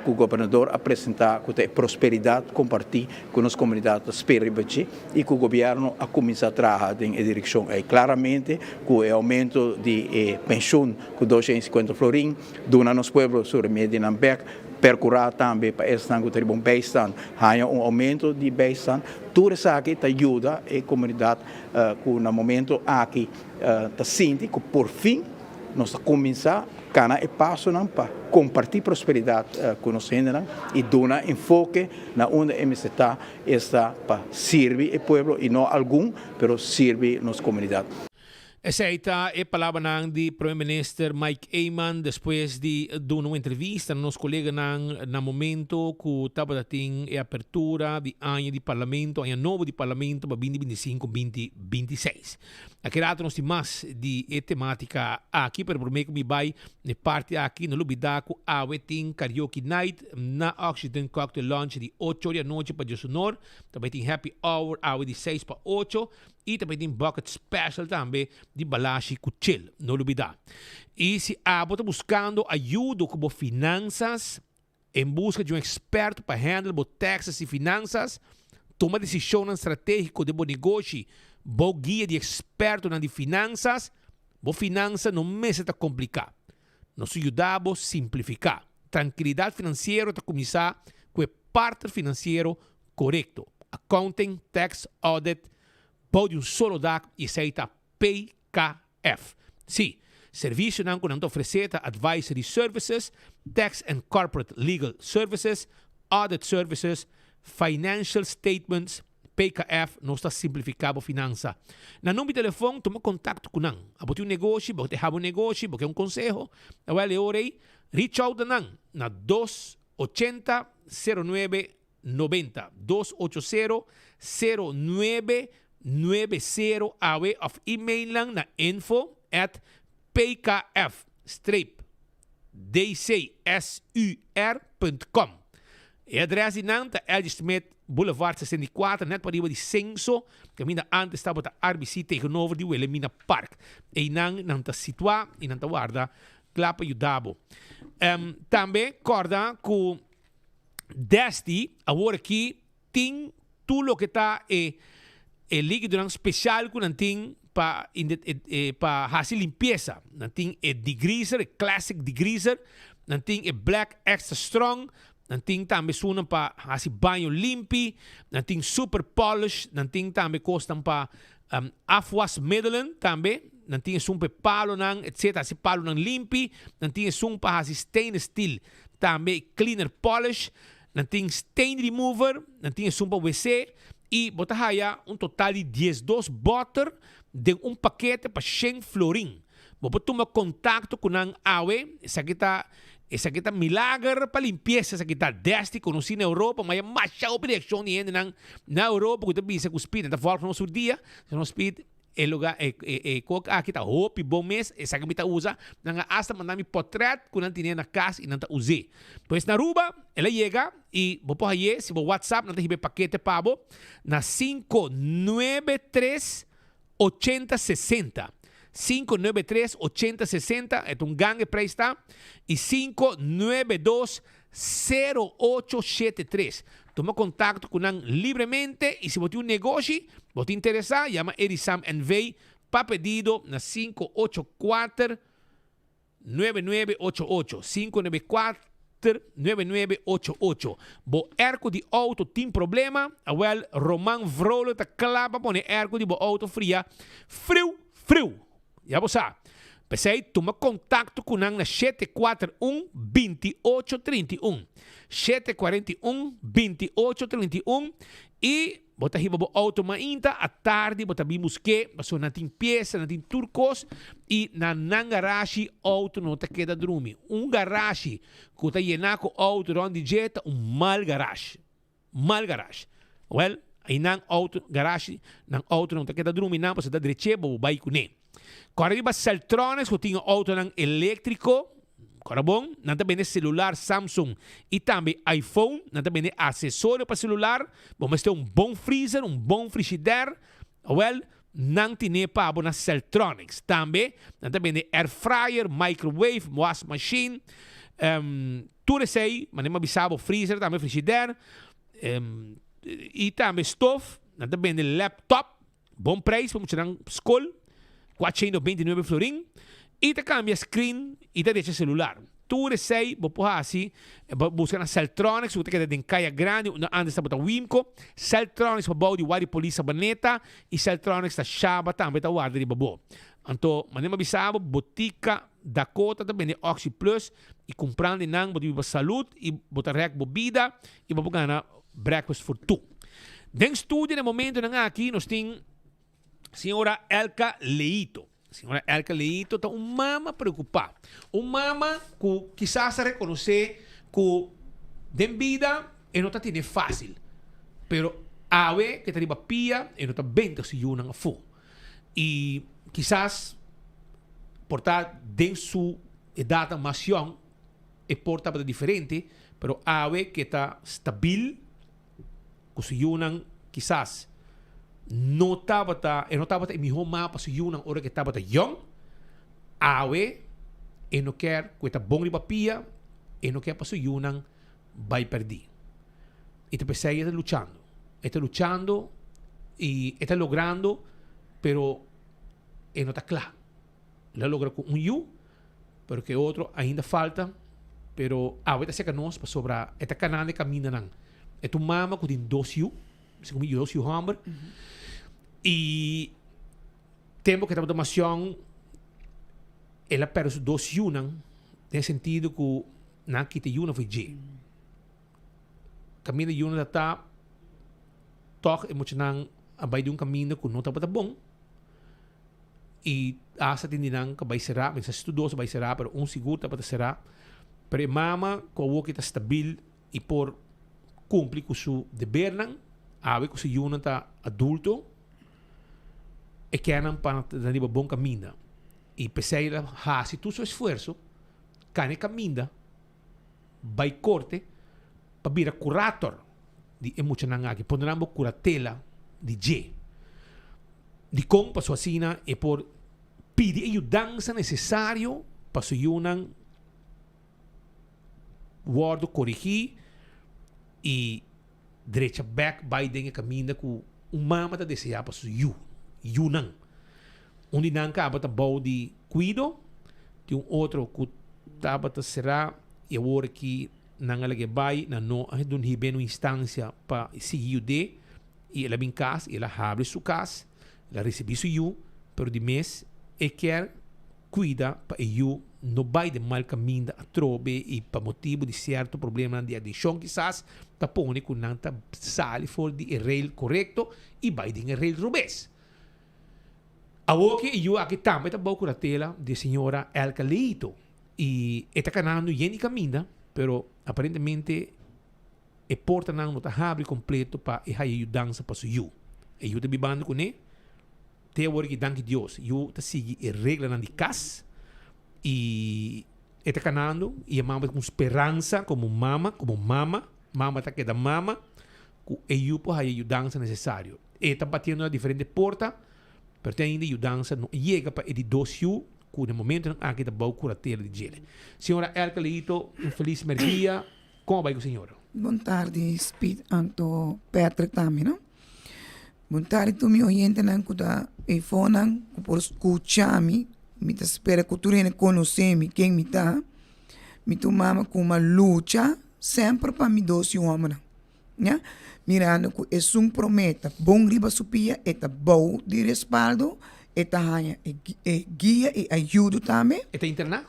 cu Gobernador a presenta cu ta e prosperidad comparti cu nos comunidad ta spera riba dje y cu Gobierno a cuminsa traha den e direccion ey. Claramente cu e aumento di e pensioen cu 250 florin duna nos pueblo su remedinan bek, percura tambe pa esnan cu ta riba un bijstand haya un aumento di bijstand, tur esaki ta yuda e comunidad cu na momento aki ta sinti cu porfin Nos ta kuminsá kana e pasonan pa kompartí prosperidat ku nos hendenan i duna enfoke na unda e mester ta, esta pa sirbi e pueblo i no algun, pero sirbi nos komunidat. Esei ta e palabranan di Prome Minister Mike Eman despues di duna un entrevista na nos koleganan na momento ku tabata tin e apertura di aña di Parlamento, aña nobo di Parlamento pa binti binti sinku binti binti seis. Aki rato nos tin mas di e tematica aki, pero prome cu mi bay n'e parti aki, no lubida cu awe tin Karaoke Night na Oxygen Cocktail Lounge di ocho or di anochi pa diosunor. Ta bay tin Happy Hour awe di seis pa ocho y ta bay tin Bucket Special tambe di Balashi cu Chill. No lubida. Y si abo ta buscando ayudo cu bo finanzas, En buska di un eksperto pa handle bo taxes i finansas, tuma desishonnan stratégiko den bo negoshi bou guia di ekspertonan di finansas. Bo finansa no mester ta kompliká. Nos ta yuda bo simplifiká. Trankilidat finansiero ta kuminsá ku e partner finansiero korekto. Accounting, tax, audit bou di un solo dak i esei ta PKF. Sí, servisionan ku nan ta ofresé ta advisory services, tax and corporate legal services, audit services, financial statements. PKF nos ta simplifiká bo finansa. Na number di telefòn tuma kontakto ku nan. Abo tin un negoshi, bo ta haba un negoshi, bo ke un konseho, awèl e ora ei reach out na nan na dos ochenta sero nuebe 90 280 0990 awe of email nan na info at pkf streep. Dcsur punt com. E adres di nan ta LG Smith Boulevard 64 net pariba di Censo, caminda antes tabata RBC tegenover di Wilhelmina Park. Eynan nan ta situa y nan ta warda cla pa yuda bo. Tambe corda cu Desti awor aki tin tur loke ta e e likidonan special cu nan tin pa pa haci limpieza. Nan tin e degreaser, e classic degreaser, nan tin e black extra strong, nan tin tambe esunnan pa haci baño limpi, nan tin super polish, nan tin tambe cosnan pa afwasmiddelen tambe, nan tin esun pa e palonan etc. Haci palonan limpi, nan tin esun pa haci stainless steel tambe cleaner polish. Nan tin stain remover, nan tin esun pa wc y bo ta haya un total di 12 boter den un pakete pa shen florin. Bo por tuma contacto cu nan awe, esaki ta esaki ta milager pa limpieza, esaki ta Desti conoci na Europa, ma ya masha hopi reaccion di hendenan na Europa cu ta bisa cu Speed nan ta volg nos tur dia, nos Speed E luga e e kok aki ta hopi bon mes, esaki mi ta usa. Nan a asta manda mi potret ku nan tine na kas i nan ta us'é. Pues na Aruba el a yega i bo por hañ'é si bo whatsapp nan ta hiba e pakete pa bo na 593 80 60. 593 80 60 e ta un gang e prijs ta i 592 0873. Tuma kontakto ku nan libremente i si bo tin un negoshi, bo ta interesá, yama Erisam NV. pa pedido na 584 9988, 594 9988. Bo airco di auto tin problema? Awel, Roman Vrolijk ta kla pa pone airco di bo auto fria friu friu. Ya bo sa. P'esei tuma kontakto ku nan na 741 2831. 741 2831 i bo ta hiba bo outo mainta, atardi bo ta bin busk'é pasobra nan tin piesa, nan tin tur kos i na nan garashi outo no ta keda drumi. Un garashi ku ta yená ku outo rònt di dje ta un mal garashi. Mal garage. Wel, einan auto garage, nan autonan ta keda drumi nan pasobra ta dreche bo bo bai kuné. Kòrda riba Celtronics ku tin autonan eléktriko, kòrda bon, nan ta bende selular Samsung i tambe iPhone, nan ta bende asesorio pa selular, bo mester un bon freezer, un bon frishider, awèl, nan tine pa bo na Celtronics. Tambe nan ta bende air fryer, microwave, was machine, Tur esei, manera mi a bisa bo, freezer tambe, frigidaire, i tambe stof. Nan ta bende laptop, bon prijs pa muchanan skol, 429 florin. I ta kambia screen i ta recha celular. Tur esei bo por hasi, bo buska na Celtronics ku ta keda den Kaya Grandi, unda antes tabata Wimco. Celtronics pa bou di Wadi Polis Sabaneta i Celtronics ta Shaba tambe ta warda riba bo. Anto, manera mi a bisa bo, botika Dakota ta bende Oxi Plus i kumprando di nan bo ta biba salud i bo ta rèk bo bida i bo por gana breakfast for two. Den studio na e momentonan aki nos tin señora Elka Leito. Señora Elka Leito ta un mama preokupá. Un mama ku kisas ta rekonosé ku den bida e no ta tene fásil. Pero awe ke ta riba pia e no ta benta su yunan afó. I kisas por ta den su edatnan mas yòn e por tabata diferente, pero awe ke ta stabil ku su yunan kisas no tabata, e no tabata e mihó mama pa su yunan ora ke tabata yòn, awe e no kier ku e ta bon riba pia, e no kier pa su yunan bai pèrdí. I ta p'esei e ta luchando. E ta luchando i e ta logrando, pero e no ta kla. El a logra ku un yu, pero ku e otro ainda falta. Pero awe ta seka nos pasobra e ta kanando e kamindanan. E ta un mama ku tin dos yu, segun mi dos yu hòmber. I tempu ku e tabata mas yòn, el a pèrdè su dos yunan den sentido ku nan a kita e yunan for dje. Kaminda yunan ta ta, tòg e muchanan a bai di un kaminda ku no tabata bon. I asta tin di nan ku a bai será, mi sa si tur dos a bai será, pero un sigur tabata será. Pero e mama ku awoki ta stabil i por kumpli ku su debernan, awe ku su yunan ta adulto, e ke nan pa nan riba bon kaminda. I p'esei el a hasi tur su esfuerso. kana e kaminda bai korte pa bira kurator di e muchanan aki, pone nan bo kuratela di dje. Dikon? Pasobra asina e por pidi e yudansa nesesario pa su yunan wòrdu korigí i drecha bèk bai den e kaminda ku un mama ta deseá pa su yu, yunan. Un di nan kaba ta bou di kuido, tin un otro ku tabata será i awor aki nan a lag'é bai, nan no a dun hib'é na un instansia pa sigui yud'é i el a bin kas i el a habri su kas, el a risibí su yu, pero di mes e kier Cuida pa e yu no bay den mal caminda atrobe y pa motibo di cierto problemanan di adiccion kisas ta pone cu nan ta sali for di e rail corecto y bay den e rail robes. Awoki e yu aki tambe ta bou curatela di e señora Elka Leito y e ta canando yen di caminda pero aparentemente e portanan no ta habri completo pa e haya yudansa pa su yu. E yu ta bibando cune. Te awor ki danki Dios yu ta sigui e reglanan di kas i e ta kanando i e mama ta ku speransa komo mama, komo mama, mama ta keda mama, ku e yu por haya yudansa nesesario. E ta batiendo na diferente porta, pero te ainda yudansa no a yega pa e di dos yu ku na e momentonan aki ta bou kuratela di djele. Señora Elka Leito, un felis merdia. Kon a bai ku señora? Bon tardi Speed anto Patrick tambe no. Bon tardi tur mi oyentenan ku ta eifonan ku por skucha mi. Mi ta spera ku tur hende konosé mi ken mi ta. Mi ta un mama ku a lucha semper pa mi dos yu hòmbernan ya. Mirando ku esun promé ta bon riba su pia e ta bou di respaldo e ta haña e guia i ayudo tambe. E ta interná?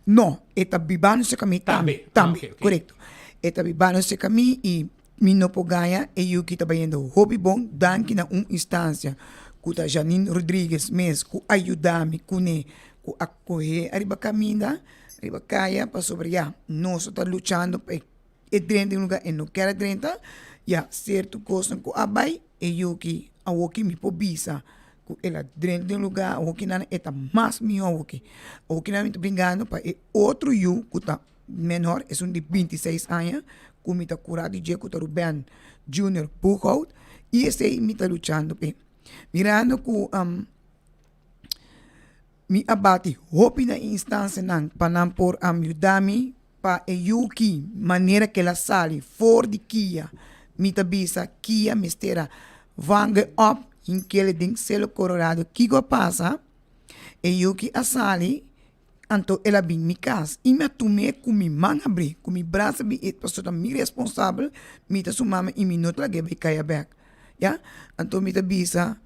No, e ta bibando serka mi tambe. Tambe, ah, korekto. E ta bibando serka mi i mi no por gaña e yuki ta bayendo hopi bon danki na un instansia ku ta Janine Rodriguez mes ku a yuda mi kuné ku a kohe ariba kaminda ariba kaya pasobra ya nos ta luchando pa e drenta den un lugar e no kier a drenta ya sierto kosnan ku a bai e yuki awoki mi por bisa ku el a drenta den un lugar awokinan e ta mas mihó awoki awokinan mi ta bringando pa e otro yu ku ta menor esun di bintiseis aña ku mi ta kura di dje ku ta Ruben Junior Boekhoudt i esei mi ta luchando p'e mirando ku mi a bati hopi na e instansianan pa nan por a yuda mi pa e yu ki manera ku el a sali for di kia mi ta bisa kia mester a vange op hink'el den Selo Colorado kiko a pasa e yu ki a sali Anto el a bin mi kas i mi a tum'é ku mi man habrí, ku mi brasa habrí, e pasobra ta mi responsabel, mi ta su mama i mi no ta lag'é bai kaya bèk. Ya. Anto mi ta bisa,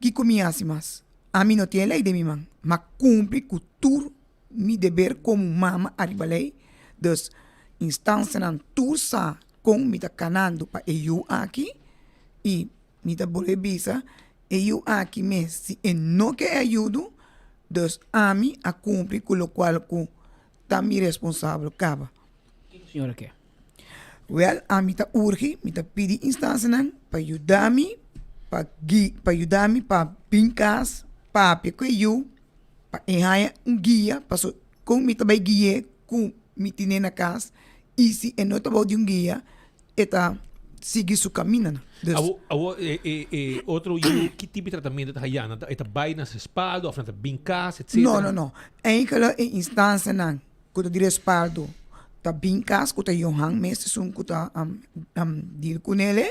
Kiko mi hasi mas? Ami no tin e lei den mi man, m'a kumpli ku tur mi deber komo mama ariba lei. Dus, instansianan tur sa kon mi ta kanando pa e yu aki i mi ta bolbe bisa e yu aki mes si e no ke e ayudo, dus ami a cumpli cu locual cu ta mi responsabel caba. Kiko señora ke? Wel, ami ta urgi, mi ta pidi instancianan pa yuda mi, pa gui, pa yuda mi pa bin cas, papia cu e yu, pa e haya un guia, paso con mi ta bay gui'e cu mi tine na cas y si e no ta bao di un guia, e ta sigui su caminanan. Dus. Awo, awo e, e, e otro yu, ki tipo di tratamiento ta haya? Nan ta, e ta bai na su respaldo of nan ta bin cas, etcetera? No, no, no. Enkele e instancianan cu ta di respaldo ta bin cas, cu ta Johan mes esun cu ta um, um, deal cu nele.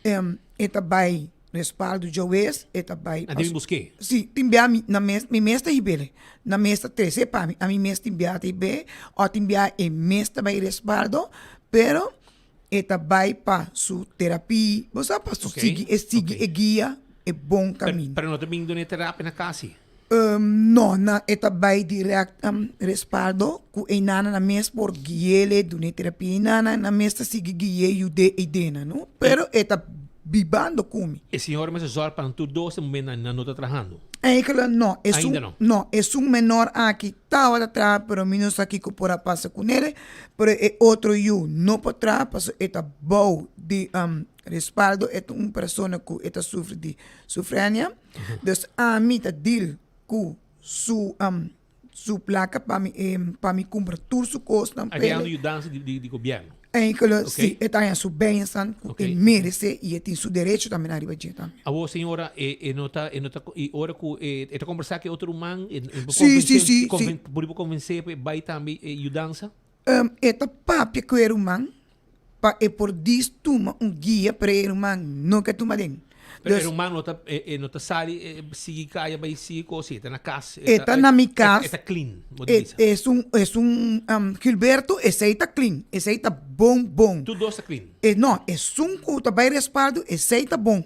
Um, e ta bai respaldo djawes, e ta bai. Nan tin bin busk'é? Si, tin bia mi, nan mes, mi mes ta hib'é. Nan mes ta trese pa mi. Ami mes tin bia ta hib'é, o tin bia e mes ta bai respaldo, Pero e ta bai pa su terapia, bo sa, pa su sigui, e sigui e guia e bon caminda. Pero no ta bin duna e terapia na cas si? No, na e ta bai direct respaldo cu e nana nan mes por guiele, duna e terapia e nana nan mes ta sigui gui'e, yud'e eydena, no? Pero e ta bibando cu mi. E señora mester zorg pa nan tur dos e momento nan no ta trahando? Eigenlijk no. Ainda no? No, esun menor aki tabata traha pero mi no sa kiko por a pasa cu nele, pero e otro yu no por traha pasobra e ta bou di respaldo, e ta un persona cu e ta sufri di sufrenia, dus ami ta deal cu su. su placa pa mi pa mi cumpra tur su cosnan Hij ta yudansa di di gobierno. Eigenlijk si e ta haña su bijstand cu e merece y e tin su derecho tambe na riba dje tambe. Awor señora e e no ta e no ta y ora cu e e ta conversa cu e otro ruman e e por Si si si convence por por convence pa e bay tambe e yudansa? E ta papia cu e ruman pa e por dis tuma un guia pero e ruman no ke tuma den. Pero e ruman no ta e no ta sali sigui kaya bai sigui kos e ta na kas. E ta na mi kas. E ta clean bo ta bisa. E esun esun Gilberto esei ta clean esei ta bon bon. Tur dos ta clean. E no esun ku ta bai respaldo esei ta bon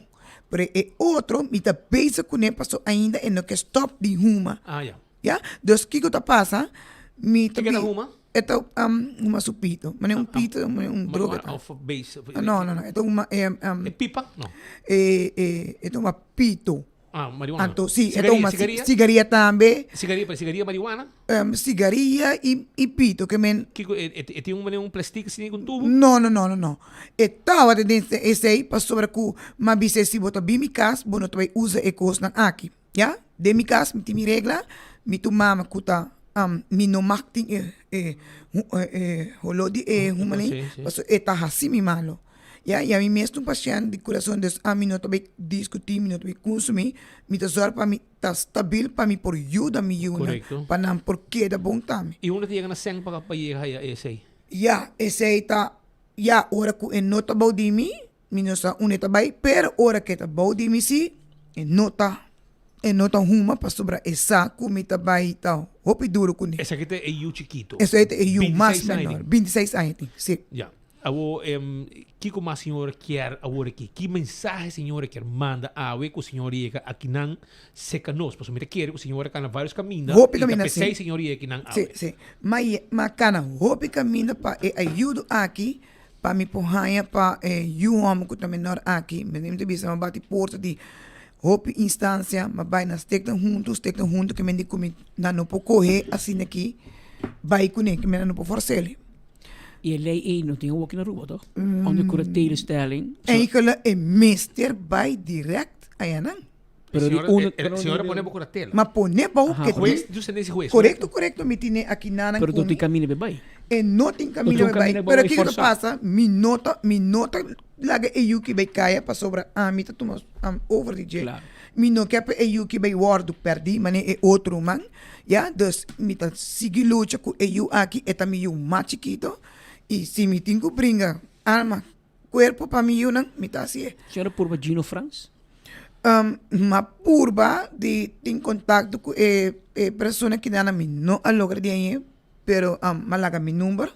pero e otro mi ta bezig kuné paso ainda e no ke stop di huma. Ah ya. Ya, dus kiko ta pasa? Mi ta Kiko ta huma? E ta huma su pito. Mane un pito, mane un droga. Marihuana of base? No, no, no. E ta huma e E pipa? No. E e e ta huma pito. Ah, marihuana. Anto si, e ta huma sigaria? Sigaria tambe. Sigaria, pero sigaria marihuana? Sigaria y y pito ke men. Kiko e e tin un mane un plastic asina ku un tubo? No, no, no, no, no. E tabata den esei pasobra ku m'a bisa si bo ta bin mi kas bo no ta bai usa e kosnan aki. Ya, den mi cas mi tin mi regla, mi tu mama cu ta mi no mag tin e e e holo di e humanen, pasobra e ta haci mi malo. Ya, y ami mes ta un pashent di curason, dus ami no ta bay discuti, mi no ta bay cunsumi, mi ta zorg pa mi ta stabil pa mi por yuda mi yunan, pa nan por keda bon tambe. Y unda ta yega na sèn pa pa yega haya esey? Ya, esey ta, ya, ora cu e no ta bou di mi, Mi no sa unda e ta bai, pero ora ku e ta bou di mi si, e no ta e no ta huma pasobra e sa ku mi ta bai ta hopi duru kuné. Esaki ta e yu chikito. Esaki ta e yu mas menor. Bintiseis aña tin, si. Ya. Awor, kiko mas señora kier awor aki? Ki mensahe señora kier manda awe ku señora yega akinan serka nos? Pasobra mi ta kere ku señora kana varios kaminda Hopi kaminda, i ta si. p'esei señora yega akinan awe. Si, si. Ma kana hopi kaminda pa e ayudo aki Pa mi por haña pa e yu hòmber ku ta menor aki, mi ta bisa mi a bati porta di hopi instansia, mi a bai na steknan huntu, steknan huntu ke men di ku mi nan no por kohe asina aki bai kuné, ke men nan no por fòrs'é. I e lei ei no tin awor aki na Aruba toch? Onder curatelestelling. Eigenlijk e mester bai direct ayanan. Pero di uno, pero señora pone bo curatela. Ma pone bou ke Juez, du sentencia juez. Correcto, correcto, mi tine aki nanan Pero no tin camina be bai. E no tin camina be bai. Pero kiko ta pasa, mi no ta, mi no ta laga e yuki bai kaya pasobra ami ta tuma over di dje. Mi no ke pa e yuki bai wordo perdi mane e otro man, ya. Dus mi ta sigui lucha ku e yu aki, e ta mi yu mas chikito y si mi tin ku bringa alma Cuerpo pa mi yunan, mi ta hacié. Señora purba Gino Frans? Um, m'a purba di tin contacto cu e e persona kinan mi no a logra di hañ'é, pero um, m'a laga mi number.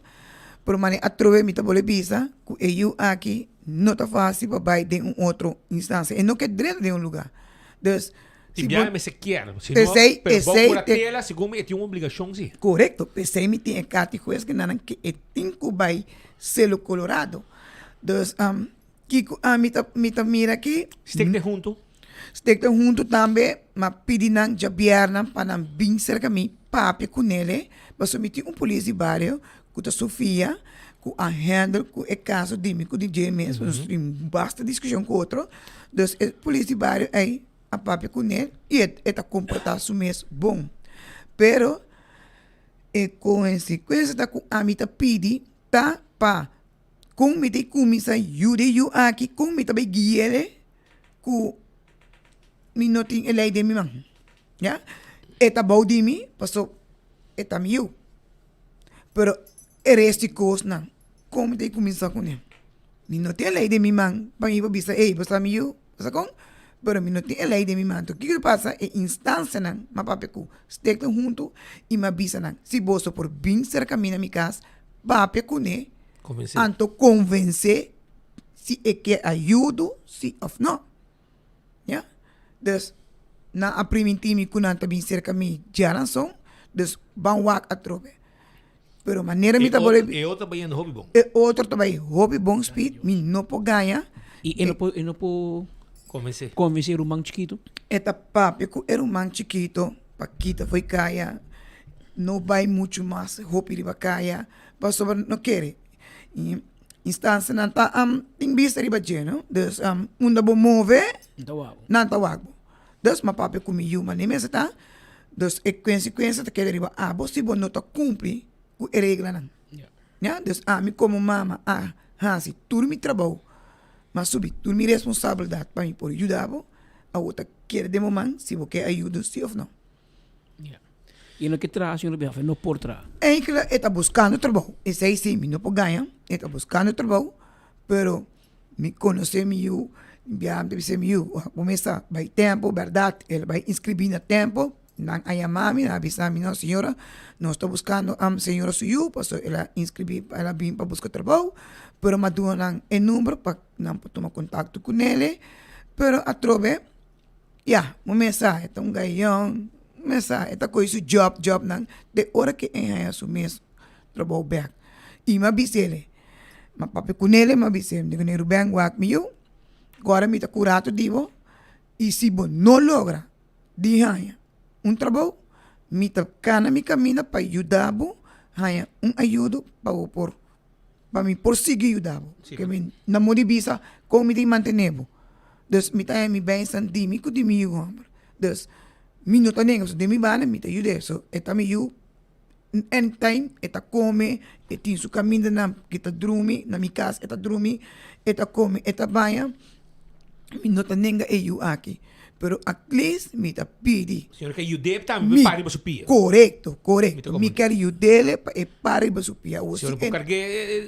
Pero mane atrobe mi ta bolbe bisa cu e yu aki no ta facil pa bay den un otro instancia. E no ke drenta den un lugar. Dus, si bo. Tin mester kier. Si no, Esey, pero bou esey cura te. tela, segun mi e tin un obligacion si. Correcto. P'esey mi tin e carta di hues kinan ke e tin cu bay Celo Colorado. Dus um, kiko ami ta, mi ta mira aki. Stek te huntu. Stek te huntu tambe, ma pidi nan djabièrnan pa nan bin serka mi papia ku nele, pasobra mi tin un polis di bario ku ta Sofia, ku a handle ku e kaso di mi ku di dje mes, nos tin basta diskushon ku otro. Dus e polis di bario ei a papia ku nel i e ta komportá su mes bon. Pero E konsekuensia ta ku ami ta pidi ta pa kon mi ta kuminsá yuda e yu aki, kon mi ta bai gui'é ku mi no tin e lei den mi man. Ya, e ta bou di mi pasobra e ta mi yu. Pero e resto di kosnan kon mi ta kuminsá kuné? Mi no tin e lei den mi man pa mi por bisa ey bo sa mi yu. Bo sa kon? Pero mi no tin e lei den mi man. Anto kiko ta pasa? E instansianan m'a papia ku steknan huntu i m'a bisa nan, si boso por bin serka mi na mi kas, papia kuné, anto konvensé si e ke ayudo, si òf no. Ya. Dus, nan a primintí mi ku nan ta bin serka mi djaranson, dus ban wak atrobe. Pero manera mi ta por. E otro ta bayendo hopi bon. E otro ta bay hopi bon speed, mi no por gaña. Y e no por, e no por Convence. Convence e ruman chikito. E ta papia cu e ruman chikito pa kita fo'i caya, no bay mucho mas hopi riba caya, pasobra no kere. Y instancianan ta tin bista riba dje, no? Dus unda bo move, Nan ta wak bo. Nan ta wak bo. Dus m'a papia cu mi yu, manera mi mester ta. Dus e konsekuensia ta keda riba abo si bo no ta kumpli ku e reglanan. Ya, dus ami komo mama a hasi tur mi trabou, mi a subi tur mi responsabilidat pa mi por yuda bo, awor ta keda den bo man si bo ke ayuda si òf no. I no ke traha señor Biafra, no por traha. Enkele e ta buskando trabou, esei si mi no por gaña, e ta buskando trabou, pero mi konosé mi yu, bia mi ta bisa mi yu, ora ku mester bai tempo bèrdat el a bai inskribí na tempo, nan a yama mi, nan a bisa mi, no señora nos ta buskando señora su yu pasobra el a inskribí el a bin pa buska trabou, pero mi a duna nan e number pa nan por tuma kontakto kunele, pero atrobe. Ya, bo mesa e ta un gayon, mesa e ta kohe su job jobnan te ora ke e haña su mes trabou bek. I mi a bis'el, mi a papia kunel, mi a bis'el, mi di kuné, Ruben wak mi yu, gora mi ta kurato di bo i si bo no logra di haña un trabou, mi ta kana mi kaminda pa yuda bo haña un ayudo pa bo por pa mi por sigui yuda bo. Ke mi na modo di bisa kon mi tin mantené bo. Dus mi ta haña mi bènsan di mi ku di mi yu hòmber. Dus mi no ta nenga pasobra den mi banda mi ta yud'é. So e ta mi yu anytime e ta kome, e tin su kamindanan ku e ta drumi, na mi kas e ta drumi, e ta kome, e ta baña, mi no ta nenga e yu aki. Pero at least mi ta pidi. Señor ke yud'é tambe pa e para riba su pia. Korekto, korekto. Mi ker yud'é pa e para riba su pia. Señor por karg'é,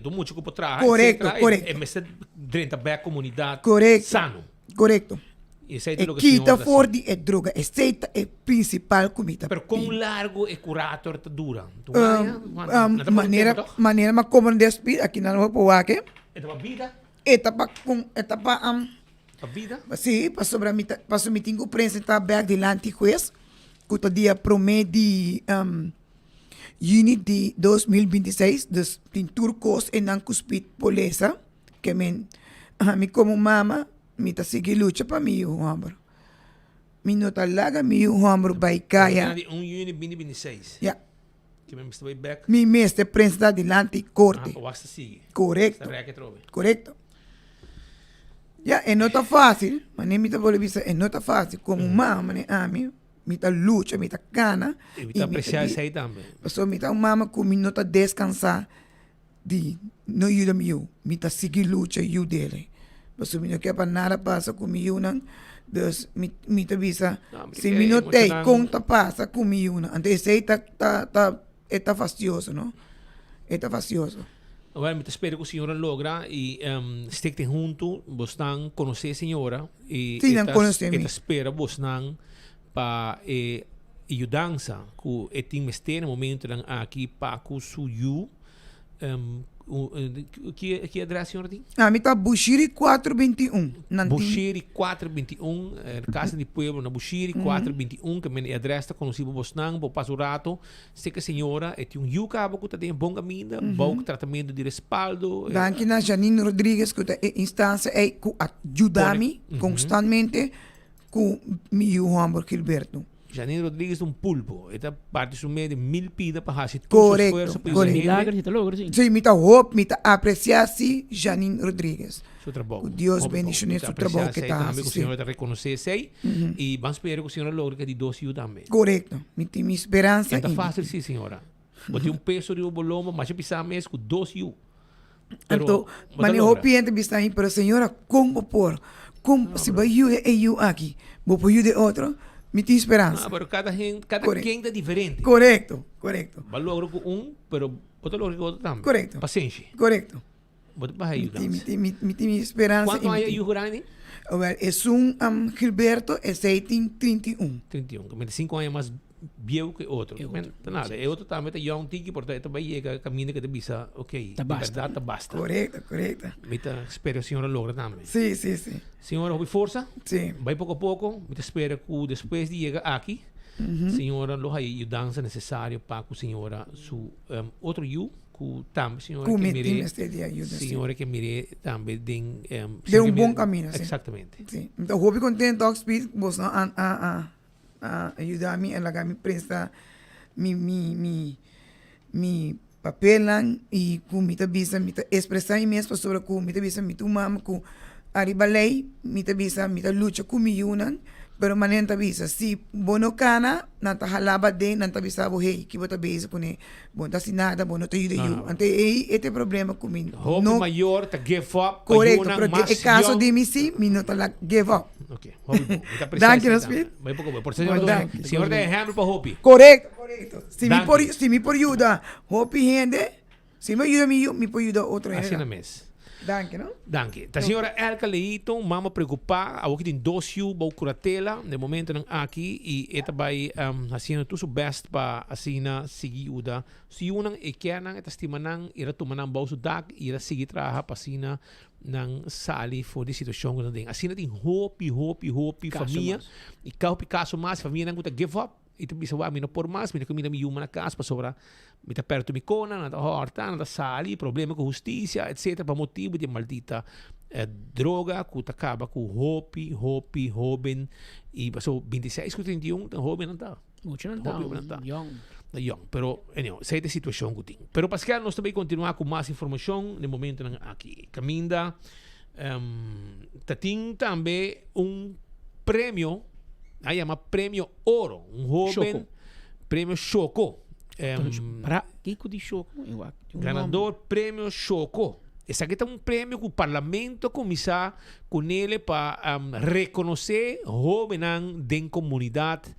tur mucha ku por traha, Korekto, korekto. E mester drenta bek komunidat sano. Korekto. Esei ta E loke señor kita ta for hasi. di e droga. Esei ta e prinsipal ku mi ta Pero pidi. kon largu e kurator ta dura? Un aña? Kuantu? Nan ta pone un Manera, tempu tòg? manera mi a komprendé speed, aki nan lo por wak e. E ta pa bida? E ta pa kon, e ta pa. Pa bida? Sí, pasobra mi ta, pasobra mi tin ku presentá bèk dilanti hues, ku ta dia promé di yüni di 2026, dus tin tur kos einan ku Speed por lesa, ke men ami komo mama mi ta sigui lucha pa mi yu hòmber. Mi no ta laga mi yu hòmber bai kaya. Di un yüni binti binti i seis. Ya. Ke men mester bai bèk. Mi mester presentá dilanti korte. Ah, pa wak ta sigui. Korekto. Sta rèk atrobe. Korekto. Ya, e no ta fásil, mane mi ta bolbe bisa, e no ta fásil. Komo mama, mane ami, mi ta lucha, mi ta kana. I mi ta apresiá esei tambe. Pasobra mi ta un mama ku mi no ta deskansá di no yuda mi yu. Mi ta sigui lucha yud'é. Pasobra mi no ke pa nada pasa ku mi yunan. Dus mi mi ta bisa, si mi no t'ei, kon ta pasa ku mi yunan? Anto esei ta ta ta e ta fastioso, no? E ta fastioso. Awor mi ta spera ku señora logra i stik den huntu, bosnan konosé señora i Sí, nan konosé mi. e ta spera bosnan pa e yudansa ku e tin mester na momentonan aki pa ku su yu. Ki ki adres señora tin? Ami ta Bushiri 421. Nan tin. Bushiri 421, Casa di Pueblo na Bushiri 421, ke men e adres ta konosí pa bosnan, bo pasa un rato. Seka señora e tin un yu kaba ku ta den bon kaminda, bou ku tratamentu di respaldo. Danki na Janine Rodriguez ku ta e instansia ei ku a yuda mi konstantmente ku mi yu hòmber Gilberto. Janine Rodriguez ta un pulpo. E ta parti su mes den mil pida pa hasi tur su esfuerso pa yuda hende. Milagro si ta logra si. Sí, mi ta hop, mi ta aprecia si Janine Rodriguez. Su trabou. Ku Dios bendicione su trabou ke ta hasi. Mi ta aprecia esei tambe ku señora ta reconoce esei. I ban spera ku señora logra ke di dos yu tambe. Korekto. Mi tin mi speransa. E ta facil si señora. Bo tin un peso riba bo lomba masha pisa mes ku dos yu. Anto, mane hopi hende bisa mi, pero señora, kon bo por? Kon, si bo yuda e yu aki, bo por yuda e otro? Mi tin speransa. Ah, pero kada hen, kada ken ta diferente. Korekto, korekto. Bo a logra ku un, pero bo ta logra ku otro tambe. Korekto. Pasenshi. Korekto. Bo ta baha yudansa. Mi tin, mi tin, mi tin mi speransa. Kuantu aña e yu grandi? Awel, esun Gilberto, esei tin 31. 31, 25 aña mas bieu ku e otro. Men, ta nada. E otro tambe ta yòn tiki, por ta e ta bai yega kaminda ku e ta bisa, ok, Ta di basta. bèrdat ta basta. Korekto, korekto. Mi ta spera señora logra tambe. Sí, sí, sí. Señora, hopi forsa. Sí. Bai poko a poko. Mi ta spera ku despues di yega aki, señora lo haya e yudansa nesesario pa ku señora su otro yu, ku tambe señora Ku ke mi tin mir'é, mester di ayuda, sí. señora ke mir'é tambe den, Den un bon kaminda, sí. Eksaktamente. Sí. Mi ta hopi kontento, Oxpi, boso a a a. A yuda mi a laga mi presta mi mi mi mi papelnan y cu mi ta bisa mi ta expresa mi mes pasobra cu mi ta bisa mi ta un mama cu ariba ley mi ta bisa mi ta lucha cu mi yunan. Pero manera nan ta bisa, si bo no cana, nan ta hala bo aden, nan ta bisa bo, hey, ki bo ta bezig cune? Bo no ta haci nada, bo no ta yuda yu. Anto ey e ta e problema cu mi Hopi no. mayor ta give up pa Corecto, yunan pero mas e caso yong. di mi si, mi no ta la give up. Ok, hopi bon. Mi ta aprecia Danki, esey nos tambe. Piet. Bai poco bo. Por Bon, señor, danki. señor ta ehempel pa hopi. Corecto, corecto. Si mi Danki. por, si mi por yuda hopi hende, Si mi yuda mi yu, mi por yuda otro hende. Asina mes. Danki, no? Danki. Ta señora Elka Leito, mama preocupa, awor ki tin dos yu bou curatela den momentonan aki y e ta bay haciendo tur su best pa asina sigui yuda su yunan. E kier nan, e ta stima nan, y el a tuma nan bou su dak y el a sigui traha pa asina nan sali for di situacion cu nan den. Asina tin hopi, hopi, hopi Caso famia mas. y hopi caso mas, famianan cu ta give up. I ta bisa, Wak, mi no por mas, mi no ke mira mi yuma na kas pasobra mi ta pèrdè tur mi kona, nan ta hòrta, nan ta sali, problema ku hustisia, etsetera, pa motibu di e maldita droga ku ta kaba ku hopi, hopi hóben. I pasobra bintiseis ku 31 ta hóbennan ta. Muchanan ta, Hopi hóbennan ta. yòn. Ta yòn. Pero, anyhow, esei ta e situashon ku tin. Pero Pascal, nos ta bai kontinuá ku mas informashon den momentonan aki. Kaminda ta tin tambe un premio, nan a yama Premio Oro, un hoben Shoko. Premio Shoko. Para, kiko di Shoko? E wak, tin un Ganador nomber. Premio Shoko. Esaki ta un premio ku parlamento a kuminsá kunele pa rekonosé hobennan den komunidat.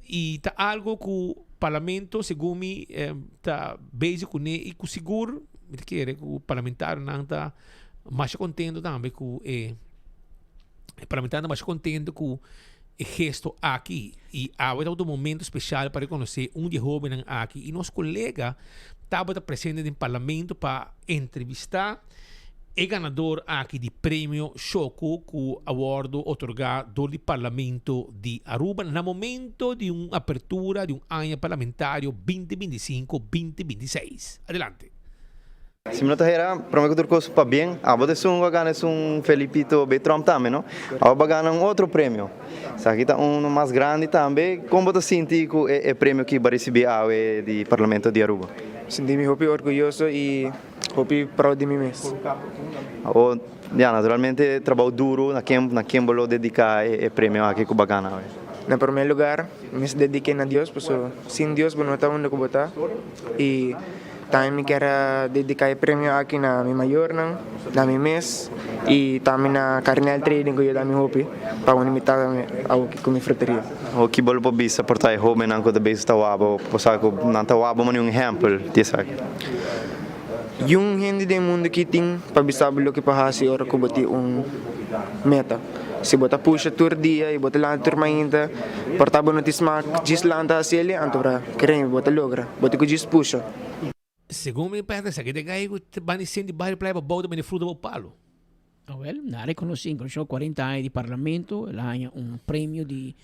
I ta algo ku parlamento segun mi ta bezig kuné i ku sigur mi ta kere ku parlamentarionan ta masha kontento tambe ku e E parlamentario ta masha contento cu e gesto aki y awe tabata un momento special pa reconoce un di e hobennan aki y nos colega tabata presente den parlamento pa entrevista e ganador aki di premio Shoco cu a wordo otorga door di parlamento di Aruba na momento di un apertura di un aña parlamentario binti binticinco binti bintiseis. Adelante. Si mi no ta hera, prome ku tur kos pabien, abo ta esun ku a gana esun Felipito B. Trump tambe no? Abo bo a gana un otro premio. Esaki ta uno mas grandi tambe. Kon bo ta sinti ku e premio ki bo a risibi awe di Parlamento di Aruba? Sinti mi hopi orguyoso y hopi proud di mi mes. Abo, ya, naturalmente trabou duro, na ken na ken bo lo dedica e premio aki ku bo a gana awe? Na prome lugar, mi sa dedike na Dios, pasobra sin Dios bo no ta unda ku bo ta y. Tambe mi kier a dedica e premio aki na mi mayornan, na mi mes y tambe na Carnel Trading cu yuda mi hopi pa unda mi ta awoki cu mi fruteria. Hoki bo lo por bisa por ta e hobennan cu ta bezig ta wak bo sa cu nan ta wak bo manera un ehempel di esaki? Yun hende den mundo aki tin pa bisa bo loke pa haci ora cu bo tin un meta. Si bo ta pusha tur dia y bo ta lanta tur mainta, por ta bo no tin smak djis lanta haci el, anto bra kreme bo ta logra. Bo tin ku djis pusha. Segun mi perde esaki ta gai ku ta bani senti bario playa pa bou ta bini fruta bou palo. Awel, na rekonosé inkluso 40 aña di parlamento, el a haña un premio di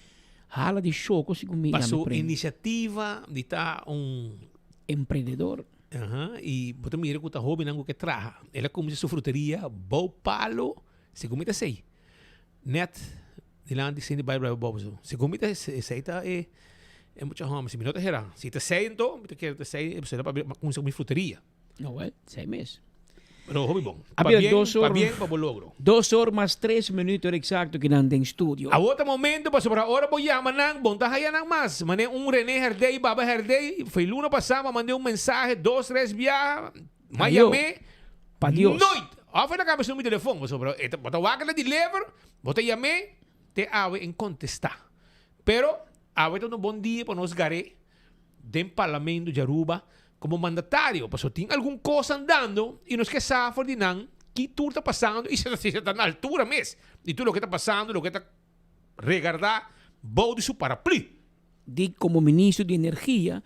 hala di shoko segun mi Pa yama su premio. inisiativa di ta un. Emprendedor. Aha, i bo ta mira ku ta hobennan ku ke traha. El a kuminsá su fruteria bou palo, segun mi ta esei. Net dilanti Cindy Bible Bible Bob so. Segun mi ta esei ta e e mucha hòmber. Si mi no ta hera, si ta esei anto, mi ta kere ta esei, e pa kuminsá ku mi fruteria. No wel, esei mes. Pero hopi bon. A bira Pabien, dos or, pabien pa bo logro. Dos or mas tres minuut ora exacto ki nan den studio. Awor ta momento pasobra ora bo yama nan, bo no ta haya nan mas. Mane un Rene Herdey, Baba Herdey, fei luna pasá m'a mand'é un mensahe dos, tres biaha, m'a Ayo. yam'é, Pa Dios. Nooit! Of e ta cambia su numero di telefon, pasobra e ta, bo ta wak na deliver, bo ta yam'é, te awe en contesta. Pero, awe ta un bon dia pa nos gar'é den Parlamento di Aruba como mandatario, pasobra tin algun cos andando y nos ke sa for di nan ki tur ta pasando y si ta na altura mes di tur loke ta pasando, loke ta regarda bou di su paraplu. Di como Ministro di Energia,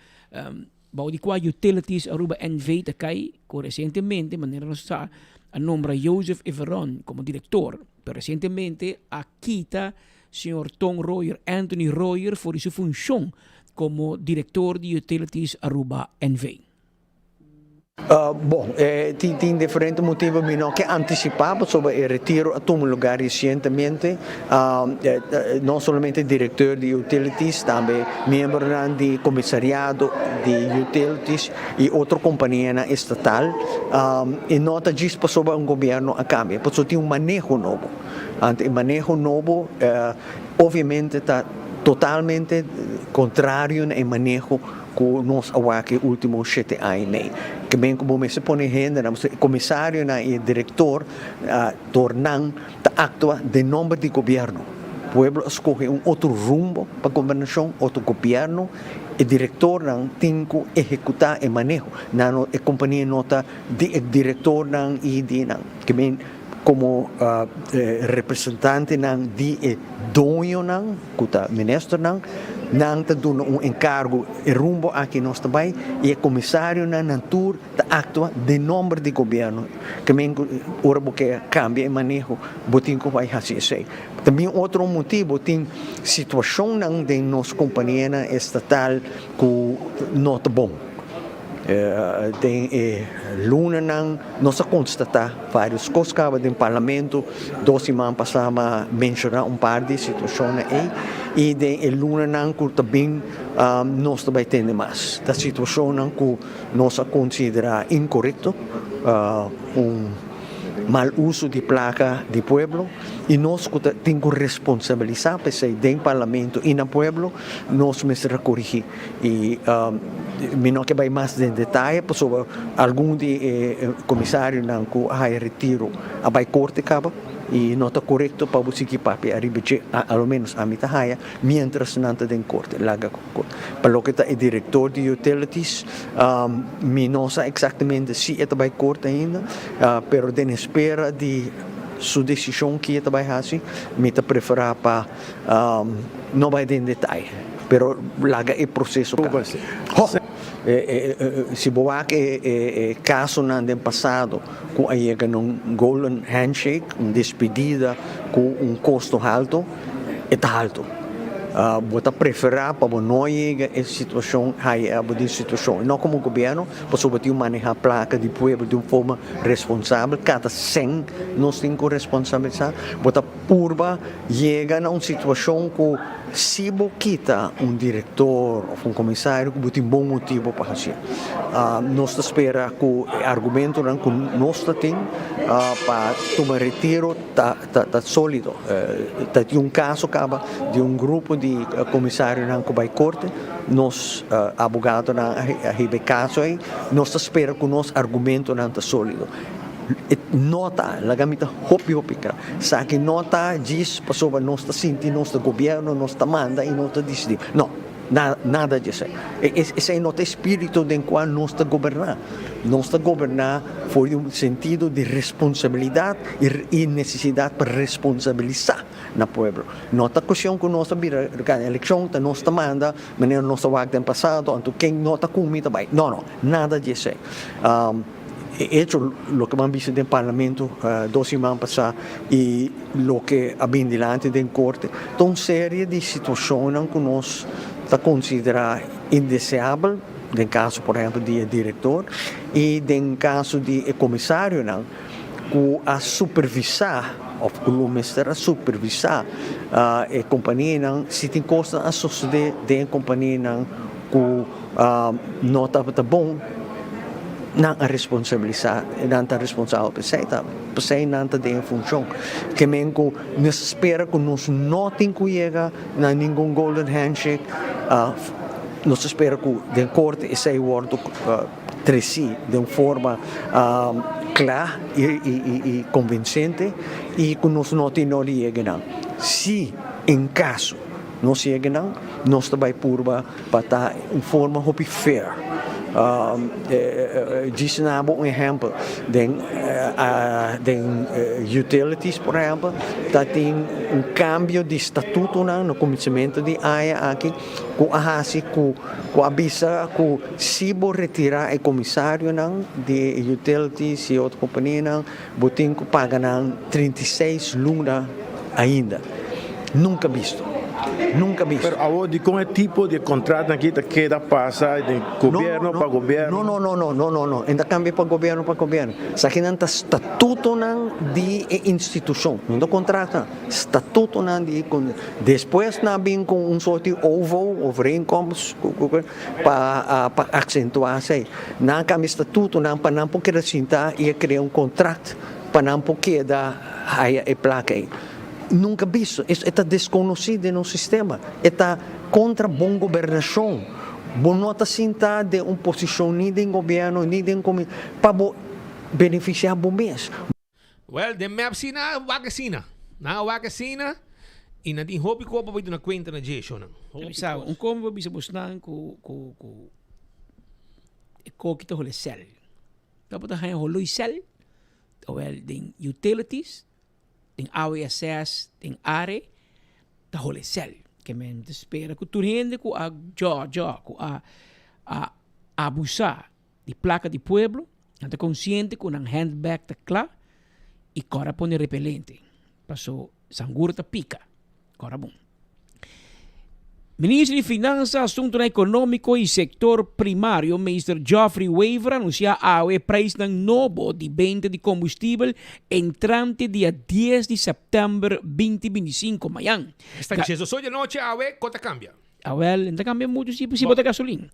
bou di cua Utilities Aruba NV ta cay, cu recientemente, manera nos sa, a nombra Joseph Everon como director, pero recientemente a kita señor Ton Royer, Anthony Royer, for di su funcion como director di Utilities Aruba NV. Bon, tin diferente motibu, mi no ke antisipá pasobra e retiro a tuma lugá resientemente. No solamente direktor di utilities, tambe miembronan di komisariado di utilities i otro kompanianan estatal. E no ta djis pasobra un gobièrnu a kambia, pasobra tin un maneho nobo. Anto e maneho nobo obviamente ta totalmente kontrario na e maneho ku nos a wak e último shete aña i mei. Ke men ku bo mester pone hendenan, pasobra e komisarionan i e direktor dor nan ta aktua den nomber di gobièrnu. Pueblo a skohe un otro rumbo pa gobernashon, otro gobièrnu. E direktornan tin ku ehekutá e maneho. Nan no, e kompania no ta di e direktornan i di nan. Ke men komo representantenan di e doñonan, ku ta ministernan, nan ta duna un enkargo, e rumbo aki nos ta bai, i e komisarionan nan tur ta aktua den nomber di gobièrnu. Ke men ku ora bo ke kambia e maneho, bo tin ku bai hasi esei. Tambien otro motibu, tin situashonnan den nos kompanianan estatal ku no ta bon. Den e lunanan nos a konstatá vários kos kaba den parlamento. Dos siman pasá mi a menshoná un par di situashonnan ei i den e lunanan ku ta bin nos ta bai tende mas. Ta situashonnan ku nos a konsiderá inkorekto, un mal uso di plaka di pueblo i nos ku ta tin ku responsabilisá p'esei den parlamento i na pueblo nos mester a korigí. I mi no ke bai mas den detaye pasobra algun di e komisarionan ku a haya retiro a bai korte kaba i no ta korekto pa bo sigui papia ariba dje, a lo menos ami ta haya, mientras nan ta den korte. Laga korte. Pa loke ta e direktor di utilities mi no sa eksaktamente si e ta bai korte ainda, pero den espera di su desishon ki e ta bai hasi mi ta preferá pa No bai den detaye, pero laga e proceso caba. Ho! Si bo wak e casonan den pasado cu a yega na un golden handshake, un despedida cu un costo halto, e ta halto. Bo ta prefera pa bo no yega e situacion, haya abo den situacion. No como gobierno, pasobra bo tin maneha placa di pueblo di un forma responsabel, cada cent nos tin cu responsabilisa. Bo ta Purba yega na un situashon ku si bo kita un direktor òf un komisario ku bo tin bon motibu pa hasié. Nos ta spera ku e argumentonan ku nos ta tin pa tuma retiro ta ta sólido. Ta tin un kaso kaba di un grupo di komisarionan ku bai korte, nos abogadonan a hiba e kaso ei. Nos ta spera ku nos argumentonan ta sólido. E no ta, laga mi ta hopi hopi kla, esaki no ta djis pasobra nos ta sinti nos ta gobierno, nos ta manda y nos ta dicidi. No, nada di esei. Esei no ta e spirito den cua nos ta goberna. Nos ta goberna for di un sentido di responsabilidad y necesidad pa responsabilisa na pueblo. No ta cuestion cu nos ta bira gana eleccion, ta nos ta manda manera nos ta wak den pasado, anto ken no ta cumi ta bay. No, no, nada di esei. E hecho loke bo a bisa den parlamento dos siman pasá i loke a bin dilanti den korte ta un serie di situashonnan ku nos ta konsiderá indeseabel, den kaso por ehèmpel di e direktor i den kaso di e komisarionan ku a supervisá òf ku lo mester a supervisá e kompanianan si tin kosnan a sosodé den e kompanianan ku no tabata bon. Nan a responsabilisá, nan ta responsabel pa esei tambe. P'esei nan ta den e funshon. Ke men ku nos spera ku nos no tin ku yega na ningun golden handshake. Nos ta spera ku den korte esei wòrdu tresí den un forma kla i konvinsente i ku nos no tin no di yega nan. Si en kaso nos yega nan, nos ta bai purba Pa ta un forma hopi fair. Djis na bo un ehempel, den den utilities por ehempel ta tin un cambio di statutonan na cuminsamentu di aña aki cu a haci cu cu a bisa cu si bo retira e comisarionan di e utilities y otro companianan bo tin cu paga nan 36 luna ainda. Nunca bisto. Nunca bisto. Pero awor dikon e tipo di contratnan aki ta keda pasa den gobierno pa gobierno? No, no, no, no, no, no, e ta cambia pa gobierno pa gobierno. Esakinan ta statutonan di e institucion, no ta contratnan, statutonan di e Despues nan a bin cu un soort di OVO, overeenkomst, pa pa accentua esey. Nan a cambia statutonan pa nan por keda sinta y a crea un contract pa nan por keda haya e placa ey. Nunca bisto, e ta desconoci den nos sistema, e ta contra bon gobernacion. Bo no ta sinta den un posicion ni den gobierno ni den comi pa bo beneficia bo mes. Well, den mep si nan a wak asina. Nan a wak asina y nan tin hopi kopa pa duna cuenta na dje, shownan. Hopi Sa, kos. un komo pa bisa bosnan ku ku ku e koki ta hole sel. Ta bo ta haña holoi sel, terwijl den utilities, den AWSS, den are, ta hole sel. Ke men ta spera ku tur hende ku a djo djo, ku a a abusa di plaka di pueblo, nan ta konsiente ku nan handbag ta kla i kòrda pone repelente, paso sangura ta pika. Kòrda bon. Minister di Finansa, Asuntonan Ekonómiko i Sektor Primario, Meester Geoffrey Wever a anunsiá awe e preisnan nobo di benta di kombustibel entrante dia dies di sèptèmber 2025, mañan. Esta djesoso di anochi awe, ko ta kambia? Awel, e no ta cambia mucho si, si bo ta gasolin.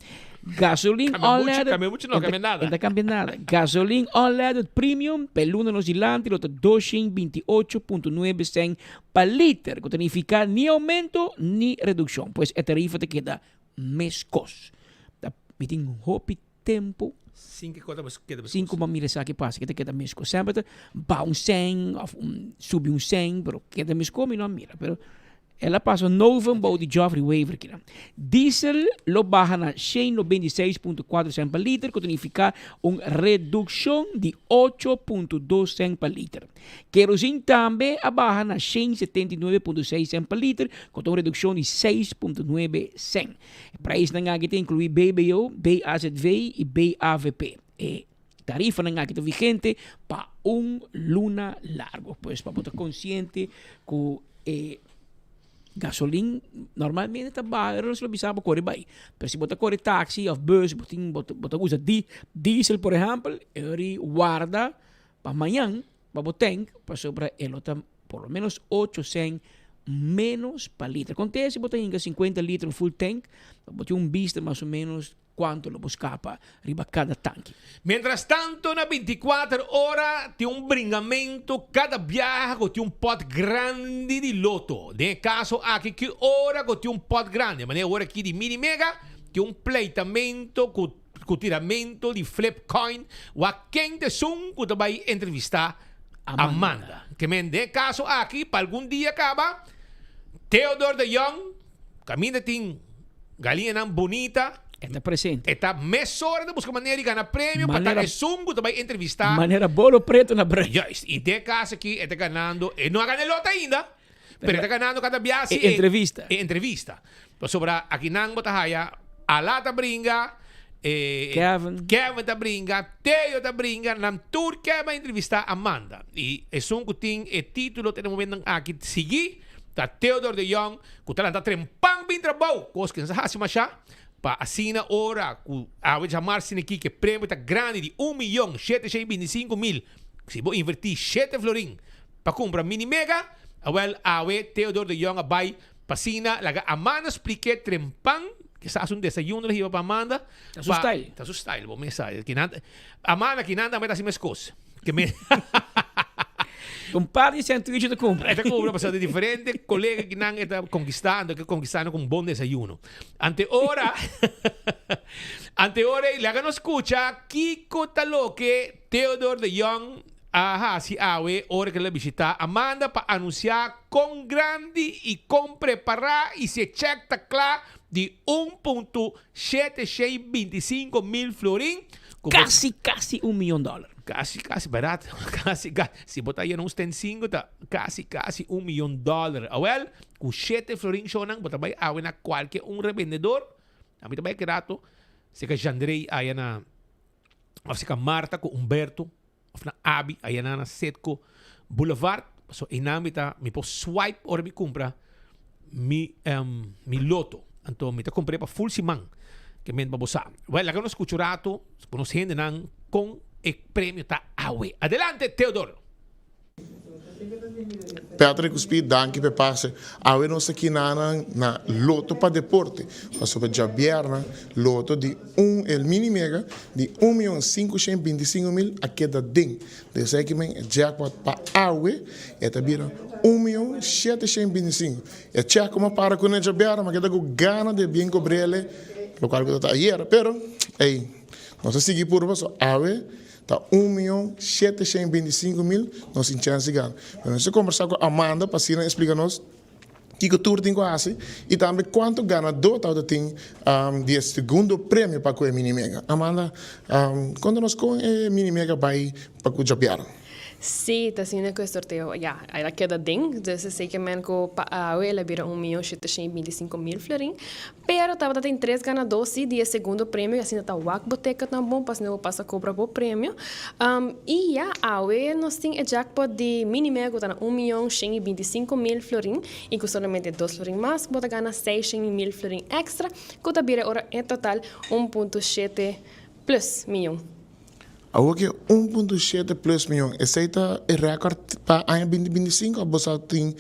Gasolin Cambia mucho, unleaded. cambia mucho no, e ta- cambia nada. E no ta cambia nada. Gasolin unleaded premium pa e luna nos dilanti lo ta 228.9 cent pa liter, cu ta nifica ni aumento ni reduccion. Pues e tarifa ta keda mescos. Ta, mi tin hopi tempo. Sin ke kota bes keda Sin mescos. cu bo mira esaki pasa, ke ta keda mescos. Semper ta baha un cent of un subi un cent, pero keda mescos mi no a mira. Pero El a pasa noven bou di Geoffrey Wever kina. Diesel lo baha na 196.4 cent pa liter, ku ta nifiká un redukshon di 8.2 cent pa liter. Kerosene tambe a baha na 179.6 cent pa liter, ku ta un redukshon di 6.9 cent. E preisnan aki ta inkluí BBO, BAZV i BAVP. E tarifanan aki ta vigente pa un luna largo. Pues pa bo ta konsiente ku e gasolin normalmente ta baha, pero nos lo bisa bo kore bai. Pero si bo ta kore taxi of bus, bo tin bo ta usa diesel por ehempel, e ori warda pa mañan pa bo tank pasobra e lo ta por lo menos ocho cent menos pa liter. Konte si bo ta hinka 50 liter un full tank, bo tin un bista mas o menos Cuanto lo bo scapa riba cada tanki? Mientras tanto na 24 ora tin un bringamento cada biaha cu tin un pot grandi di loto. Den e caso aki ki ora cu tin un pot grandi, manera ora aki di Mini Mega, tin un pleitamento cu cu tiramento di flip coin wak ken ta esun cu ta bay entrevista Amanda. Ke men den e caso aki pa algun dia caba Theodore de Jong Caminda tin galiñanan bunita. E ta presente. E ta mesora ta busca manera di gana premio pa ta esun cu ta bay entrevista. Manera bolo preto na brei. Juist. Y den e caso aki e ta ganando, e no a gana e lote ainda, pero e ta ganando cada bia si E entrevista. E entrevista. Pasobra akinan bo ta haya Ala ta bringa, e Kevin. Kevin ta bringa, Teo ta bringa, nan tur ke bay entrevista Amanda. Y esun cu tin e titulo te na momentonan aki sigui. Ta Theodore de Jong ku ta lanta trempan bin trabou, kos ku nos a hasi mashá, pa asina ora ku awe djamar sin'aki ku e premio ta grandi di un miyon shete shei binti sinku mil, si bo invertí shete florin pa kumpra mini mega, awèl awe Theodore de Jong a bai pa asina laga Amanda splik'é trempan, kisas un desayuno lo hiba pa Amanda. Ta su style. Ta su style, bo mes sa. Kinan, Amanda kinan tambe ta hasi meskos. Ke me Un par di sandwich ta cumpra. E ta cumpra pasobra di diferente colega ki nan e ta conquistando, ke conquistando cu un bon desayuno. Ante ora, ante ora ei laga nos scucha kico ta loke Theodore de Jong a haci awe ora ke el a bishita Amanda pa anuncia con grandi y con prepara y si e check ta cla di un punto Shete shei 25 mil florin. Casi, casi un miyon dollar. Casi, casi, berdad. Casi, casi. Si bo ta yena un stensingo ta casi, casi un miyon dollar. Awel, cu shete florin shownan bo ta bay awe na cualke un rebendedor. Ami ta bay ki rato. Seca Jandrey aya na, of seca Marta cu Humberto, of na Abi aya na na Setco Boulevard. So, einan mi ta, mi por swipe ora mi cumpra. Mi mi loto. Anto mi ta compr'é pa full siman. Ke men pa bo sa. Well, laga nos scucha un rato ku nos hendenan kon e premio ta awe. Adelante, Theodor! Patrick ku Speed, danki p'e pase. Awe nos ta kinanan na Loto pa Deporte, pasobra djabièrna loto di un el mini mega di un mion sinkushen bintisingu mil a keda den. Desde aki men e jackpot pa awe e ta bira un mion sheteshen bintisingu. E check ku mi a para kuné djabièrna mi a keda ku gana di bien kobr'el lokual ku ta ta ayera pero ey nos ta sigui purba so awe ta un mion sheteshen bintisingu mil nos tin chèns di gana. Pero nos ta kombersá ku Amanda pa asina e splika nos. Kiko tur tin ku hasi i tambe kuantu ganadó tabata tin di e segundo premio pa ku e Mini Mega. Amanda, konta nos kon e Mini Mega bai pa ku djabièrnè? Sí, ta asina ku e sorteo, ya, el a keda den, dus esei ke men ku pa awe el a bira un mion sheteshent i bintisinko mil florin. Pero tabata tin tres ganadó sí di e segundo premio, asina ta wak bo ticketnan bon pa asina bo pasa cobra bo premio. Y ya, awe nos tin e jackpot di Mini Mega cu ta na un miyon shen y binticinco mil florin y cu solamente dos florin mas bo ta gana seishen y mil florin extra cu ta bira ora en total un punto shete plus miyon. Awor ke un punto shete plus miyon, esei ta e rèkòrt pa aña binti binti sinku òf bo sa tin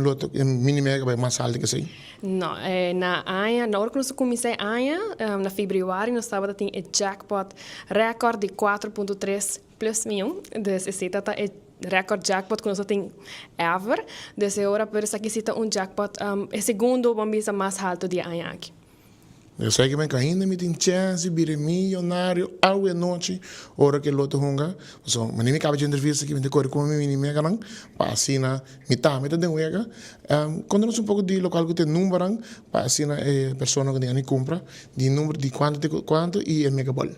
loto mini mega bai mas alto ke esei? No, na aña, na ora ku nos a kuminsá e aña, na febrüari nos tabata tin e jackpot rèkòrt di kuater punto tres plus miyon, dus esei ta ta e rèkòrt jackpot ku nos a tin ever, dus e ora pero esaki si ta un jackpot e segundo bo a bisa mas haltu di e aña aki. Yo sa ke ainda mi tin chèns di bira miyonario awe anochi ora ke loto hunga. Pasobra manera mi kaba dje entrevista aki mi ta kore ku mi mini meganan pa asina mi tambe ta den wega. Konta nos un poko di lokual ku ta e numbernan pa asina e persona ku tin gana di kumpra di number di kuantu te ku kuantu i e megabòl.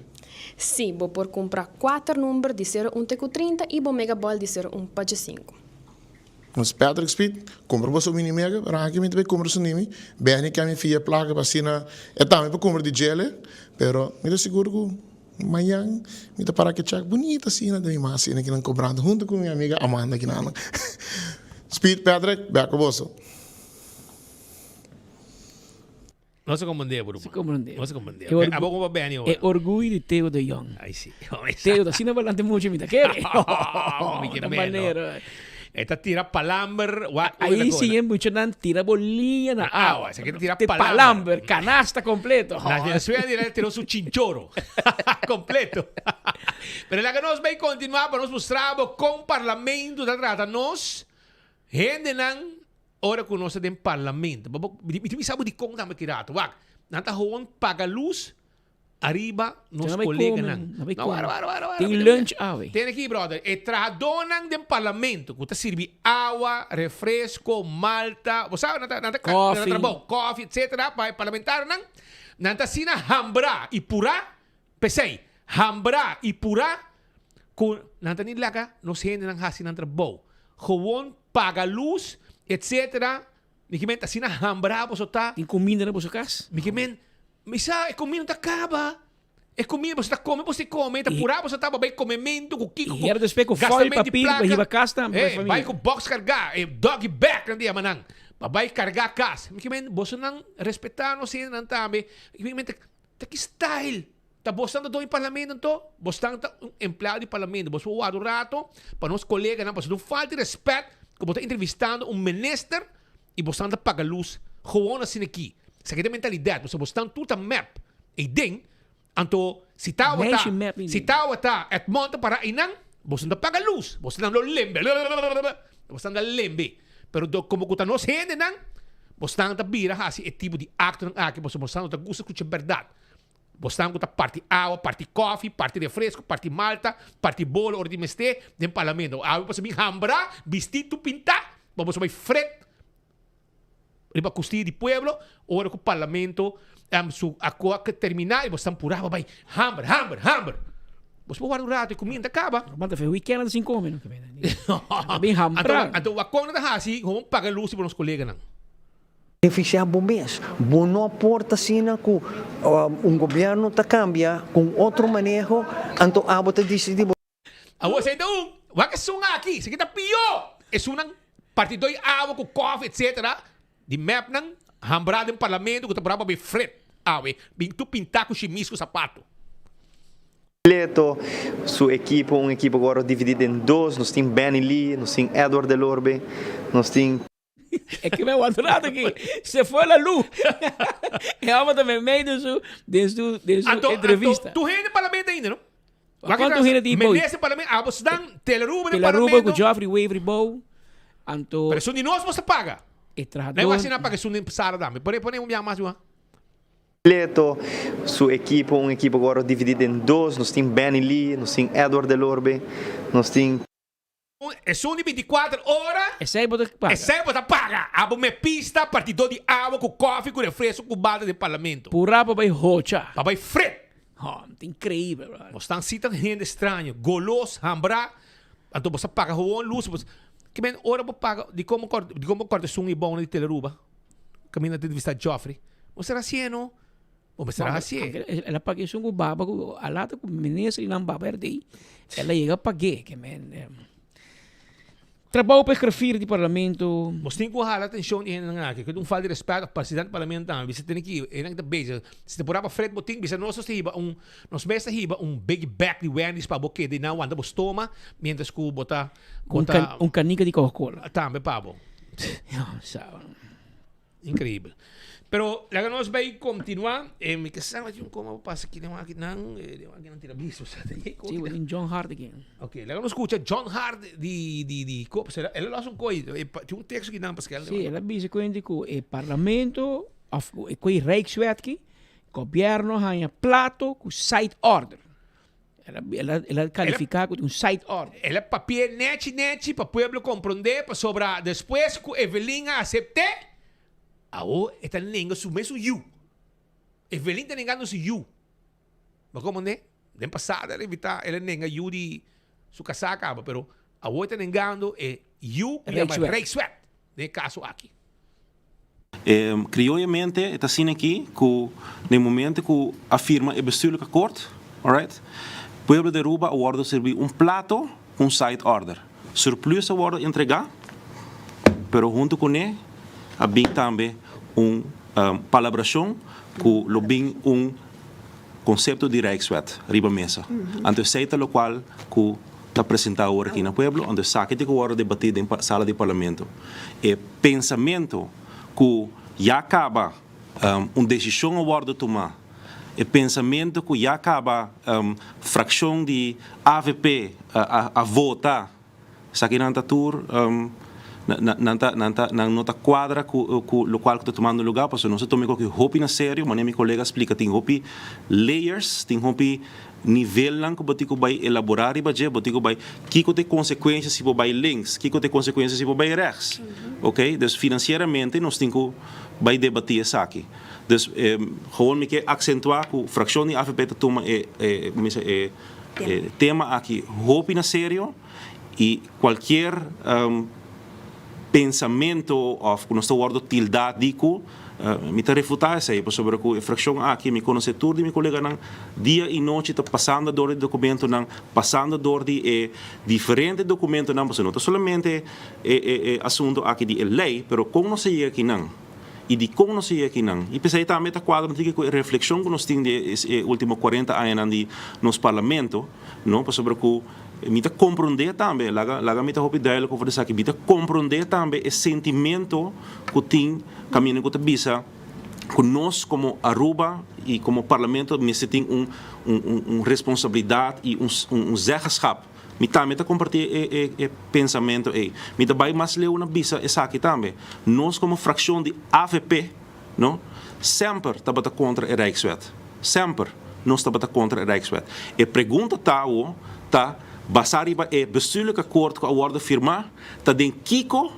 Sí, bo por kumpra kuater number di sero un te ku 30 i bo megabòl di sero un pa djesinku. Nos Patrick Speed, kumpra boso mini mega, Ranki mi ta bai kumpra su nimi, Benny ke a mi fia plaka pa asina e tambe por kumpra di djele, pero mi ta sigur ku mañan mi ta para ke chèk bunita asina den mi man asina kinan kobrando hunto ku mi amiga Amanda kinan. Speed, Patrick, bèk ku boso. Nos a comprende, bro. Se comprende. Nos a comprende. E orgu- Abo como Benny E orgullo di Theo de Jong. Ay, sí. Theo, asina balante mucho mi ta kere. Mi ke Ta meno. manera. E ta tira palamber. Wa, Ahí sí en mucho nan tira bolilla na Na agua. agua. Esaki ta tira Te palamber. palamber, canasta completo. Na Venezuela dirá tiró su chinchoro. Completo. Pero laga nos bay continua pa nos mustra bo con parlamento ta trata nos hendenan Ora ku nos ta den parlamento, bo bo mi tin bisa bo dikon tambe ki rato. Wak, nan ta gewoon paga lus ariba nos Nan bai kome, koleganan. nan bai No, kome. wara, wara, wara, wara. Tin Mi ta- lunch awe. Tene aki, brother. E trahadónan den parlamento ku ta sirbi awa, refresko, malta, bo sa, nan ta, nan ta, nan ta Koffie. trabou, koffie, etcetera, pa e parlamentarionan, nan ta asina hambrá i purá, p'esei, hambrá i purá, ku nan ta ni laga nos hendenan hasi nan trabou. Gewoon paga lus, etcetera. Mi ke men ta asina hambrá boso ta. Tin kuminda na boso kas? Mi ke men, mi sa e kuminda ta kaba. E kuminda boso ta kome, boso kome, ta purá boso ta pa bai komementu ku kiko I hera despues ku foil papir pa hiba kas tambe pa e famia. Bai ku box kargá, e doggy bag nan ta yama nan, pa bai kargá kas. Mi ke men, boso nan respetá nos hendenan tambe. Mi ke men ta ki style. Ta bosnan ta doño parlamento anto? Bosnan ta un empleado di parlamento. Bos por warda un rato pa nos coleganan pasobra no falta di respet cu bo ta entrevistando un minister y bosnan ta paga luz gewoon asina aki. Esaki ta mentalidad pasobra bosnan tur ta mep eyden anto si tawata si tawata Edmond ta para eynan bosnan ta paga luz bosnan lo lembe bosnan ta lembe pero como cu ta nos hendenan bosnan ta bira haci e tipo di actonan aki pasobra bosnan no ta gusta scucha berdad. Bosnan ku ta parti awa, parti kòfi, parti refresko, parti malta, parti bolo ora di mester den parlamento. Awe boso bin hambra, bistí tur pintá, pa boso bai fret riba kustia di pueblo ora ku parlamento su akua terminá i bosnan purá pa bai hamber, hamber, hamber. Boso por warda un rato e kuminda ta kaba. Bo ta fe weekend sin kome no. Ta bin hambra. Anto wakon nan ta hasi gewoon paga lus pa nos koleganan. Beneficiá bo mes. Bo no por ta asina cu un gobierno ta cambia cu un otro maneho, anto abo ta dicidi bo. Awor esei ta un, wak esun aki, esaki ta pió! Esunnan partidó i awa ku kòfi etsetera. Di mepnan hambrá den parlamento ku ta braba bay fret awe bin tur pintá ku shimis ku sapato. Completo su ekipo, un ekipo ku wòrdu dividí den dos, nos tin Benny Lee, nos tin Edward Delorbe, nos tin. E ke me wak rato aki. Se fue la luz. E homber ta meimei den su den su den su Anto, entrevista. anto, tur hende den parlamento ainda, no? Wak Cuanto hende tin boy? Menezes den parlamento, abos dan, Teleruba den Teleruba parlamento. ku Geoffrey Wever bou. Anto. Pero esun di nos bo sa paga. E trahador. Nan wak asina paga esun den sala tambe. Pone pone un biaha mas Juan. Completo su ekipo, un ekipo ku wòrdu dividí den dos, nos tin Benny Lee, nos tin Edward Delorbe, nos tin. Esun di binticuater ora. Esei bo ta paga. Esei bo ta paga. Abo me pista partidor di awa ku kofi ku refresco ku balde den parlamento. Purá pa bai hocha. Pa bai fret. Ho, ta increíbel, brother. Bo stan si tan hende straño, golos, hambrá, anto bo sa paga gewoon luz. Bo Ke men ora bo paga, dikon bo kòrta, dikon bo kòrta esun i bòuna di Teleruba? Kaminda ta entrevistá Geoffrey. Bo sera hasié no? Bo mester a hasié. El a pag'é esun ku baba ku a lata ku minister di nan baba RD. El a yega pag'é. Ke men trabou pa e grafir di parlamento. Nos tin ku hala atenshon di hendenan aki. Ku ta un falta di rèspèt òf presidente di parlamento tambe. Bisa tene ki hendenan ki ta bezig. Si ta purá pa Fred bo tin bisa nos nos ta hiba un nos mes ta hiba un big bag di Wendy's pa bo keda i nan wanta bo stoma mientras ku bo ta bo ta Un kanika di Coca-Cola. Tambe pa bo. Sa. Increíbel. Pero laga nos bay continua. Eh, mi ke sa un coma pasa aquí den aki nan, eh, den aki nan tira biso sa te Sí, bo John Hart aquí. Ok, laga nos escucha John Hart di di di ko, sera el los un koi, eh, tin un texto ki nan Pascal. Sí, el a bisa cuenta cu e parlamento of cu e coi Rijkswet ki, gobierno haña plato cu side order. El a, el a, el a califica cu un side order. El a papia nechi nechi pa pueblo comprende pasobra despues cu Evelyn a acepte, awo e ta nenga su mesun yiu. Evelyn ta nengando su yiu. Bo comprende? Den pasado el a evita, el a nenga yiu di su casá caba, pero awo e ta nengando e yiu cu yama Rijkswet den e caso aki. Crioyamente e ta asina aki cu den momento cu a firma e bestuurlijk akkoord, alright, pueblo di Aruba a wordo sirbi un plato cu un side order. Surplus a wordo entrega, pero hunto cune a bin tambe un palabracion cu lo bin un concepto di Rijkswet riba mesa. Anto esey ta locual cu ta presenta awor aki na pueblo, anto esaki tin cu wordo debati den sala di parlamento. E pensamento cu ya caba un decision a wordo tuma, e pensamento cu ya caba fraccion di avp a vota, esaki nan ta tur nan ta nan ta nan no ta cuadra cu cu locual cu ta tumando lugar, pasobra nos a tuma e koki hopi na serio, manera mi colega a splica tin hopi layers, tin hopi Nivelnan ku bo tin ku bai elaborá riba dje, bo tin ku bai kiko ta e konsekuensia si bo bai links, kiko ta e konsekuensia si bo bai rechts. Oké, dus finansieramente nos tin ku bai debatí esaki. Dus gewoon mi ke aksentuá ku frakshon di avp ta tuma e e e tema aki hopi na serio i kualkier pensamento òf ku nos ta wòrdu tildá di ku Mi ta refutá esei pasobra ku e frakshon aki mi konosé tur di mi koleganan dia i nochi ta pasando dor di dokumentonan, pasando dor di e diferente dokumentonan pasobra no ta solamente e e asunto aki di e lei pero kon nos a yega akinan i dikon nos a yega akinan i p'esei tambe ta kuadra un tiki ku e reflekshon ku nos tin di e ultimo kuarenta añanan di nos parlamento no pasobra ku Mi ta komprondé tambe, laga laga mi ta hopi duidelijk over esaki, mi ta komprondé tambe e sentimento ku tin kaminda ku ta bisa ku nos komo Aruba i komo parlamento mester tin un un un responsabilidat i un un zeggenschap. Mi tambe ta kompartí e e e pensamento ei. Mi ta bai mas leu na bisa esaki tambe, nos komo frakshon di avp, No, semper tabata kontra e Rijkswet. Semper nos tabata kontra e Rijkswet. E pregunta ta awo ta, basá riba e bestuurlijk akkoord ku a wòrdu firmá, ta den kiko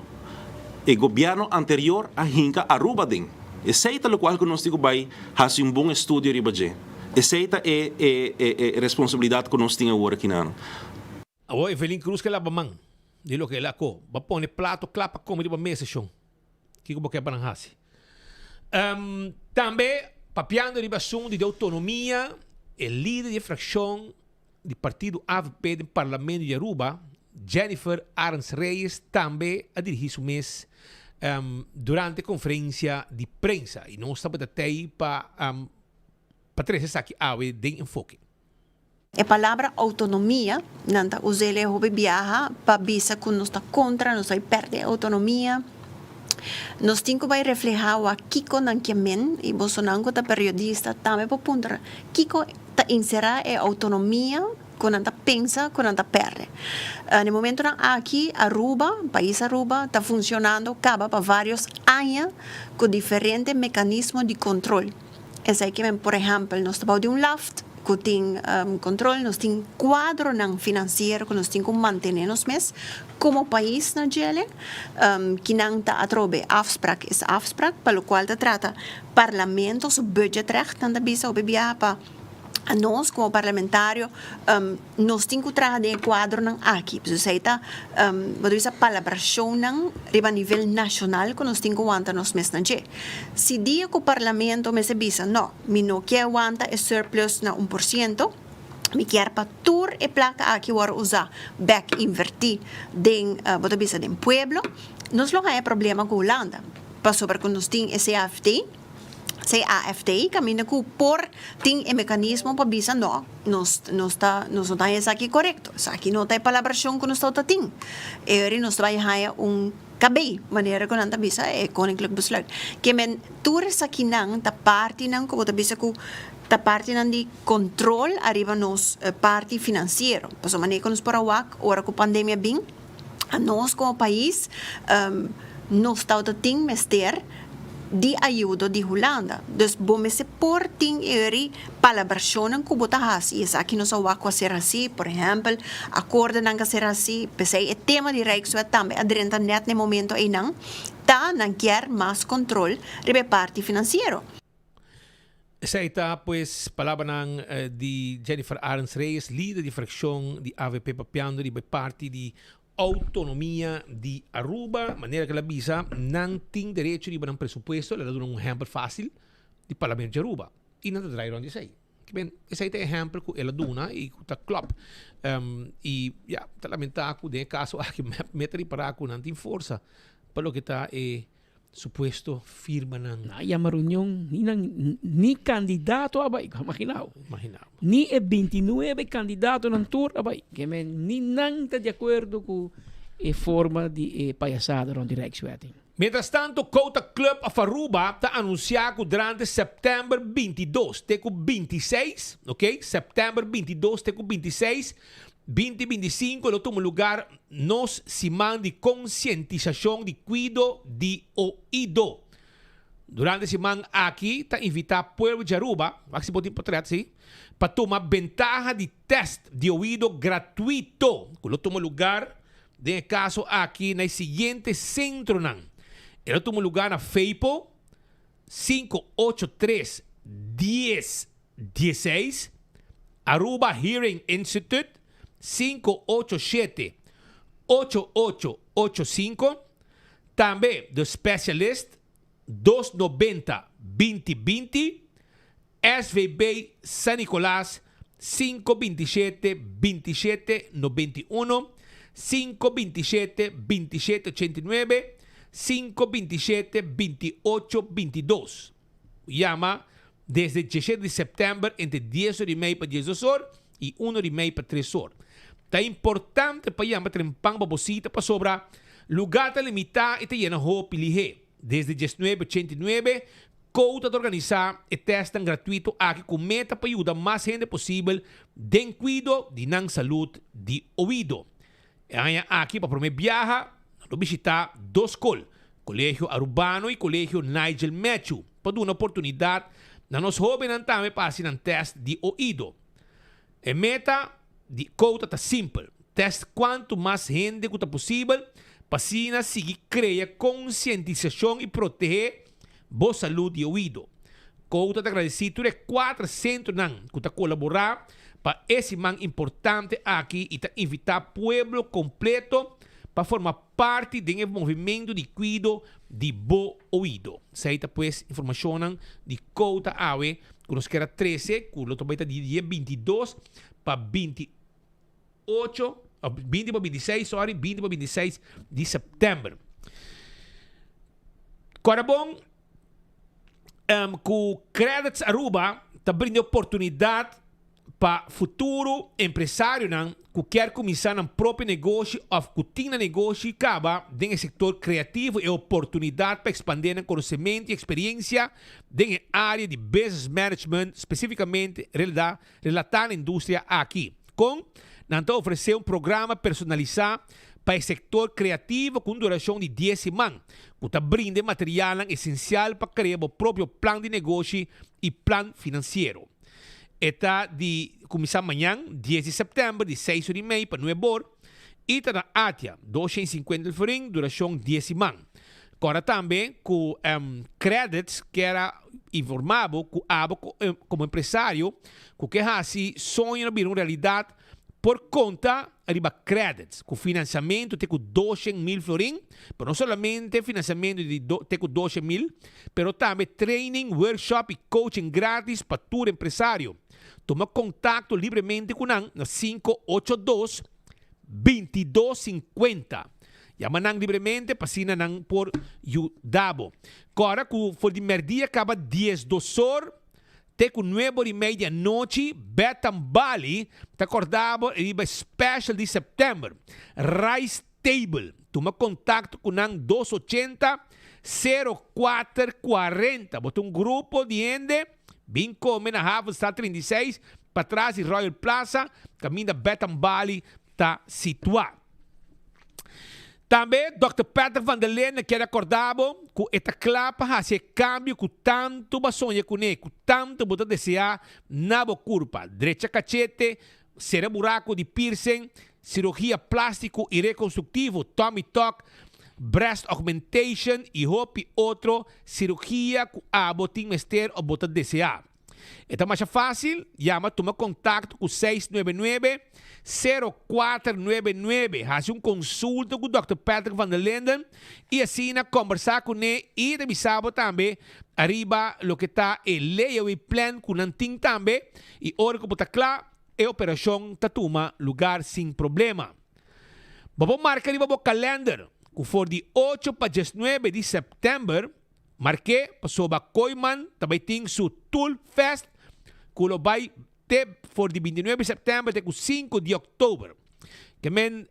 e gobièrnu anterior a hinka Aruba den? Esei ta lokual ku nos tin ku bai hasi un bon estudio riba dje. Esei ta e e e responsabilidat ku nos tin awor aki nan. Awor Evelyn Cruz ke laba man di loke el a ko. Ba pone plato kla pa kome riba mesa shon. Kiko bo ke pa nan hasi? Tambe, papiando riba asuntu di outonomia, e lider di e frakshon di partido avp den parlamento di Aruba, Jennifer Arends Reyes, tambe a dirigí su mes. durante konferensia di prensa i nos tabata tei pa pa trese esaki awe den enfoke. E palabra autonomia, nan ta us'el e hopi biaha pa bisa ku nos ta kontra, nos ta pèrdè e autonomia. Nos tin ku bai reflehá wak kiko nan ke men i bosonan ku ta periodista tambe por puntra kiko ta enserá e autonomia ku nan ta pensa ku nan ta pèrdè. Na e momentunan aki Aruba, pais Aruba, ta funshonando kaba pa vários aña ku diferente mekanismo di kontrol. Esei ke men, por ehèmpel, nos ta bou di un laft ku tin kontrol, nos tin kuadronan finansiero ku nos tin ku mantené nos mes komo pais na djele, kinan ta atrobe afsprak is afsprak, pa lokual ta trata parlamento su budgetrecht, nan ta bisa hopi biaha pa nos komo parlamentario nos tin ku traha den e kuadronan aki. Pues esei ta bo ta bisa palabrashonnan riba nivel nashonal ku nos tin ku wanta nos mes na dje. Si dia ku parlamento mester bisa no, mi no kier wanta e surplus na 1%, mi kier pa tur e plaka aki wòrdu usá bèk invertí den bo ta bisa den pueblo, nos lo haña problema ku Hulanda pasobra ku nos tin e CAFT. CAFT, kaminda ku por tin e mekanismo pa bisa no, nos nos ta nos no ta haña esaki korekto, esaki no ta e palabrashon ku nos tabata tin. E ora nos ta bai haña un KB, manera ku nan ta bisa e Koninklijk Besluit. Ke men tur esakinan ta partinan ku bo ta bisa ku ta partinan di kontrol ariba nos parti finansiero. Pasobra manera ku nos por a wak ora ku pandemia bin, Nos komo pais nos tabata tin mester di ayudo di Hulanda. Dus bo mester por tin eri palabrashonnan ku bo ta hasi. I esaki nos a wak ku a ser hasi, por ehèmpel, akordonan ku a ser hasi. P'esei e tema di Rijkswet tambe a drenta nèt na e momento einan, ta nan kier mas kontrol riba e parti finansiero. Esei ta pues palabranan di Jennifer Arends Reyes, lider di fraccion di avp papiando riba e parti di autonomia di Aruba. Manera cu el a bisa, nan tin derecho riba nan presupuesto, el a duna un ehempel facil di Parlamento di Aruba y nan ta draai rond di esei. Esei ta e ehempel cu el a duna y cu ta klop. Y ya, ta lamenta cu den e caso aki mep ta ripara cu nan tin forsa pa loke ta e Supuesto firmanan. Nan a yama reunion, ni nan, ni candidato a bai, imaginao. Imaginao. Ni e bintinuebe candidatonan tur a bai. Ke men ni nan ta di acuerdo cu e forma di e payasada rond di Rijkswetting. Mientras tanto, Kouta Club of Aruba ta anuncia cu durante september 22 te cu 26, ok, september 22 te cu 26, 2025 lo tuma lugar nos siman di konsientisashon di kuido di oido. Durante e siman aki ta invitá pueblo di Aruba, wak si bo tin potret si, pa tuma bentaha di tèst di oido gratuito ku lo tuma lugar den e kaso aki na e siguiente sentronan. E lo tuma lugar na Feipo, sinku ocho tres dies dieseis, Aruba Hearing Institute, sinku ocho shete, ocho ocho ocho sinku, tambe The Specialist, dos nobenta, binti binti, SVB San Nicolas, sinku binti shete, binti shete, nobenta i uno, sinku binti shete, binti shete, ochenta i nuebe, sinku binti shete, binti ocho, binti dos. Yama desde diesshete di sèptèmber entre dies or i mei pa diesdos or i un or i mei pa tres or. Ta importante pa yama trempan pa bo sita pasobra lugá ta limitá i ta yena hopi lihé. Desde diesnuebe ochenta i nuebe, Code ta organisá e tèstnan gratuito aki ku meta pa yuda mas hende posibel den kuido di nan salud di oido. E aña aki pa promé biaha nan lo bishitá dos skol, Kolegio Arubano i Kolegio Nigel Matthew, pa duna oportunidat na nos hóbennan tambe pa hasi nan tèst di oido. E meta di kouta ta simpel, tèst kuantu mas hende ku ta posibel pa asina sigui krea konsientisashon i protehé bo salud di oido. Kouta ta gradisí tur e kuater sentronan ku ta kolaborá pa e siman importante aki i ta invitá pueblo kompleto pa forma parti den e movimentu di kuido di bo oido. Esei ta pues informashonnan di Kouta awe ku nos kier a trese ku lo ta bai ta di dia 22 pa 28, 20 pa 26, sorry, 20 pa 26 di sèptèmber. Kòrda bon ku Credits Aruba ta brinda oportunidat pa futuro empresarionan ku kier kuminsá nan propio negoshi òf ku tin nan negoshi kaba den e sektor kreativo e oportunidat pa ekspandé nan konosementu i eksperiensia den e área di business management spesifikamente relatá na industria aki. Kon nan ta ofresé un programa personalisá pa e sektor kreativo ku un durashon di dies siman, ku ta brinda e materialnan esensial pa krea bo propio plan di negoshi i plan finansiero. E ta di kuminsá mañan, dies di sèptèmber, di seis ora i mei pa nuebe or, i ta na Atia, 250 florin, durashon dies siman. Kòrda tambe ku Credits kier a informá bo ku abo komo empresario ku ke hasi soño bira un realidat por konta riba Credits ku finansiamentu te ku 200,000 florin, pero no solamente finansiamentu di te ku 200,000, pero tambe training, workshop i coaching gratis pa tur empresario. Tuma kontakto libremente ku nan na 582 22 50. Yama nan libremente pa asina nan por yuda bo. Kòrda ku for di mèrdia kaba 12 or te ku nuebe or i mei di anochi Beth and Bali ta kòrda bo riba e special di sèptèmber, Rice Table. Tuma kontakto ku nan 280 04 40. Bo ta un grupo di hende bin kome na Havenstraat 36 patras di Royal Plaza kaminda Beth and Bali ta situá. Tambe Dòkter Patrick van der Linden kier rekordá bo ku e ta kla pa hasi e kambio ku tantu bo a soña kuné, ku tantu bo ta deseá na bo kurpa. Drecha kachete, sera buraku di piercing, sirugia plástiko i rekonstruktivo, tummy tuck, breast augmentation i hopi otro sirugia ku abo tin mester òf bo ta deseá. E ta masha fásil, yama tuma kontakto ku 699 0499, hasi un konsulta ku Dòkter Patrick van der Linden i asina kòmbersá kuné i ta bisa bo tambe ariba loke ta e layaway plan ku nan tin tambe i ora ku bo ta kla e operashon ta tuma lugar sin problema. Bo por marka riba bo kalènder ku for di ocho pa diesnuebe di sèptèmber, Mark'é pasobra Kooiman ta bai tin su Tool Fest ku lo bai te for di 29 sèptèmber te ku 5 di òktober. Ke men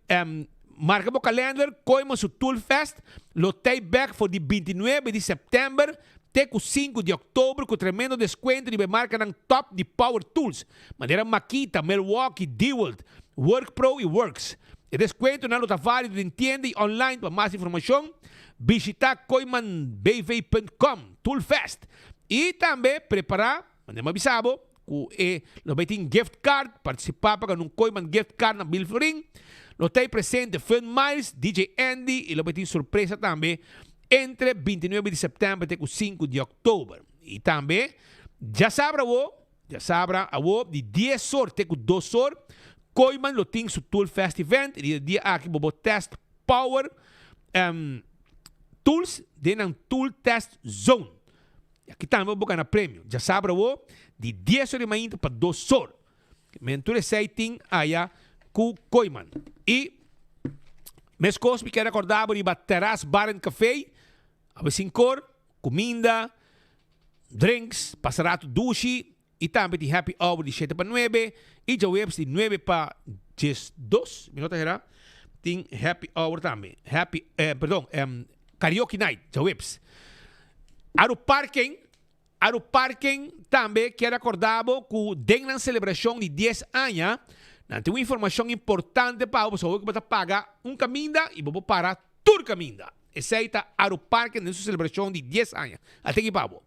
marka bo kalènder, Kooiman su Tool Fest lo tei bèk for di 29 di sèptèmber te ku 5 di òktober ku tremendo deskuento riba e markanan tòp di power tools manera Makita, Milwaukee, Dewalt, WorkPro i Worx. E deskuentonan lo ta válido den tienda i online. Pa mas informashon Bishita kooimanbv.com, Toolfest. I tambe prepará, manera mi a bisa bo, ku e lo bai tin gift card, partisipá pa gana un Kooiman gift card na Bill Florin. Lo ta ei presente Fun Miles, DJ Andy i lo bai tin sorpresa tambe entre 29 di sèptèmber te ku 5 di òktober. I tambe djasabra awo, djasabra awo di dies or te ku dos or, Kooiman lo tin su Toolfest event i di e dia aki bo bo test Power Tools den nan Tool Test Zone. Y aki tambe bo gana premio. Djasabra awo di dies or di mainta pa dos or. Men tur esey tin aya cu Kooiman. Y mescos mi kier recorda bo riba Terras Bar and Cafe. Awe sin cor, cuminda, drinks, pasa rato dushi. I tambe tin happy hour di shete pa nuebe i djaweps di nuebe pa 12, mi no ta hera, tin happy hour tambe. Happy, eh, perdon, em, karaoke night djaweps. Aru Parken, Aru Parken tambe kier acorda bo cu den nan celebracion di dies aña, nan tin un informacion importante pa bo, pasobra bo ta paga un caminda y bo por para tur caminda. Esey ta Aru Parken den su celebracion di dies aña. A teki pa bo.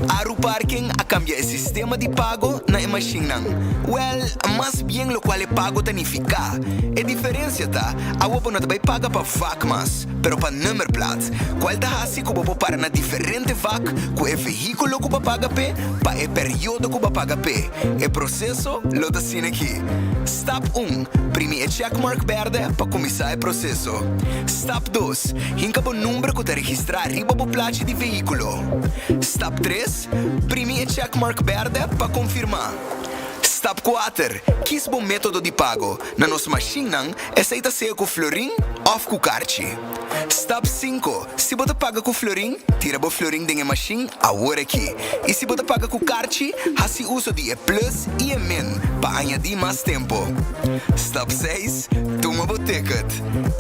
Aruparking a kambia e sistema di pago na e mashinnan. Wèl, mas bien lokual e pago ta nifiká. E diferensia ta, awo bo no ta bai paga pa vak mas, pero pa nummerplaat, kual ta hasi ku bo por para na diferente vak ku e vehíkulo ku bo a paga p'e pa e periodo ku bo a paga p'e. E proseso lo ta asina aki. Stap un, Primi e checkmark bèrdè pa kuminsá e proseso. Stap dos, Hinka bo number ku ta registrá riba bo plachi di vehíkulo. Stap tres, Primi e checkmark bèrdè pa konfirmá. Stap kuater, Kies bo método di pago. Na nos mashinnan, esei ta sea ku florin òf ku karchi. Stap sinku, Si bo ta paga ku florin, tira bo florin den e mashin awor aki. I si bo ta paga ku karchi, hasi uso di e plus i e min pa añadí mas tempu. Stap seis, Tuma bo ticket.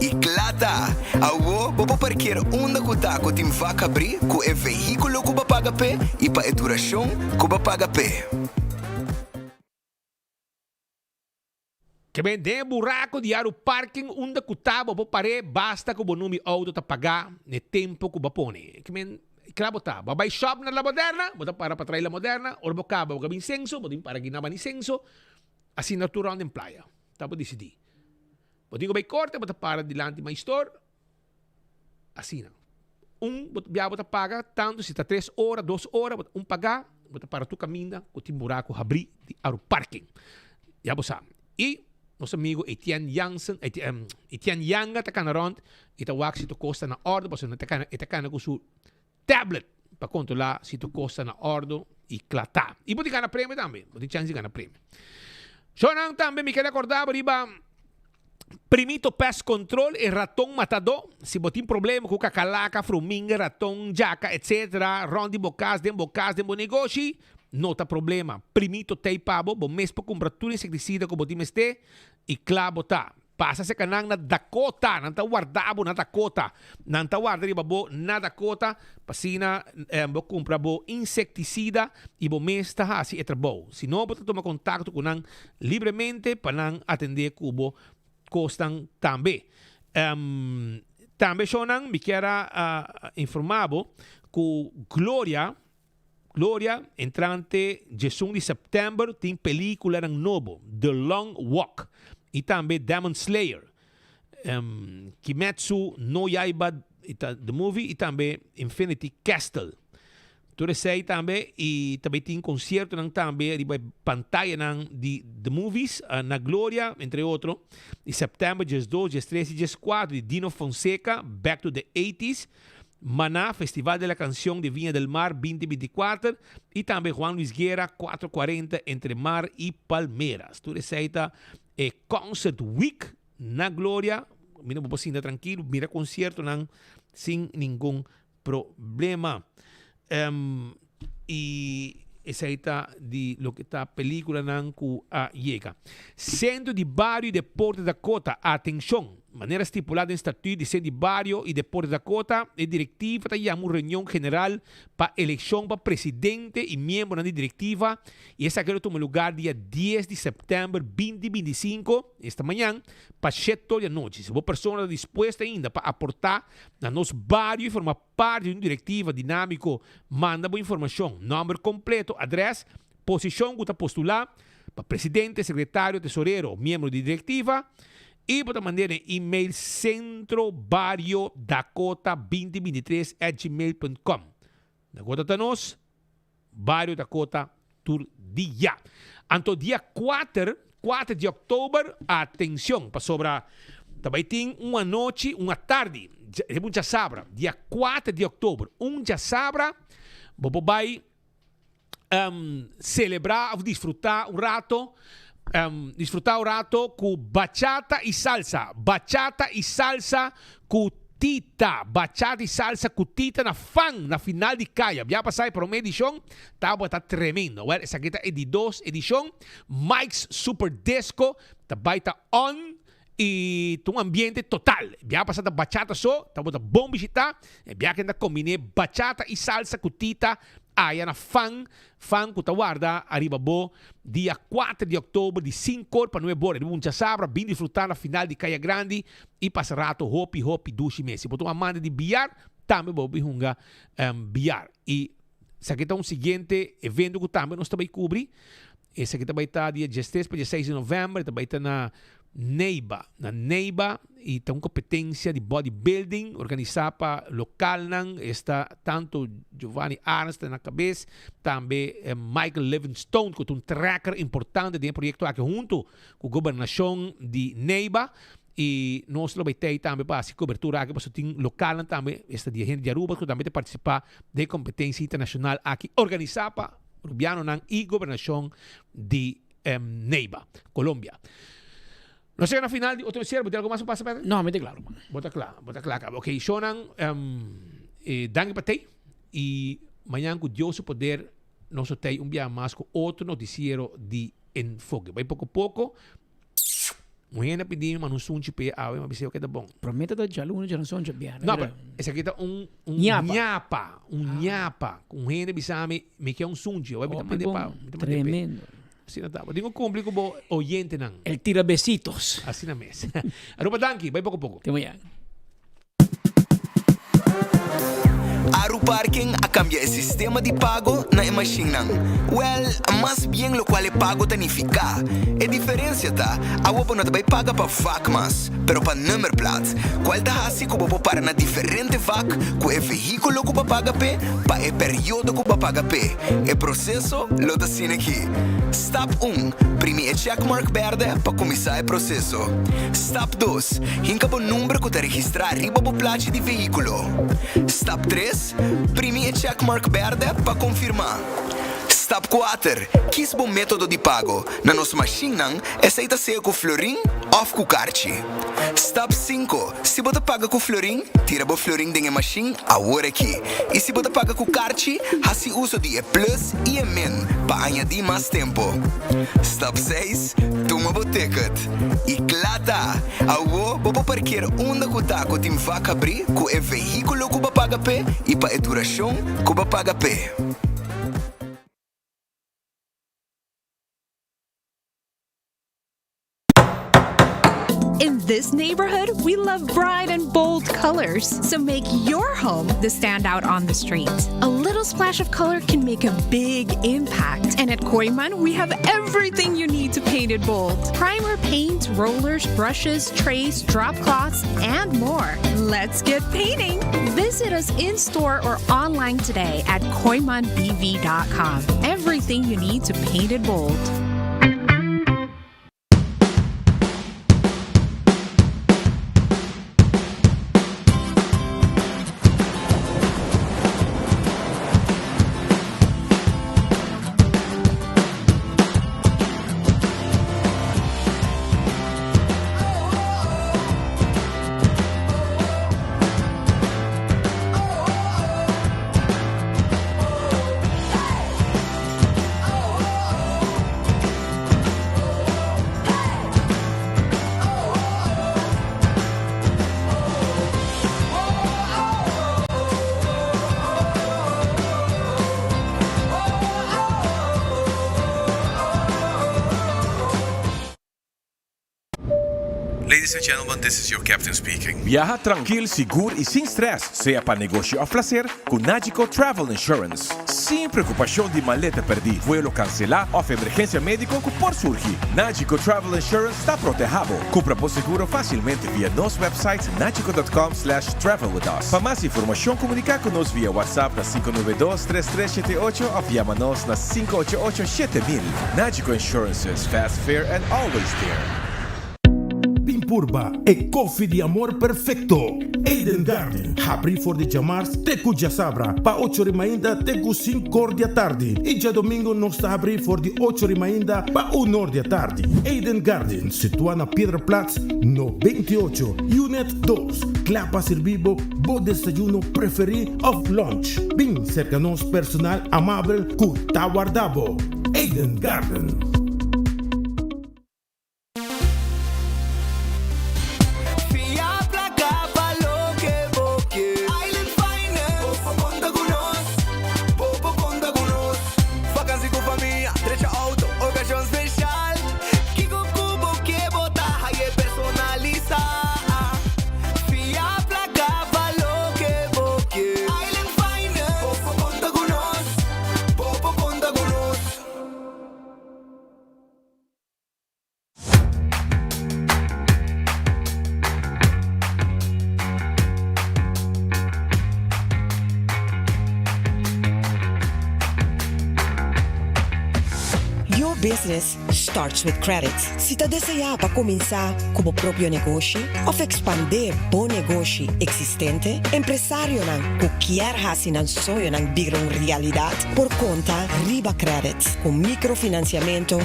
I kla ta! Awor bo por parkeer unda ku ta ku tin vak habrí ku e vehíkulo ku bo a paga p'e i pa e durashon ku bo a paga p'e. Ke ben den e buraco di Aru Parking unda cu ta bo por pare basta cu bo numi auto ta paga n'e tempo cu bo a pone. Ke men kla bo ta. Bo a bay shop na La Moderna, bo ta para pa trai La Moderna, ora bo caba bo ka bin Censo, bo tin para aki na bani Censo, asina tur rond den playa. Ta bo dicidi. Bo tin cu bay corte, bo ta para dilanti Maistor, Asina. Un bia bo ta paga tantu si ta tres ora, dos ora, bo ta un paga, bo ta para tur kaminda ku tin buraku habrí di Aru Parking. Ya bo sa. I nos amigo Etienne Jansen, Etienne Yanga ta kana rònt i ta wak si tur kos ta na òrdu pasobra e ta kana, e ta kana ku su tablet pa kontrolá si tur kos ta na òrdu i kla ta. I bo tin gana premio tambe, bo tin chèns di gana premio. Shownan tambe mi kere akordá bo riba Primito Pest Control, e raton matadó. Si bo tin problema ku kakalaka, fruminga, raton, djaka, etc. Rònt di bo kas, den bo kas, den bo negoshi, no ta problema. Primito t'ei pa bo, bo mes por kumpra tur insektisida ku bo tin mester i kla bo ta. Pasa serka nan na Dakota, nan ta warda bo na Dakota. Nan ta warda riba bo na Dakota pa asina bo kumpra bo insektisida i bo mes ta hasi e trabou. Si no bo ta tuma kontakto ku nan libremente pa nan atendé ku bo kosnan tambe. Tambe shownan mi kier a informá bo ku Gloria Gloria, entrante djesun di sèptèmber tin pelíkulanan nobo, The Long Walk i tambe Demon Slayer, Kimetsu no Yaiba The Movie i tambe Infinity Castle. Tur esei tambe i tambe tin konsiertonan tambe riba e pantayanan di The Movies na Gloria, entre otro, di sèptèmber djesdos, djestres i djeskuater di Dino Fonseca, Back to the Eighties, Maná, Festival de la Canción de Viña del Mar 2024 y tambe Juan Luis Guerra 440 Entre Mar y Palmeras. Tur esey ta e Concert Week na Gloria. Mira bo por sinta trankilo, mira conciertonan sin ningun problema. Um, y esey ta di loke ta peliculanan cu a yega. Centro di Bario y Deporte Dakota, atencion! Manera stipula den Statuut di Centro di Bario y Deporte Dakota, e directiva ta yama un reunion general pa eleccion pa presidente y miembronan di directiva y esaki lo tuma lugar dia dies di september 2025, esta mañan, pa shet or di anochi. Si bo persona ta dispuesto ainda pa aporta na nos bario y forma Parti di un direktiva dinámiko, manda bo informashon, nòmber kompleto, adrès, posishon ku ta postulá, pa presidente, sekretario, tesorero, miembro di direktiva, i bo ta mand'é na e email centrobariodakota2023@gmail.com. Dakota ta nos, Bario Dakota tur dia. Anto dia kuater, kuater di òktober, atencion, pasobra ta bai tin un anochi, un atardi, riba un djasabra, dia kuater di òktober, un djasabra, bo por bai selebrá òf disfrutá un rato, disfrutá un rato ku bachata i salsa, bachata i salsa ku Tita, bachata y salsa cu Tita na fan na final di caya. Bia pasa e prome edicion tabata tremendo. Well, esaki ta e di dos edicion. Mike's Super Disco ta bay ta on y ta un ambiente total. Bia pasa ta bachata so, tabata bon bishita. E bia kende ta combine bachata y salsa cu Tita aya na fan Fan ku ta warda ariba bo dia kuater di oktober di sinkor pa nuebe ora riba un djasabra bin disfruta na final di Kaya Grandi i pasa rato hopi hopi dushi mes. Si bo ta un amante di biyar tambe bo bin hunga biyar. I esaki ta un siguiente evento ku tambe nos ta bai kubri. Esaki ta bai ta dia diestres pa dieseis di november e ta bai ta na Neiba, na Neiba y ta un competencia di bodybuilding organisa pa localnan, esta tanto Giovanni Arends ta na cabes, tambe Michael Livingstone cu ta un tracker importante den e proyecto aki hunto cu gobernacion di Neiba y nos lo bay tey tambe pa haci cobertura aki pasobra tin localnan tambe, esta di e hende di Aruba cu tambe ta participa den e competencia internacional aki organisa pa Rubianonan y gobernacion di. Neiva, Colombia. Nos a yega na final di otro noticiero. Bo tin algo mas pa pasa, Patrick? No, mi ta claro, man. Bo ta cla, bo ta cla caba. Ok, shownan, danki pa tey. Y mañan cu Dios su poder nos lo tey un biaha mas cu otro noticiero di Enfoke. Bay poco poco. Un hende a pidi mi manda un sunchi p'e awe, mi a bis'e oke ta bon. Promé ta ta djaluna djaranson djabièrnè. No, pero esaki ta un un Ñapa. ñapa, un ñapa. Ku un hende bisa mi, mi ke un sunchi, awe mi ta Hopi mand'e bon. pa, mi ta mand'e p'e. Tremendo. Asina ta. Bo tin ku kumpli ku bo oyentenan. El tira besitos. Asina mes. Aruba danki, bai poko poko. Te mañana. Aruparking a kambia e sistema di pago na e mashinnan. Wèl, mas bien lokual e pago ta nifiká. E diferensia ta, awo bo no ta bai paga pa vak mas, pero pa nummerplaat, kual ta hasi ku bo por para na diferente vak ku e vehíkulo ku bo a paga p'e pa e periodo ku bo a paga p'e. E proseso lo ta asina aki. Stap un, Primi e checkmark bèrdè pa kuminsá e proseso. Stap dos, Hinka bo number ku ta registrá riba bo plachi di vehíkulo. Stap tres, Primi e checkmark bèrdè pa konfirmá. Stap kuater, Kis bo método di pago. Na nos mashinnan, esei ta sea ku florin òf ku karchi. Stap sinku, Si bo ta paga ku florin, tira bo florin den e mashin awor aki. I si bo ta paga ku karchi, hasi uso di e plus i e min pa añadí mas tempu. Stap seis, Tuma bo ticket. I kla ta! Awo bo por parkeer unda ku ta ku tin vak habrí ku e vehíkulo ku bo a paga p'e i pa e durashon ku bo a paga p'e. In this neighborhood, we love bright and bold colors. So make your home the standout on the street. A little splash of color can make a big impact. And at Koiman, we have everything you need to paint it bold. Primer, paint, rollers, brushes, trays, drop cloths, and more. Let's get painting! Visit us in store or online today at koimanbv.com. Everything you need to paint it bold. Ladies and gentlemen, this is your captain speaking. Biaha trankil, sigur i sin strès, sea pa negoshi òf plaser, ku Nagico Travel Insurance. Sin preokupashon di maleta pèrdí, vuelo kanselá òf emergensia médiko ku por surgi. Nagico Travel Insurance ta protehá bo. Kumpra bo seguro fásilmente via nos website nagico.com slash travel with us. Pa mas informashon komuniká ku nos via WhatsApp na 592 3378 òf yama nos na 588 7000. Nagico Insurances, fast, fair and always there. Bin purba e koffie di amor perfecto! Eden Garden, habri for di djamars te ku djasabra pa ocho ri mainta te ku sinkor di atardi i djadomingo nos ta habri for di ocho ri mainta pa unor di atardi. Eden Garden, situa na Piedraplaats no 28, Unit dos, kla pa sirbi bo bo desayuno preferi of lunch. Bin serka nos personal amabel ku ta warda bo. Eden Garden. Fia placa pa loke bo ke. Island Finance. Bo por conta cu nos. Bo por conta cu nos. Vakantie cu famia, drecha auto, ocasion special. Kico cu bo ke bo ta haye personalisa. Fia placa pa loke bo ke. Island Finance. Bo por conta cu nos. Bo por conta cu nos. Your business starts with credit. Si ta deseá pa kuminsá ku bo propio negoshi òf ekspandé bo negoshi eksistente, empresarionan ku kier hasi nan soñonan bira un realidat por konta riba credit ku mikrofinansiamentu.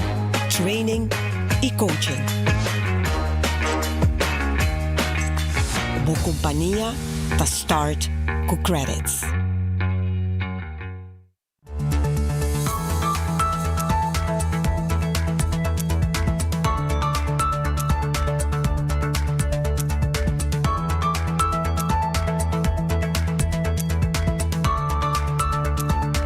training y coaching. Bo compania ta start cu Qredits.